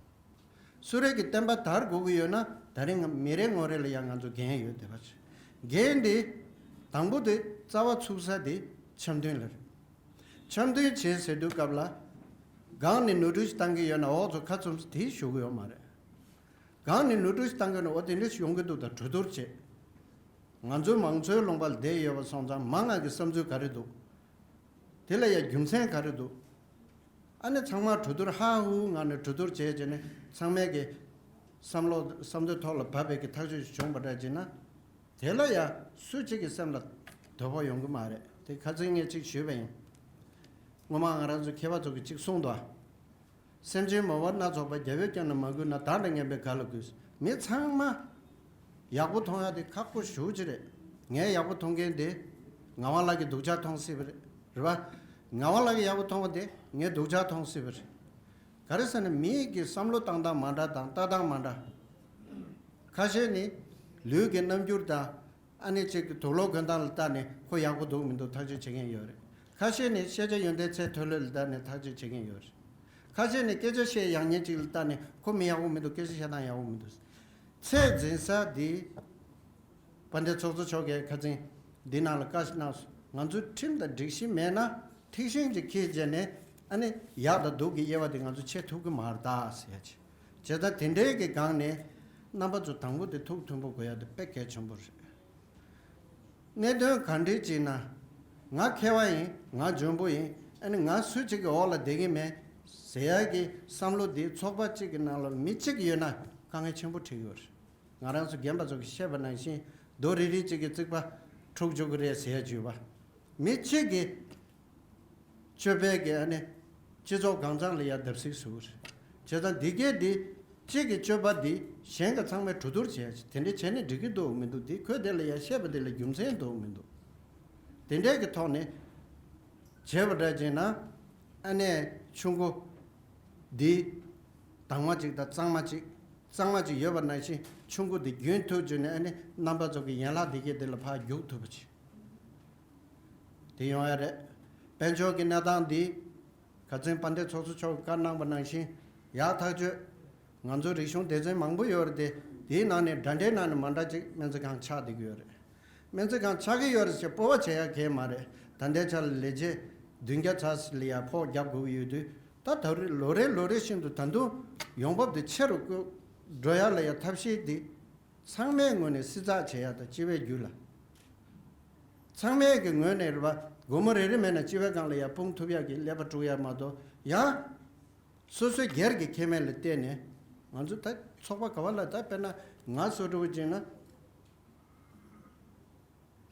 གསོ་རིག་གི་བསྟན་པ་དར་དགོས་ཀྱི་ཡོད་ན་ད་རིང་མི་རེ་ངོ་རེ་ལ་ཡང་ང་ཚོ་འགན་ཡོད་བསྡད་པ་ཅིག་འགན་འདི་དང་པོ་དེ་རྩ་བ་ཚུགས་ས་དེ་འཆམ་མཐུན་ལ་རེད། འཆམ་མཐུན་བྱེད་ཟེར་དུས་སྐབས་ལ་སྒང་ནས་ནོར་འཁྲུལ་ཞིག་བཏང་གི་ཡོད་ན་འོག་ཚོ་ཁ་བཙུམ་ས་དེ་ཞུ་གི་ཡོད་མ་རེད། སྒང་ནས་ནོར་འཁྲུལ་ཞིག་བཏང་གི་ཡོད་ན་འོ་དེ་འདྲ་ཞིག་ཡོང་གི་འདུག་ད་གྲོས་བསྡུར་བྱེད། ང་ཚོའི་མང་གཙོའི་ལུང་པ་ལ་བསྡད་ཡོད་པ་སོང་ཙང་མང་ང་གི་བསམ་ཚུལ་ག་རེ་འདུག་དེ་ལ་ཡང་རྒྱུ་མཚན་ག་རེ་འདུག་ཨ་ནི་ཚང་མ་གྲོས་བསྡུར་ཧ་ཧུ་ངང་ནས་གྲོས་བསྡུར་བྱས་བྱས་ནས་ཚང་མས་ཀྱི་བསམ་བློ་བསམ་བློའི་ཐོག་ལ་བབས་པའི་གི་ཐག་གཅོད་ཅིག་བྱུང་བ་འདྲ་བྱས་ན། དེ་ལ་ཡང་སུ་གཅིག་གི་སེམས་ལ་དོ་ཕོག་ཡོང་གི་མ་རེད། དེ་ཁ་སང་ངས་གཅིག་ཞུས་པ་ཡིན། སྔོན་མ་ང་རང་ཚོ་མཁས་པ་ཚོ་གིས་གཅིག་གསུངས་འདུག་སེམས་ཅན་མ་བ་སྣ་ཚོགས་པ། རྒྱལ་པོས་ཀྱང་ན་མ་གུས་ན། བདག་འདྲ་ངན་པས་ག་ལ་གུས། མི་ཚང་མ་ཡག་པོ་མཐོང་ཡ་དེ་ཁག་པོ་ཞེ་པོ་ཅིག་རེད། ངས་ཡག་པོ་མཐོང་མཁན་དེ་ངག་དབང་ལགས་ཀྱིས་སྡུག་ཅག་མཐོང་སྲིད་པ་རེད། རེད་པ། ངག་དབང་ལགས་ཀྱིས་ཡག་པོ་མཐོང་བ་དེ་ངས་སྡུག་ཅག་མཐོང་སྲིད་པ་རེད། ག་རེ་ཟེར་ན་མིའི་གི་བསམ་བློ་བཏང་སྟངས་མ་འདྲ་དང་ལྟ་སྟངས་མ་འདྲ། ཁ་ཤས་ནི་ལུས་ཀྱི་རྣམ་འགྱུར་དང་ཨ་ནེ་གཅིག་གི་དུག་ལོག་གོན་སྟངས་ལ་ལྟ་ནས་ཁོ་ཡག་པོ་འདུག་མི་འདུག་ཐག་གཅོད་བྱེད་མཁན་ཡོད་རེད། ཁ་ཤས་ནི་ཤེས་བྱ་ཡོན་ཏན་ཚད་མཐོ་ལོས་ལ་ལྟ་ནས་ཐག་གཅོད་བྱེད་མཁན་ཡོད་རེད། ཁ་ཤས་ནི་སྐད་ཆ་བཤད་ཡག་ཉེས་གཅིག་ལ་ལྟ་ནས་ཁོ་མི་ཡག་པོ་མི་འདུག་སྐད་ཆ་བཤད་སྟངས་ཡག་པོ་མི་འདུག་ཚད་འཛིན་ས་འདི་དཔལ་ལྡན་ཚོགས་གཙོ་མཆོག་གིས་ཁ་སང་འདི་ནང་ལ་བཀའ་གནང་སོང་། ང་ཚོའི་ཁྲིམས་དང་སྒྲིག་གཞི་མེད་ན་ཐིག་ཤིང་ཅིག་འཁྱེར་བྱས་ནས་ཨ་ནི་ཡག་དང་སྡུག་གི་དབྱེ་བ་དེ་ང་ཚོ་ཕྱེ་ཐུབ་ཀྱི་མ་རེད་ད་ཟེར་ཡ་ཅིག་བྱས་ཙང་དེ་འདྲའི་གི་སྒང་ནས་རྣམ་པ་ཚོ་དང་པོ་དེ་ཐུགས་མཐུན་པོ་དགོས་ཡ་དེ་དཔེ་གལ་ཆེན་པོ་རེད། གནད་དོན་ག་འདྲས་ཅིག་ན་ང་མཁས་པ་ཡིན། ང་འཇོན་པོ་ཡིན། ཨ་ནི་ང་སུ་གཅིག་གི་འོག་ལ་བསྡད་ཀྱི་མེད་ཟེར་ཡ་གི་བསམ་བློ་འདི་ཚོགས་པ་གཅིག་གི་ནང་ལ་མི་གཅིག་ཡོད་ན་དཀའ་ངལ་ཆེན་པོ་འཕྲད་ཀྱི་ཡོད་རེད། ང་རང་ཚོ་རྒན་པ་ཚོ་གིས་བཤད་པ་ནང་བཞིན་རྡོ་རིལ་རིལ་གཅིག་གི་རྩིག་པ་འཁྲུག་འཇུག་གི་རེད་ཟེར་ཡ་བརྗོད་པ། མི་གཅིག་གི་སྤྱོད་པའི་གི་ཨ་ནི་སྤྱི་ཚོགས་གང་ཚང་ལ་ཡ་བརྡབ་གསིག་བཟོ་གི་རེད། བྱས་ཙང་འདི་གས་འདི་གཅིག་གི་སྤྱོད་པ་འདི་གཞན་གྱི་ཚང་མས་གྲོས་བསྡུར་བྱས་ཡ་ཅིག་དེ་འདྲས་བྱས་ནས་འགྲིག་གི་འདུག་མི་འདུག་འདི་ཁོས་དེ་ལ་ཡ་བཤད་པ་དེ་ལ་རྒྱུ་མཚན་འདུག་མི་འདུག་དེ་འདྲས་ཀྱི་ཐོག་ནས་བྱས་པ་འདྲ་བྱས་ན་ཨ་ནི་ཆུ་མགོ་འདི་དྭངས་མ་ཅིག་དང་གཙང་མ་ཅིག་གཙང་མ་ཅིག་ཡོད་པ་ནང་བཞིན་ཆུ་མགོ་འདི་རྒྱུན་མཐུད་བྱས་ནས་ཨ་ནི་རྣམ་པ་ཚོ་གི་ཡན་ལག་འདི་གས་དེ་ལ་ཕར་རྒྱུག་ཐུབ་པ་ཅིག་དེ་ཡོང་ཡ་རེད། དཔལ་འབྱོར་གྱི་གནས་སྟངས་འདི་ཁ་སང་དཔལ་ལྡན་ཚོགས་གཙོ་མཆོག་གིས་བཀའ་གནང་པ་ནང་བཞིན་ཡག་ཐག་ཆོད། ང་ཚོ་རིག་གཞུང་སྡེ་ཚན་མང་པོ་ཡོད་རེད་དེ། དེའི་ནང་ནས་འདྲ་འདྲའི་ནང་ནས་མ་འདྲ་ཅིག་སྨན་རྩིས་ཁང་ཆགས་བསྡད་ཀྱི་ཡོད་རེད། སྨན་རྩིས་ཁང་ཆགས་ཀྱི་ཡོད་རེད་ཟེར་སྤོབས་པ་བྱེད་ཡ་གང་ཡང་མ་རེད། ད་ལྟའི་ཆ་ལ་ལས་བྱེད་བདུན་བརྒྱ་ཙམ་ལ་ཡ་ཕོགས་རྒྱབ་དགོས་ཀྱི་ཡོད་དུས། ད་ད་རེས་ལོ་རེ་ལོ་རེ་བཞིན་དུ་ད་དུང་ཡོང་འབབ་དེ་ཆེ་རུ་འགྲོ་ཡ་ལ་ཡ་ཐབས་ཤེས་དེ་ཚང་མའི་ངོས་ནས་བསྲི་ཚགས་བྱེད་ཡ་དང་། སྤྱི་བའི་རྒྱུད་ལ། ཚང་མའི་གི་ངོས་ནས་རེད་པ། སྒོར་མོ་རེ་རེ་མེད་ན་སྤྱི་བའི་སྒང་ལ་ཡ་སྤུངས་ཐུབ་ཡ་གི་ཀླད་པ་དཀྲུག་ཡ་མ་གཏོགས་ཡང་། སོ་སོའི་སྒེར་གྱི་ཁེ་ཕན་ལ་བལྟས་ནས་ང་ཚོ་ད་ཚོགས་པ་ག་བ་ལ། ད་དཔེར་ན་ང་བཟོ་འདྲ་བོ་བྱས་ན།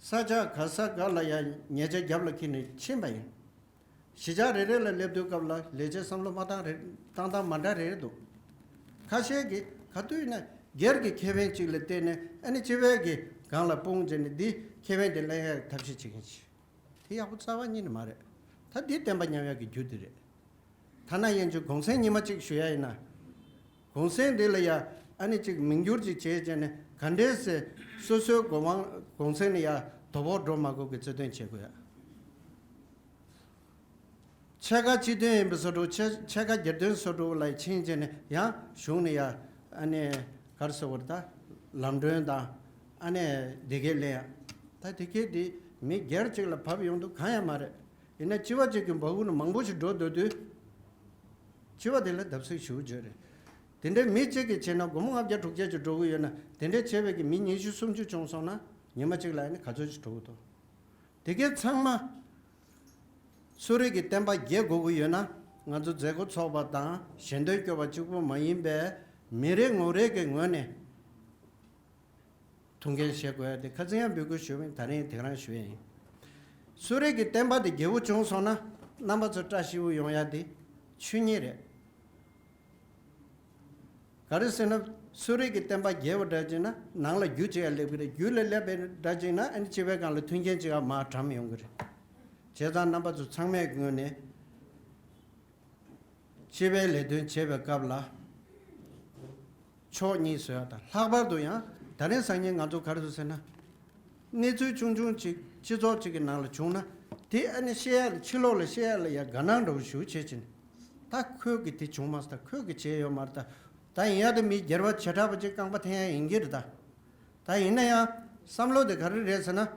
ས་ཆ་ག་ས་ག་ལ་ཡ་ཉེས་ཆད་རྒྱབ་ལ་འཁྱེར་ནས་ཕྱིན་པ་ཡིན། གཞིས་ཆགས་རེ་རེ་ལ་སླེབས་དུས་སྐབས་ལ་ལས་བྱེད་བསམ་བློ་མ་བཏང་རེ་བཏང་སྟངས་མ་འདྲ་རེ་རེ་འདུག་ཁ་ཤས་ཀྱིས་ག་དུས་ཡིན་ན་སྒེར་གྱི་ཁེ་ཕན་ཅིག་ལ་བལྟས་ནས་ཨ་ནི་སྤྱི་བའི་གི་སྒང་ལ་སྤུངས་བྱས་ནས་འདི་ཁེ་ཕན་དེ་ལེན་ཡག་ཐབས་ཤེས་བྱེད་མཁན་ཅིག་དེ་ཡག་པོ་རྩ་བ་ཉིད་ནས་མ་རེད། ད་འདི་བདེན་པ་མཉམ་ཡག་གི་རྒྱུ་དེ་རེད། ཐ་ན་ཡན་ཆོད་གུང་སེང་ཉི་མ་གཅིག་ཞུ་ཡ་ཡིན་ན། གུང་སེང་འདི་ལ་ཡ་ཨ་ནི་གཅིག་མིང་བསྒྱུར་ཅིག་བྱས་བྱས་ནས་ག་འདྲས་སེ་སོ་སོའི་གོ་མང་གུང་སེང་ནས་ཡ་དོ་ཕོག་འགྲོ་མ་དགོས་ཀྱི་རྩོད་དོན་བྱེད་དགོས་ཡ། ཕྱེད་ཀ་སྤྱི་དོན་ཡིན་པའི་བཟོ་འདྲ་ཕྱེད་ཕྱེད་ཀ་སྒེར་དོན་བཟོ་འདྲ་ལ་ཕྱིན་བྱས་ནས་ཡང་གཞུང་ནས་ཡ་ཨ་ནི་ག་རེ་ཟེར་བ་རེད་ད། ལམ་གྲོན་དང་ཨ་ནི་སྡེ་དགེ་ལེན་ཡ། ད་དེ་གས་དེ་མི་སྒེར་གཅིག་ལ་བབས་ཡོང་དུས་གང་ཡང་མ་རེད། ཡིན་ན་སྤྱི་པ་གཅིག་གི་འབག་གུ་ནས་མང་པོ་ཞིག་འགྲོ་སྡོད་དུས། སྤྱི་པ་དེ་ལ་བརྡབ་གསིག་ཞུ་རྒྱུ་རེད། དེ་འདྲའི་མི་གཅིག་གིས་བྱས་ན་སྒོར་མོ་ལྔ་བརྒྱ་དྲུག་བརྒྱ་ཅིག་འགྲོ་གི་ཡོད་ན། དེ་འདྲའི་བྱས་པའི་གི་མི་ཉི་ཤུ་སུམ་ཅུ་བྱུང་སོང་ན་ཉི་མ་གཅིག་ལ་ཨ་ནི་ག་ཚོད་ཅིག་འགྲོ་གི་འདུག། དེ་གས་ཚང་མ་གསོ་རིག་གི་བསྟན་པ་རྒྱས་དགོས་ཀྱི་ཡོད་ན། ང་ཚོ་མཛད་སྒོ་ཚོགས་པ་དང་ཞལ་འདོན་སྐྱོར་བ་གཅིག་པུ་མ་ཡིན་པའི་མི་རེ་ངོ་རེ་གི་ངོས་ནས་ཐུགས་འགན་བཞེས་དགོས་ཡ་དེ་ཁ་སང་ཡང་འབོད་སྐུལ་ཞུས་པ་ཡིན། ད་རིང་དེ་རང་ཞུ་ཡ་ཡིན། གསོ་རིག་གི་བསྟན་པ་དེ་རྒྱས་པོ་བྱུང་སོང་ན་རྣམ་པ་ཚོ་བཀྲ་ཤིས་པོ་ཡོང་ཡ་དེ་ཆོས་ཉིད་རེད། ག་རེ་ཟེར་ན་གསོ་རིག་གི་བསྟན་པ་རྒྱས་པ་འདྲ་ཅིག་ན་ནང་ལ་རྒྱུ་ཅིག་ཡང་སླེབས་ཀྱི་རེད། རྒྱུ་ལ་སླེབས་པའི་འདྲ་ཅིག་ན་ཨ་ནི་སྤྱི་པའི་སྒང་ལ་མཐུན་རྐྱེན་ཅིག་ཡང་མར་གྲམ་ཡོང་གི་རེད། བྱས་ཙང་རྣམ་པ་ཚོ་ཚང་མས་ངོས་ནས་སྤྱི་པའི་ལས་དོན་བྱེད་པའི་སྐབས་ལ་ཕྱོགས་གཉིས་བཟོ་ཡ་དང་། ལྷག་པར་དུ་ཡང་ད་རིང་སང་ཉིན་ང་ཚོ་ག་རེ་འདུག་ཟེར་ན། གནས་ཚུལ་ཆུང་ཆུང་ཅིག་སྤྱི་ཚོགས་ཅིག་གི་ནང་ལ་བྱུང་ན། དེ་ཨ་ནི་བཤད་ཡ་ལ་ཕྱི་ལོགས་ལ་བཤད་ཡ་ལ་ཡ་དགའ་སྣང་འདྲ་བོ་ཞིག་བྱེད་ཅིང་། ད་ཁོས་གི་དེ་བྱུང་མ་སོང་། ད་ཁོས་གི་བྱས་ཡོད་མ་རེད། ད་ད་ཡིན་ཡ་དེ་མི་སྒེར་པ་བྱེ་བྲག་པ་ཅིག་རྐང་པ་འཐེན་ཡ་ཡིན་གྱི་རེད་ད། ད་ཡིན་ན་ཡང་བསམ་བློ་དེ་ག་རེ་རེད་ཟེར་ན།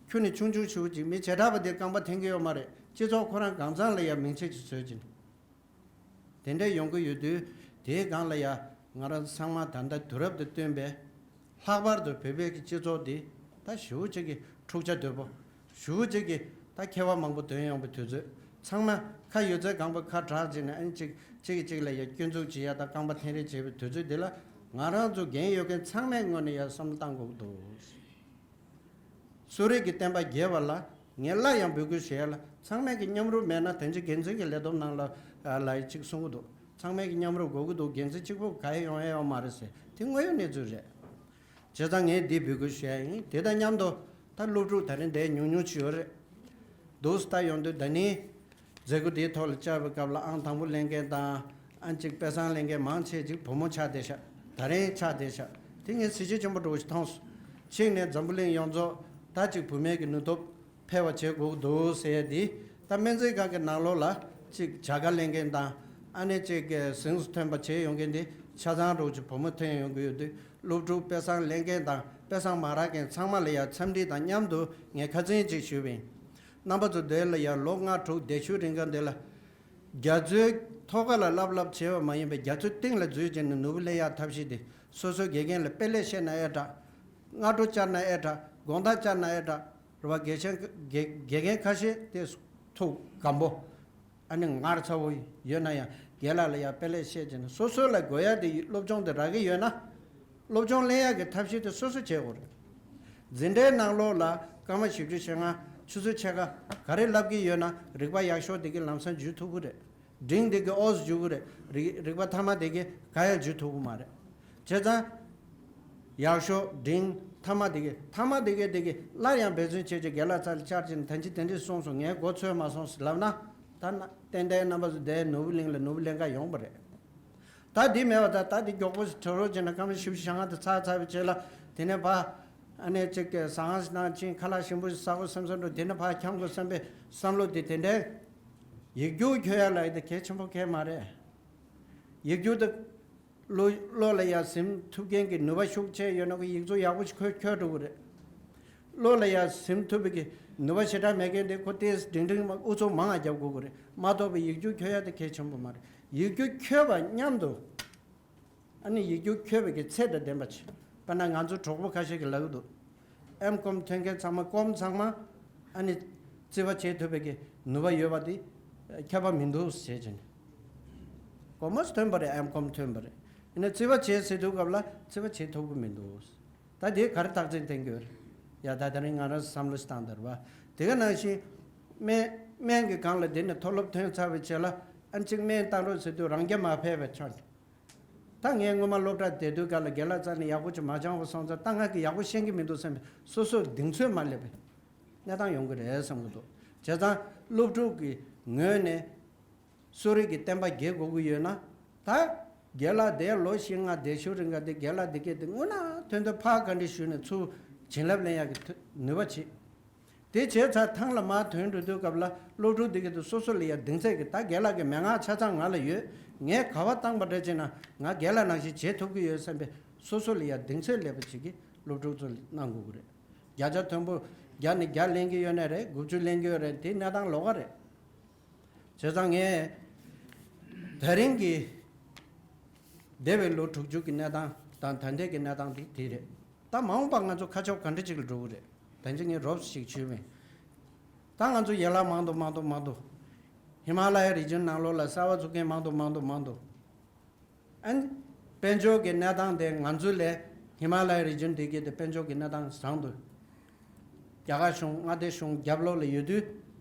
ཁྱོད་ནི་ཆུང་ཆུང་ཞིག་ཅིག་མི་བྱེ་བྲག་པ་དེ་རྐང་པ་འཐེན་གི་ཡོད་མ་རེད། སྤྱི་ཚོགས་ཁོ་རང་གང་ཚང་ལ་ཡ་མིང་ཆད་ཅིག་བཟོས་ཅིང་། དེ་འདྲ་ཡོང་གི་ཡོད་དུས་དེའི་སྒང་ལ་ཡ་ང་རང་ཚང་མ་ད་ལྟ་དུས་རབས་དང་བསྟུན་པའི་ལྷག་པར་དུ་བོད་པའི་གི་སྤྱི་ཚོགས་འདི་ད་ཞེ་པོ་ཅིག་གི་འཁྲུག་ཆ་དོད་པོ། ཞེ་པོ་ཅིག་གི་ད་ཁྱད་པར་མང་པོ་ཐོན་ཡོང་པའི་དུས་ཚོད། ཚང་མ་ཁ་ཡོད་ཚད་གང་པོ་ཁ་གྲག་བྱས་ནས་ཨ་ནི་གཅིག་གཅིག་གིས་གཅིག་ལ་ཡ་སྐྱོན་འཛུགས་བྱེད་ཡ་ད་རྐང་པ་འཐེན་རེས་བྱེད་པའི་དུས་ཚོད་འདི་ལ་ང་རང་ཚོ་འགན་ཡོད་མཁན་ཚང་མའི་ངོས་ནས་ཡ་བསམ་བློ་བཏང་དགོས་ཀྱི་འདུག། གསོ་རིག་གི་བསྟན་པ་རྒྱས་པ་ལ་ངས་སླར་ཡང་འབོད་སྐུལ་བྱེད་ཡ་ལ། ཚང་མས་ཀྱི་མཉམ་རུབ་མེད་ན་དོན་གཅིག་འགན་འཛིན་གྱི་ལས་བསྡོམས་ནང་ལ་ལ་ཡི་གཅིག་གསུང་གི་འདུག། ཚང་མས་ཀྱི་མཉམ་རུབ་དགོས་ཀྱི་འདུག། འགན་འཛིན་གཅིག་པུ་ག་ཡེ་ཡོང་ཡ་ཡོད་མ་རེད་ཟེར། དེ་དངོས་ཡོད་གནས་ཚུལ་རེད། བྱས་ཙང་ངས་འདི་འབོད་སྐུལ་ཞུ་ཡ་ཡིན། དེ་དང་མཉམ་དུ་ད་སློབ་ཕྲུག་ད་རིང་འདིར་ཉུང་ཉུང་ཅིག་ཡོད་རེད། འདུག་སེ་ད་ཡོང་དུས་ད་ནི་མཛད་སྒོ་འདིའི་ཐོག་ལ་བཅར་བའི་སྐབས་ལ་ཨང་དང་པོ་ལེན་མཁན་དང་ཨ་ནི་གཅིག་དཔེ་བཟང་ལེན་མཁན་མང་ཆེ་ཅིག་བུ་མོ་ཆགས་བསྡད་ཤག། ད་རིང་ཆགས་བསྡད་ཤག། དེ་ངས་གཟི་བརྗིད་ཆེན་པོ་འདྲ་བོ་ཞིག་མཐོང་སོང་། གཅིག་ནས་འཛམ་བུ་གླིང་ཡོངས་རྫོགས་ད་ཅིག་བུད་མེད་ཀྱི་ནུས་སྟོབས་འཕེལ་བ་བྱེད་དགོས་ཀྱི་འདུག་ཟེར་ཡ་འདི། ད་སྨན་རྩིས་ཁང་གི་ནང་ལོགས་ལ་གཅིག་བྱ་དགའ་ལེན་མཁན་དང་ཨ་ནི་གཅིག་གཟེངས་སུ་ཐོན་པ་བྱས་ཡོང་མཁན་འདི་ཆ་ཚང་འདྲ་བོ་ཅིག་བུ་མོ་ཐོན་ཡོང་གི་ཡོད་དུས། སློབ་ཕྲུག་དཔེ་བཟང་ལེན་མཁན་དང་དཔེ་བཟང་མ་རག་མཁན་ཚང་མ་ལ་ཡ་འཚམས་འདྲི་དང་མཉམ་དུ་ངས་ཁ་སང་ཅིག་ཞུས་པ་ཡིན། རྣམ་པ་ཚོ་འདིར་ལ་ཡ་ལོ་ལྔ་དྲུག་འདས་ཤུལ་རིང་ག་འདི་ལ་རྒྱ་མཚོའི་ཐོག་ཁ་ལ་ལབ་ལབ་བྱས་པ་མ་ཡིན་པའི་རྒྱ་མཚོའི་གཏིང་ལ་འཛུལ་བྱས་ནས་ནོར་བུ་ལེན་ཡག་ཐབས་ཤེས་དེ་སོ་སོའི་དགེ་རྒན་ལ་དཔེ་ལེགས་བཤད་ན་ཨེ་དྲག། སྔ་དྲོ་བཅར་ན་ཨེ་དྲག། དགོང་དག་བཅར་ན་ཨེ་དྲག། རེད་བ། དགེ་ཆེན་དགེ་དགེ་རྒན་ཁ་ཤས་དེ་ཐུགས་སྒམ་པོ། ཨ་ནི་ངར་ཚ་བོ་ཡོད་ན་ཡང་རྒན་ལགས་ལ་ཡང་དཔེ་ལེགས་བཤད་བྱས་ནས་སོ་སོ་ལ་དགོས་ཡ་དེ་སློབ་སྦྱོང་དེ་རག་གི་ཡོད་ན། སློབ་སྦྱོང་ལེན་ཡག་གི་ཐབས་ཤེས་དེ་སོ་སོ་བྱེད་དགོས་རེད། འཛིན་གྲྭའི་ནང་ལོགས་ལ་སྐར་མ་བཞི་བཅུ་ཞེ་ལྔ་ཆུ་ཚོད་ཕྱེད་ཀ་ག་རེ་བསླབ་ཀྱི་ཡོད་ན་རིག་པ་ཡག་ཤོས་དེ་གི་ལམ་སང་འཇུ་ཐུབ་ཀྱི་རེད། འབྲིང་དེ་གི་ཨོ་ཙམ་འཇུ་གི་རེད། རིག་རིག་པ་ཐ་མ་དེ་གི་ག་ཡང་འཇུ་ཐུབ་ཀྱི་མ་རེད། བྱས་ཙང་། ཡག་ཤོས་འབྲིང་ཐ་མ་དེ་གི་ཐ་མ་དེ་གི་དེ་གི་སླར་ཡང་འབད་བརྩོན་བྱས་ཀྱི་རྒན་ལགས་རྩ་ལ་བཅར་གྱི་ནས་ད་ཅི་དེ་འདྲས་གསུངས་སོང་། ངས་མགོ་ཚོས་མ་སོང་ཟེར་ལབ་ན། ད་ན་ཏན་ཏན་རྣམ་པ་ཚོ་འདིར་ནོར་བུ་གླིང་ལ་ནོར་བུ་ལེན་ག་ཡོང་པ་རེད། ད་འདི་མེད་པ་ད་ད་འདི་མགྱོགས་པོ་ཞིག་གྲོལ་རོགས་བྱས་ན་སྐར་མ་བཞི་བཅུ་ཞེ་ལྔ་དེ་ཚར་ཚར་བའི་རྗེས་ལ་དེ་ནས་ཕར་ཨ་ནེ་གཅིག་གི་ཟ་ཁང་ཞིག་ནང་ཕྱིན་ཁ་ལག་ཞིམ་པོ་ཞིག་ཟ་དགོས་བསམ་བསམ་འགྲོ། དེ་ནས་ཕར་འཁྱམ་དགོས་བསམ་པའི་བསམ་བློ་དེ་དེ་འདྲའི་ཡིག་རྒྱུགས་ཁྱོད་ཡ་ལ་ཡི་དེ་གལ་ཆེན་པོ་གལ་མ་རེད། ཡིག་རྒྱུགས་དེ། བློ་བློ་ལ་ཡ་ཟིན་ཐུབ་མཁན་གྱི་ནུས་པ་ཤུགས་ཆེ་ཡོད་ན་ཁོ་ཡིག་ཚོགས་ཡག་པོ་ཞིག་ཁོས་འཁྱོལ་འགྲོ་གི་རེད། བློ་ལ་ཡ་ཟིན་ཐུབ་པའི་གི་ནུས་པ་ཞེ་དྲག་མེད་མཁན་དེ་ཁོ་ཏོག་ཙམ་འབྲིང་འབྲིང་ཨུ་ཚུགས་མང་ང་རྒྱབ་དགོས་ཀྱི་རེད་མ་གཏོགས་པའི་ཡིག་རྒྱུགས་འཁྱོལ་ཡ་དེ་གལ་ཆེན་པོ་མ་རེད། ཡིག་རྒྱུགས་འཁྱོལ་བ་མཉམ་དུ། ཨ་ནི་ཡིག་རྒྱུགས་འཁྱོལ་བའི་གི་ཚད་དང་ལྡན་པ་བྱེད། དཔེར་ན་ང་ཚོ་གྲོགས་པོ་ཁ་ཤས་ཀྱིས་ལབ་ཀྱི་འདུག། ཨེམ་ཀོམ་ཐོན་མཁན་ཚང་མ་ཀོམ་ཚང་མ་ཨ་ནི་རྩིས་པ་བྱེད་ཐུབ་པའི་གི་ནུས་པ་ཡོད་པ་དེ་ཁྱད་པར་མི་འདུག་ཟེར་བྱས་ནས། ཀོ་མར་སི་ཐོན་པ་རེད། ཨེམ་ཀོམ་ཐོན་པ་རེད། ཡིན་ན་རྩིས་པ་བྱེད་ཟེར་དུས་སྐབས་ལ་རྩིས་པ་བྱེད་ཐུབ་ཀྱི་མི་འདུག། ད་དེ་ག་རེ་རྟགས་མཚན་བསྟན་གྱི་ཡོད་རེད། ཡ་ད་དེ་རིང་ང་རང་བསམ་བློ་ཞིག་བཏང་དར་བ། དེ་ག་ནང་བཞིན་སྨན་སྨན་གྱི་སྒང་ལ་དེ་ནས་མཐོ་སློབ་ཐོན་ཚར་བའི་རྗེས་ལ་ཨ་ནི་གཅིག་སྨན་བཏང་རོགས་ཟེར་དུས་རང་རྐྱ་མ་ཕེབས་པའི་ཆ། ད་ངས་སྔོན་མ་སློབ་གྲྭ་བསྡད་དུས་སྐབས་ལ་རྒན་ལགས་རྩ་ནས་ཡག་པོ་ཅིག་མ་སྦྱངས་པ་སོང་ཙང་ད་ང་གིས་ཡག་པོ་ཤེས་ཀྱི་མི་འདུག་བསམ་པའི་སོ་སོར་གདེང་ཚོད་མ་སླེབས་པའི་གནས་སྟངས་ཡོང་གི་རེད་བསམ་གྱི་འདུག། བྱས་ཙང་སློབ་ཕྲུག་གི་ངོས་ནས་ གསོ་རིག་གི་བསྟན་པ་རྒྱས་དགོས་ཀྱི་ཡོད་ན། ད་རྒན་ལགས་དེ་ལོ་བཞི་ལྔ་བསྡད་ཤུལ་རིང་ག་དེ་རྒན་ལགས་དེ་གས་དེ་དངོས་གནས་དོན་དུ་ཕར་བཀའ་འདྲི་ཞུས་ནས་ཚུར་བྱིན་རླབས་ལེན་ཡག་གི་ཐུ་ནུས་པ་བྱེད། དེ་བྱས་ཚར་ཐང་ལ་མར་ཐོན་འགྲོ་དུས་སྐབས་ལ་སློབ་ཕྲུག་འདི་གས་དེ་སོ་སོ་ལ་ཡ་གདེང་ཚད་ཀྱི། ད་རྒན་ལགས་ཀྱི་མན་ངག་ཆ་ཚང་ང་ལ་ཡོད། ངས་ག་བ་བཏང་པ་འདྲ་བྱས་ན་ང་རྒན་ལགས་ནང་བཞིན་བྱེད་ཐུབ་ཀྱི་ཡོད་བསམ་པའི་སོ་སོ་ལ་ཡ་གདེང་ཚད་སླེབས་པ་ཅིག་གི་སློབ་ཕྲུག་ཚོ་གནང་དགོས་ཀྱི་རེད། བརྒྱ་ཆ་མཐོན་པོ་བརྒྱ་ནས་བརྒྱ་ལེན་གྱི་ཡོད་ན་རེད། དགུ་བཅུ་ལེན་གྱི་ཡོད་རེད། དེ་གནས་སྟངས་ལོགས་ཀ་རེད། བྱས་ཙང་ངས་ད་རིང་གི་འདས་པའི་ལོ་དྲུག་ཅུ་གི་གནས་སྟངས་དང་ད་ལྟའི་གི་གནས་སྟངས་དེ་དེ་རེད། ད་མ་འོངས་པ་ང་ཚོ་ཁ་ཕྱོགས་ག་འདྲ་ཅིག་ལ་འགྲོ་གི་རེད། ད་ཅི་ངས་རོབ་ཞིག་ཞུས་པས། ད་ང་ཚོ་ཡན་ལག་མང་དུ་མང་དུ་མང་དུ། ཧི་མ་ལ་ཡ་རི་ཇན་ནང་ལོགས་ལ་གསར་བ་བཙུགས་མཁན་མང་དུ་མང་དུ་མང་དུ། ཨན། དཔལ་འབྱོར་གྱི་གནས་སྟངས་དེ་ང་ཚོ་ལས་ཧི་མ་ལ་ཡ་རི་ཇན་དེ་གའི་དེ་དཔལ་འབྱོར་གྱི་གནས་སྟངས་བཟང་དུ། རྒྱ་གར་གཞུང་མངའ་སྡེ་གཞུང་རྒྱབ་ལོགས་ལ་ཡོད་དུས།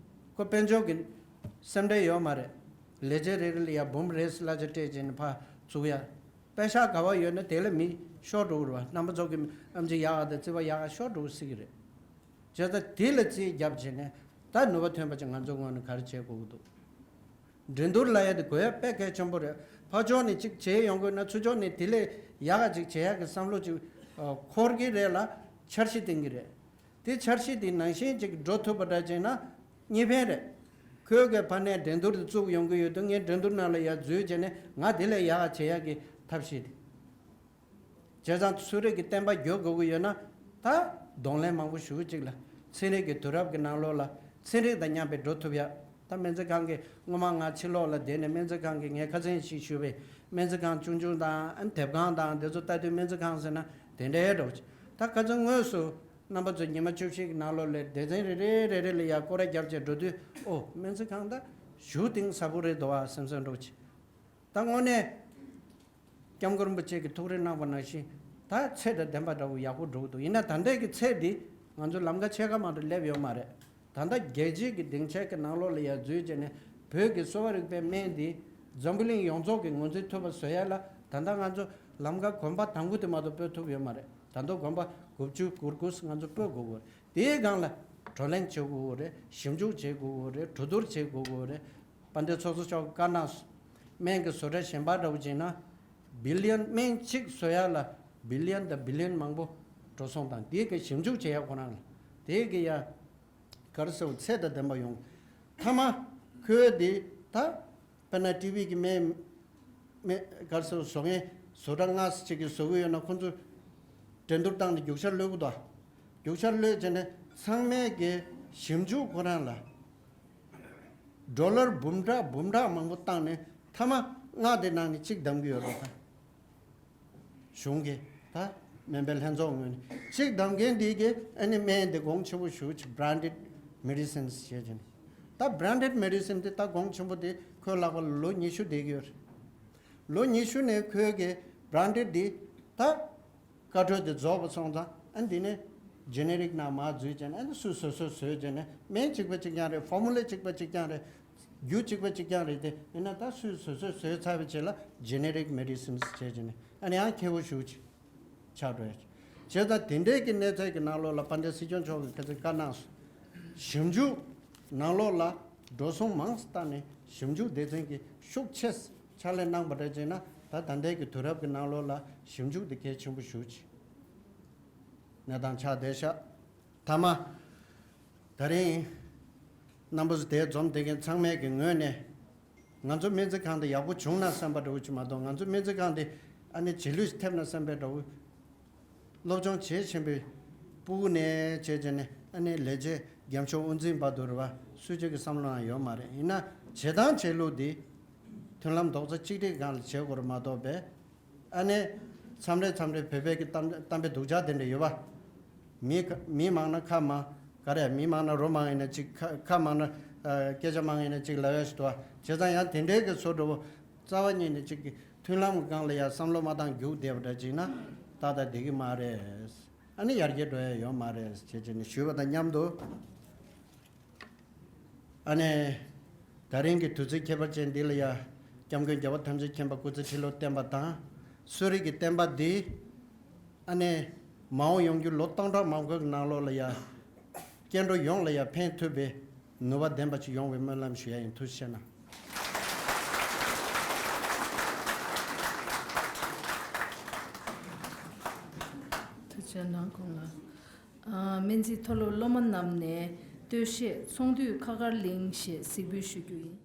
ཁོ་དཔལ་འབྱོར་གྱི་སེམས་ཁྲལ་ཡོད་མ་རེད། ལས་བྱེད་རེ་རེ་ལ་ཡ་འབུམ་རེ་གླ་ཆ་སྤྲད་བྱས་ནས་ཕར་བཙུགས་ཡ། པེ་ཤག་ག་བ་ཡོད་ན་དེ་ལ་མི་ཤོར་འགྲོ་གི་རེད་བ། རྣམ་པ་ཚོ་གི་ཨམ་ཆི་ཡག་ག་དང་རྩིས་པ་ཡག་ག་ཤོར་འགྲོ་སྲིད་ཀྱི་རེད། བྱས་ཙང་དེ་ལ་རྩིས་རྒྱབ་བྱས་ནས་ད་ནུས་པ་ཐོན་པ་ཅིག་ང་ཚོའི་ངོས་ནས་ག་རེ་བྱེད་དགོས་ཀྱི་འདུག་འགྲན་བསྡུར་ལབ་ཡ་དེ་དགོས་ཡ་དཔེ་གལ་ཆེན་པོ་རེད། ཕར་ཕྱོགས་ནས་གཅིག་བྱེད་ཡོང་དགོས་ན་ཚུར་ཕྱོགས་ནས་དེ་ལས་ཡག་ག་ཅིག་བྱེད་ཡ་གི་བསམ་བློ་ཅིག་འཁོར་གྱི་རེད་ལ། འཆར་གཞི་བཏིང་གི་རེད། དེ་འཆར་གཞི་དེ་ནང་བཞིན་ཅིག་འགྲོ་ཐུབ་པ་འདྲ་བྱས་ན་གཉིས་ཕན་རེད། ཁོས་གི་ཕ་ནས་འགྲན་བསྡུར་དེ་བཙུགས་ཡོང་གི་ཡོད་དུས་ངས་འགྲན་བསྡུར་ནང་ལ་ཡར་འཛུལ་བྱས་ནས་ང་དེ་ལས་ཡག་ག་བྱེད་ཡ་གི་ཐབས་ཤེས་དེ། བྱས་ཙང་གསོ་རིག་གི་བསྟན་པ་རྒྱས་དགོས་ཀྱི་ཡོད་ན། ད་གདོང་ལེན་མང་པོ་ཞུ་གཅིག་ལ། ཚན་རིག་གི་དུས་རབས་ཀྱི་ནང་ལོགས་ལ་ཚན་རིག་དང་མཉམ་པའི་འགྲོ་ཐུབ་ཡ། ད་སྨན་རྩིས་ཁང་གི་སྔོན་མ་ང་ཕྱི་ལོགས་ལ་བསྡད་ནས་སྨན་རྩིས་ཁང་གི་ངས་ཁ་སང་ཞིག་ཞུས་པའི་སྨན་རྩིས་ཁང་ཆུང་ཆུང་དང་ཨ་ནི་དེབ་ཁང་དང་དེ་ཚོ་ལྟ་དུས་སྨན་རྩིས་ཁང་ཟེར་ན་དེ་འདྲའི་འདྲ་བོ་ཅིག་ད་ཁ་སང་དངོས་སུ་རྣམ་པ་ཚོ་ཉི་མ་བཅུ་བཞི་གི་ནང་ལོགས་ལ་སྡེ་ཚན་རེ་རེ་རེ་རེ་ལ་ཡ་སྐོར་ར་རྒྱབ་བྱས་འགྲོ་དུས་ཨོ་སྨན་རྩིས་ཁང་ད་ཞུ་གཏིང་ཟབ་པོ་རེད་འདུག་བ་བསམ་བསམ་འདྲ་བོ་ཅིག་ད་དངོས་གནས། སྐྱབས་མགོན་རིན་པོ་ཆེ་གིས་ཐུགས་རེ་གནང་བ་ནང་བཞིན་ད་ཚད་དང་ལྡན་པ་འདྲ་བོ་ཡག་པོ་འགྲོ་གི་འདུག་ཡིན་ན་ད་ལྟའི་གི་ཚད་འདི་ང་ཚོ་ལམ་ཁ་ཕྱེད་ཀ་མ་གཏོགས་སླེབས་ཡོད་མ་རེད། ད་ལྟ་རྒྱལ་སྤྱིའི་གི་སྡིངས་ཆའི་གི་ནང་ལོགས་ལ་ཡར་འཛུལ་བྱས་ནས་བོད་ཀྱི་གསོ་བ་རིག་པའི་སྨན་འདི་འཛམ་བུ་གླིང་ཡོངས་རྫོགས་ཀྱི་ངོས་འཛིན་ཐུབ་པ་བཟོ་ཡ་ལ་ད་ལྟ་ང་ཚོ་ལམ་ཁ་གོམ་པ་དང་པོ་དེ་མ་གཏོགས་སྤོས་ཐུབ་ཡོད་མ་རེད། ད་དུང་གོམ་པ་དགུ་བཅུ་གོ་དགུ་ང་ཚོ་སྤོས་དགོས་ཀྱི་རེད། དེའི་སྒང་ལ་བགྲོ་གླེང་བྱེད་དགོས་ཀྱི་རེད། ཞིབ་འཇུག་བྱེད་དགོས་ཀྱི་རེད། གྲོས་བསྡུར་བྱེད་དགོས་ཀྱི་རེད། དཔལ་ལྡན་ཚོགས་གཙོ་མཆོག་གིས་བཀའ་གནང་སོང་། སྨན་གྱི་བཟོ་གྲྭ་གཞན་པ་འདྲ་བོ་བྱས་ན། བི་ལི་ཡན་སྨན་གཅིག་བཟོ་ཡ་ལ་བི་ལི་ཡན་དང་བི་ལི་ཡན་མང་པོ་འགྲོ་སོང་དང་དེའི་གི་ཞིབ་འཇུག་བྱེད་ཡ་ཁོ་རང་ལ་དེའི་གི་ཡ་ག་རེ་ཟེར་བ་ཚད་དང་ལྡན་པ་ཡོང་། མཐའ་མ་ཁོས་དེ་ད་དཔེར་ན་ཊི་བི་གི་སྨན་སྨན་ག་རེ་ཟེར་བ་བཟོ་མཁན་བཟོ་གྲྭ་ལྔ་ཙམ་ཅིག་གིས་བཟོ་གི་ཡོད་ན་ཁོ་ཚོས་འགྲན་བསྡུར་བཏང་ནས་རྒྱུག་ཤར་གློད་གི་འདུག་རྒྱུག་ཤར་གློད་བྱས་ནས་ཚང་མས་གི་ཞིབ་འཇུག་ཁོ་རང་ལ། ཌོ་ལར་འབུམ་ཕྲག་འབུམ་ཕྲག་མང་པོ་བཏང་ནས་མཐའ་མ་ལྔ་དེ་ནང་ནས་གཅིག་བདམས་ཀྱི་ཡོད་རེད་ད། གཞུང་གི་ད་སྨན་པའི་ལྷན་ཚོགས་ངོས་ནས་གཅིག་བདམས་མཁན་འདི་གི་ཨ་ནི་སྨན་འདི་གོང་ཆེན་པོ་ཞུ་ཅིག branded medicines་ཞེས་བྱས་ནས་ད་branded medicine་དེ་ད་གོང་ཆེན་པོ་དེ་ཁོའི་ལག་པ་ལ་ལོ་ཉི་ཤུ་བསྡད་ཀྱི་ཡོད་རེད། ལོ་ཉི་ཤུ་ནས་ཁོའི་གི་branded་འདི་ད། བཀའ་འཁྲོལ་དེ་རྫོགས་པ་སོང་ཙང་ཨ་འདི་ནས་generic་ནང་མར་འཛུལ་བྱས་ནས་ཨ་འདི་སུས་བཟོས་བཟོས་བཟོས་བྱས་ནས་སྨན་གཅིག་པ་གཅིག་རྐྱང་རེད། ཕོར་མུ་ལ་གཅིག་པ་གཅིག་རྐྱང་རེད། རྒྱུ་གཅིག་པ་གཅིག་རྐྱང་རེད་དེ་ཡིན་ན་ད་སུས་བཟོས་བཟོས་བཟོས་ཚར་བའི་རྗེས་ལ་generic medicines་བྱས་བྱས་ནས་ཨ་ནི་ཡང་ཁེ་པོ་ཞེ་པོ་ཅིག་ཆགས་འགྲོ་ཡ་ཅིག་བྱས་ཙང་དེ་འདྲའི་གི་གནས་ཚད་ཀྱི་ནང་ལོགས་ལ་དཔལ་ལྡན་སྲིད་སྐྱོང་མཆོག་གིས་ཁ་སང་བཀའ་གནང་སོང་། ཞིབ་འཇུག་ནང་ལོགས་ལ་འགྲོ་སོང་མང་ཙམ་བཏང་ནས་ཞིབ་འཇུག་སྡེ་ཚན་གྱི་ཤུགས་ཆེ་ཕྱག་ལས་གནང་པ་འདྲ་བྱས་ན་ད་ད་ལྟའི་གི་དུས་རབས་ཀྱི་ནང་ལོགས་ལ་ཞིབ་འཇུག་དེ་གལ་ཆེན་པོ་ཞེ་པོ་ཅིག་གནས་སྟངས་ཆགས་བསྡད་ཤག་མཐའ་མ་ད་རིང་རྣམ་པ་ཚོ་དེར་འཛོམས་བསྡད་མཁན་ཚང་མའི་གི་ངོས་ནས་ང་ཚོ་སྨན་རྩིས་ཁང་དེ་ཡག་པོ་བྱུང་ན་བསམ་པ་འདྲ་བོ་ཅིག་མ་གཏོགས་ང་ཚོ་སྨན་རྩིས་ཁང་དེ་ཨ་ནི་རྗེས་ལུས་ཐེབས་ན་བསམ་པའི་འདྲ་བོ། སློབ་སྦྱོང་བྱེད་བཞིན་པའི་སྤུ་གུ་ནས་བྱས་བྱས་ནས་ཨ་ནི་ལས་བྱེད་རྒན་མཆོག་དབུ་འཛིན་བར་དུ་རེད་བ་སུ་གཅིག་གི་བསམ་བློ་ནང་ཡོད་མ་རེད། ཡིན་ན་བྱེད་སྟངས་བྱེད་ལུགས་འདི་མཐུན་ལམ་རྡོག་རྩ་གཅིག་སྒྲིལ་སྒང་ལ་བྱེད་དགོས་རེད་མ་གཏོགས་པས་ཨ་ནི་མཚམས་རེ་མཚམས་རེ་བོད་པའི་གི་གཏམ་གཏམ་དཔེ་སྡུག་ཅག་དེ་འདྲ་ཡོད་པ། མི་མི་མང་ན་ཁ་མང་ག་རེ་མི་མང་ན་རོ་མང་ཡིན་ན་གཅིག་ཁ་ཁ་མང་ན་ཨ་སྐད་ཆ་མང་ཡིན་ན་གཅིག་ལབ་ཡ་ཞིག་འདུག་བ། བྱས་ཙང་ཡང་དེ་འདྲའི་གི་བཟོ་འདྲ་བོ་རྩ་བ་ཉིད་ནས་གཅིག་གི་མཐུན་ལམ་སྒང་ལ་ཡང་བསམ་བློ་མ་བཏང་རྒྱུགས་བསྡད་པ་འདྲ་ཅིག་ན་ཏག་ཏག་བསྡད་ཀྱི་མ་རེད། ཨ་ནི་ཡར་རྒྱས་འགྲོ་ཡ་ཡོད་མ་རེད་ཅེས་བྱས་ནས་ཞུས་པ་དང་མཉམ་དུ། ཨ་ནི་ད་རིང་གི་དུས་ཚོད་ཁྱད་པར་ཅན་འདི་ལ་ཡ་སྐྱབས་མགོན་རྒྱལ་བ་ཐམས་ཅད་མཁྱེན་པ་སྐུ་ཚེ་ཁྲི་ལོ་བརྟན་པ་དང་གསོ་རིག་གི་བསྟན་པ་འདི་ཨ་ནི་མ་འོངས་ཡོང་རྒྱུ་ལོ་སྟོང་ཕྲག་མང་པོའི་ནང་ལོགས་ལ་ཡ་སྐྱེ་འགྲོ་ཡོངས་ལ་ཡ་ཕན་ཐོགས་པའི་ནུས་པ་ལྡན་པ་ཅིག་ཡོང་བའི་སྨོན་ལམ་ཞུ་ཡ་ཡིན། ཐུགས་རྗེ་ཆེ་གནང་། ཞུ་གནང་གོང་ལ། ཨ། སྨན་རྩིས་མཐོ་སློབ་སློབ་མ་རྣམས་ནས་སྟོད་གཞས་ཚོང་འདུས་ཁ་མཁར་གླིང་ཞེས་གཟིགས་འབུལ་ཞུ་རྒྱུ་ཡིན།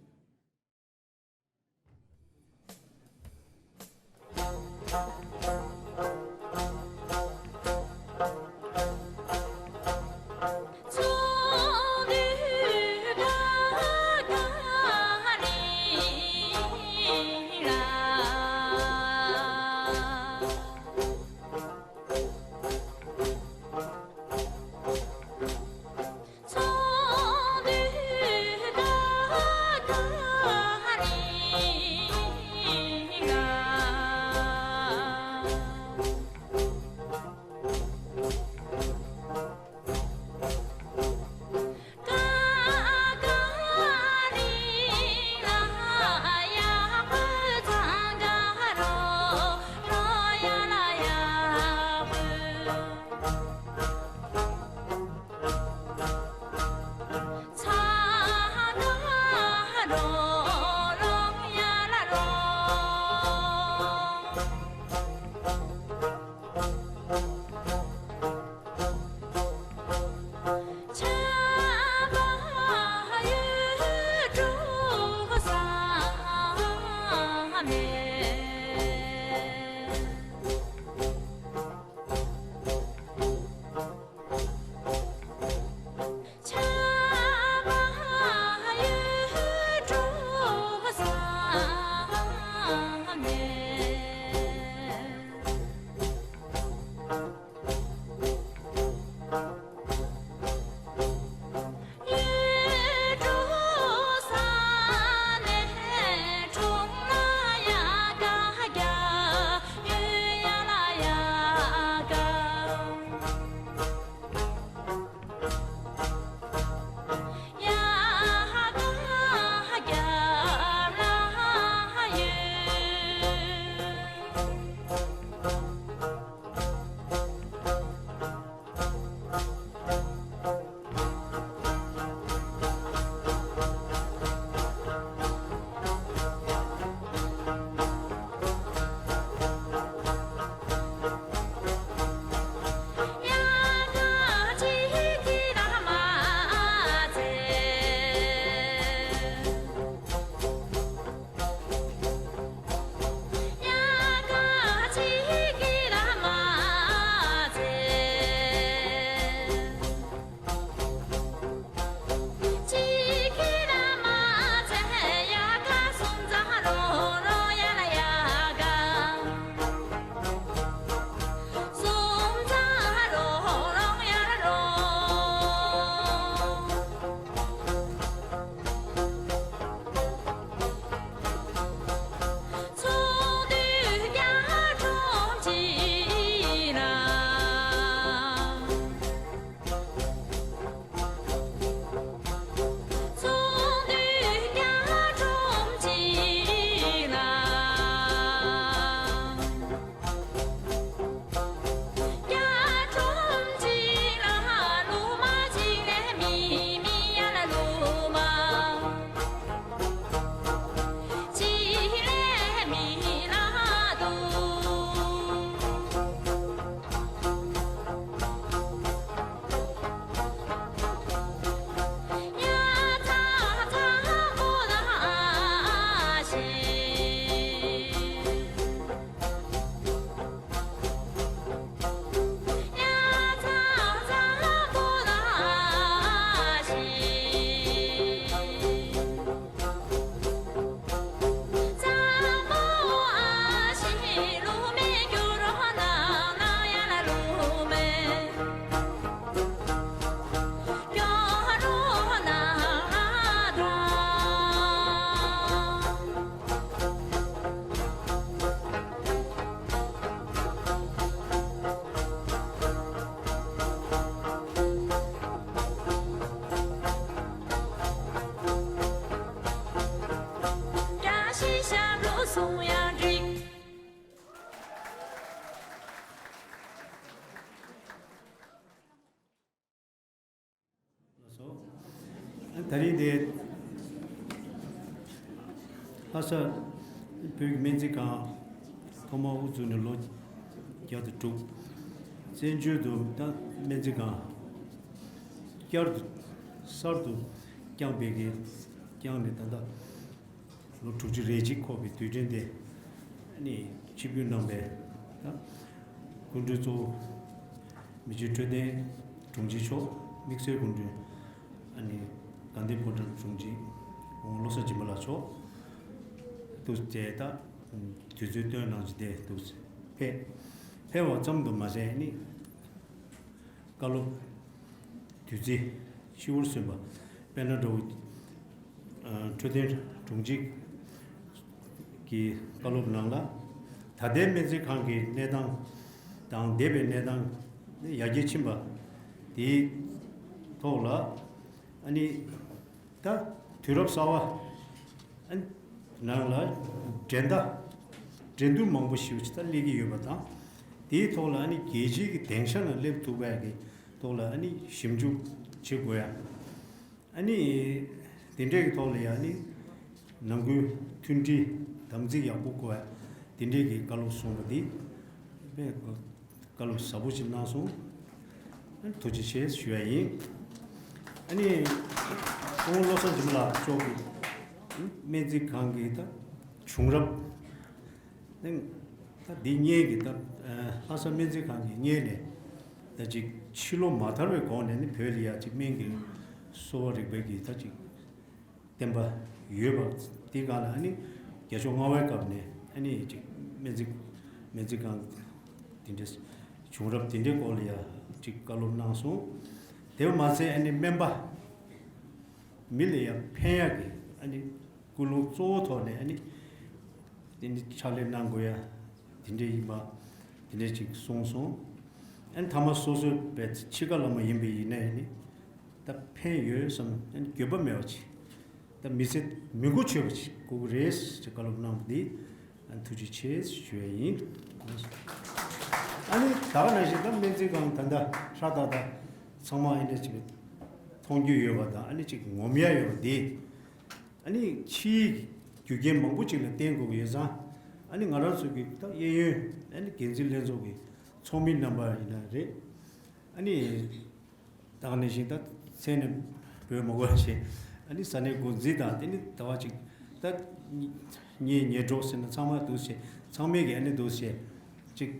ལགས་སོ། ད་རེས་དེ་ལྷ་ས་བོད་ཀྱི་སྨན་རྩིས་ཁང་ཐོག་མར་དབུ་བཙུགས་ནས་ལོ་བརྒྱ་དང་དྲུག་བཙན་བྱོལ་དུ་ད་སྨན་རྩིས་ཁང་བསྐྱར་དུ་གསར་དུ་བསྐྱངས་པའི་གི་བསྐྱངས་ནས་ད་ལྟ་ལོ་དྲུག་ཅུ་རེ་གཅིག་འཁོར་བའི་དུས་དྲན་དེ་ནི་ཆིབས་བསྒྱུར་གནང་པའི་ད་སྐུ་མགྲོན་གཙོ་བོ་མི་རྗེ་འཕྲོད་བསྟེན་དྲུང་ཆེ་མཆོག་དམིགས་བསལ་སྐུ་མགྲོན་ཨ་ནི་དགའ་ལྡན་ཕོ་བྲང་དྲུང་ཆེ་དབུ་བློ་བཟང་སྦྱིན་པ་ལགས་མཆོག་ཏུ་བཅས་ད་དུས་ཚོད་བཏོན་གནང་བྱས་ཏེ་འདུག་ཕེབས་ཕེབས་པ་ཙམ་དུ་མ་ཟད་ནི་བཀའ་སློབ་བདུད་རྩི་ཤིས་པར་སོན་པ་དཔལ་ནཱ་འགྲོ་བོ་འཕྲོད་བསྟེན་དྲུང་ཆེ་གི་བཀའ་སློབ་ནང་ལ་ད་ལྟའི་སྨན་རྩིས་ཁང་གི་གནས་སྟངས་དང་འདས་པའི་གནས་སྟངས་ནི་ཡར་རྒྱས་ཕྱིན་པ་དེའི་ཐོག་ལ་ཨ་ནི་ད་དུས་རབས་གསར་བ་ཨ་ནི་ནང་ལ་འགྲན་ཟླ་འགྲན་བསྡུར་མང་པོ་ཞིག་ཅིག་ད་སླེབས་ཀྱི་ཡོད་པ་དང་། དེའི་ཐོག་ལ་ཨ་ནི་རྒྱལ་སྤྱིའི་གི་སྡིངས་ཆ་ལ་སླེབས་ཐུབ་པའི་གི་ཐོག་ལ་ཨ་ནི་ཞིབ་འཇུག་བྱེད་དགོས་ཡ། ཨ་ནི་དེ་འདྲའི་གི་ཐོག་ལ་ཡ་ཨ་ནི་ནང་ཁུལ་མཐུན་སྒྲིལ་དམ་ཚིག་ཡག་པོ་དགོས་ཡ། དེ་འདྲའི་གི་བཀའ་སློབ་གསུངས་པ་འདི་དཔེ་བཀའ་སློབ་ཟབ་པོ་ཞིག་གནང་སོང་། ཨ་ནི་ཐུགས་རྗེ་ཆེ་ཞུ་ཡ་ཡིན། ཨ་ནི་དབུ་བློ་བཟང་སྦྱིན་པ་ལགས་མཆོག་གིས་སྨན་རྩིས་ཁང་གི་ད་བྱུང་རབས། ད་འདི་སྔོན་གྱི་ད་ལྷ་ས་སྨན་རྩིས་ཁང་གི་སྔོན་ནས་ད་ཅིག་ཕྱི་ལོ་མ་དར་བའི་གོང་ནས་ནི་བོད་ལ་ཡ་ཅིག་སྨན་གྱི་གསོ་བ་རིག་པའི་གི་ད་ཅིག་བསྟན་པ་ཡོད་པ་དེ་ག་ལ་ནི་རྒྱལ་མཆོག་ལྔ་པའི་སྐབས་ནས་ཨ་ནི་ཅིག་སྨན་རྩིས་སྨན་རྩིས་ཁང་དེ་འདྲའི་བྱུང་རབས་དེ་འདྲའི་སྐོར་ལ་ཡ་ཅིག་བཀའ་སློབ་གནང་སོང་། དེ་མ་ཟད་ཨ་ནི་སྨན་པ་མི་ལ་ཡ་ཕན་ཡག་གི་ཨ་ནི་ཀུན་སློང་གཙོ་བོ་ཐོག་ནས་ཨ་ནི་དེ་འདྲའི་ཕྱག་ལས་གནང་དགོས་ཡ་དེ་འདྲའི་ཡིན་པ་དེ་འདྲའི་ཅིག་གསུངས་སོང་། ཨ་ནི་ཐ་མ་སོ་སོའི་བས་འཆི་ཁ་ལ་མ་ཡིན་པའི་ཡིན་ནའི་ཨ་ནི་ད་ཕན་ཡོད་བསམ་ཨ་ནི་འགྱོད་པ་མེད་པ་ཅིག་ད་མི་ཚེ་མི་མགོ་ཆོད་པ་ཅིག་དགོས་ཀྱི་རེད་ཅེས་བཀའ་སློབ་གནང་བ་འདི་ཨ་ནི་ཐུགས་རྗེ་ཆེ་ཞུ་ཡ་ཡིན། ཨ་ནི་ད་ག་ནང་བཞིན་ད་སྨན་རྩིས་ཁང་ད་ལྟ་ཧྲ་ཏག་ཏག་ཚང་མ་ཨ་ནི་ཅིག་མཐོང་རྒྱུ་ཡོད་པ་དང་ཨ་ནི་ཅིག་ངོམ་ཡ་ཡོད་པ་འདི་ཨ་ནི་ཕྱིའི་རྒྱུ་རྐྱེན་མང་པོ་ཅིག་ལ་བརྟེན་དགོས་ཀྱི་ཡོད་ཙང་ཨ་ནི་ང་རང་ཚོ་གི་ད་གཡས་གཡོན་ཨ་ནི་འགན་འཛིན་ལྷན་ཚོགས་ཀྱི་ཚོགས་མི་རྣམ་པ་ཡིན་ན་རེད། ཨ་ནི་ད་ག་ནང་བཞིན་ད་མཚན་ནས་འབོད་མ་དགོས་ཞེས་ཨ་ནི་ས་གནས་འགོ་འཛིན་དང་དེ་ནི་ཟླ་བ་གཅིག་ད་ངའི་ཉེ་གྲོགས་ཟེར་ན་ཚང་མ་འདུག་ཞེས་ཚང་མས་ཀྱི་ཨ་ནི་འདུག་ཞེས་གཅིག་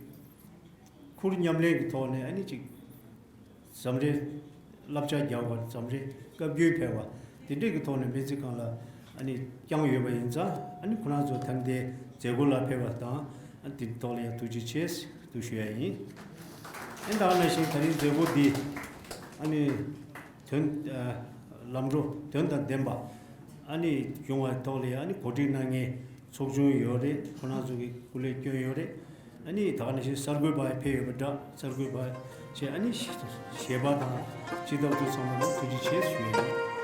ཁུར་མཉམ་ལེན་གྱི་ཐོག་ནས་ཨ་ནི་གཅིག་འཛམ་རེ་བསླབ་བྱ་རྒྱག་པ་འཛམ་རེ་བཀའ་བཀྱོན་ཕེབས་པ་དེ་འདྲས་ཀྱི་ཐོག་ནས་སྨན་རྩིས་ཁང་ལ་ཨ་ནི་བསྐྱངས་ཡོད་པ་ཡིན་ཙང་ཨ་ནི་ཁོ་རང་ཚོ་ད་ལྟའི་མཛད་སྒོ་ལ་ཕེབས་པ་དང་ཨ་དེ་ཐོག་ལ་ཡང་ཐུགས་རྗེ་ཆེ་ཞུ་ཡ་ཡིན། ཨ་ནི་ད་ག་ནང་བཞིན་ད་རིང་མཛད་སྒོ་འདི་ཨ་ནི་དོན་ལམ་འགྲོ་དོན་དང་ལྡན་པ་ཨ་ནི་ཡོང་བའི་ཐོག་ལ་ཡང་ཨ་ནི་གོ་སྒྲིག་གནང་མཁན་ཚོགས་ཆུང་ཡོད་རེད། ཁོ་རང་ཚོ་གི་སྐུ་ལས་བསྐྱོན་ཡོད་རེད། ཨ་ནི་ད་ག་ནང་བཞིན་གསར་འགོད་པ་ཕེབས་ཡོད་པ་འདྲ། གསར་འགོད་པ་བཅས་ཨ་ནི་གཞས་པ་དང་སྤྱི་ཚོགས་ཚང་མ་ལ་ཐུགས་རྗེ་ཆེ་ཞུ་ཡ་ཡིན།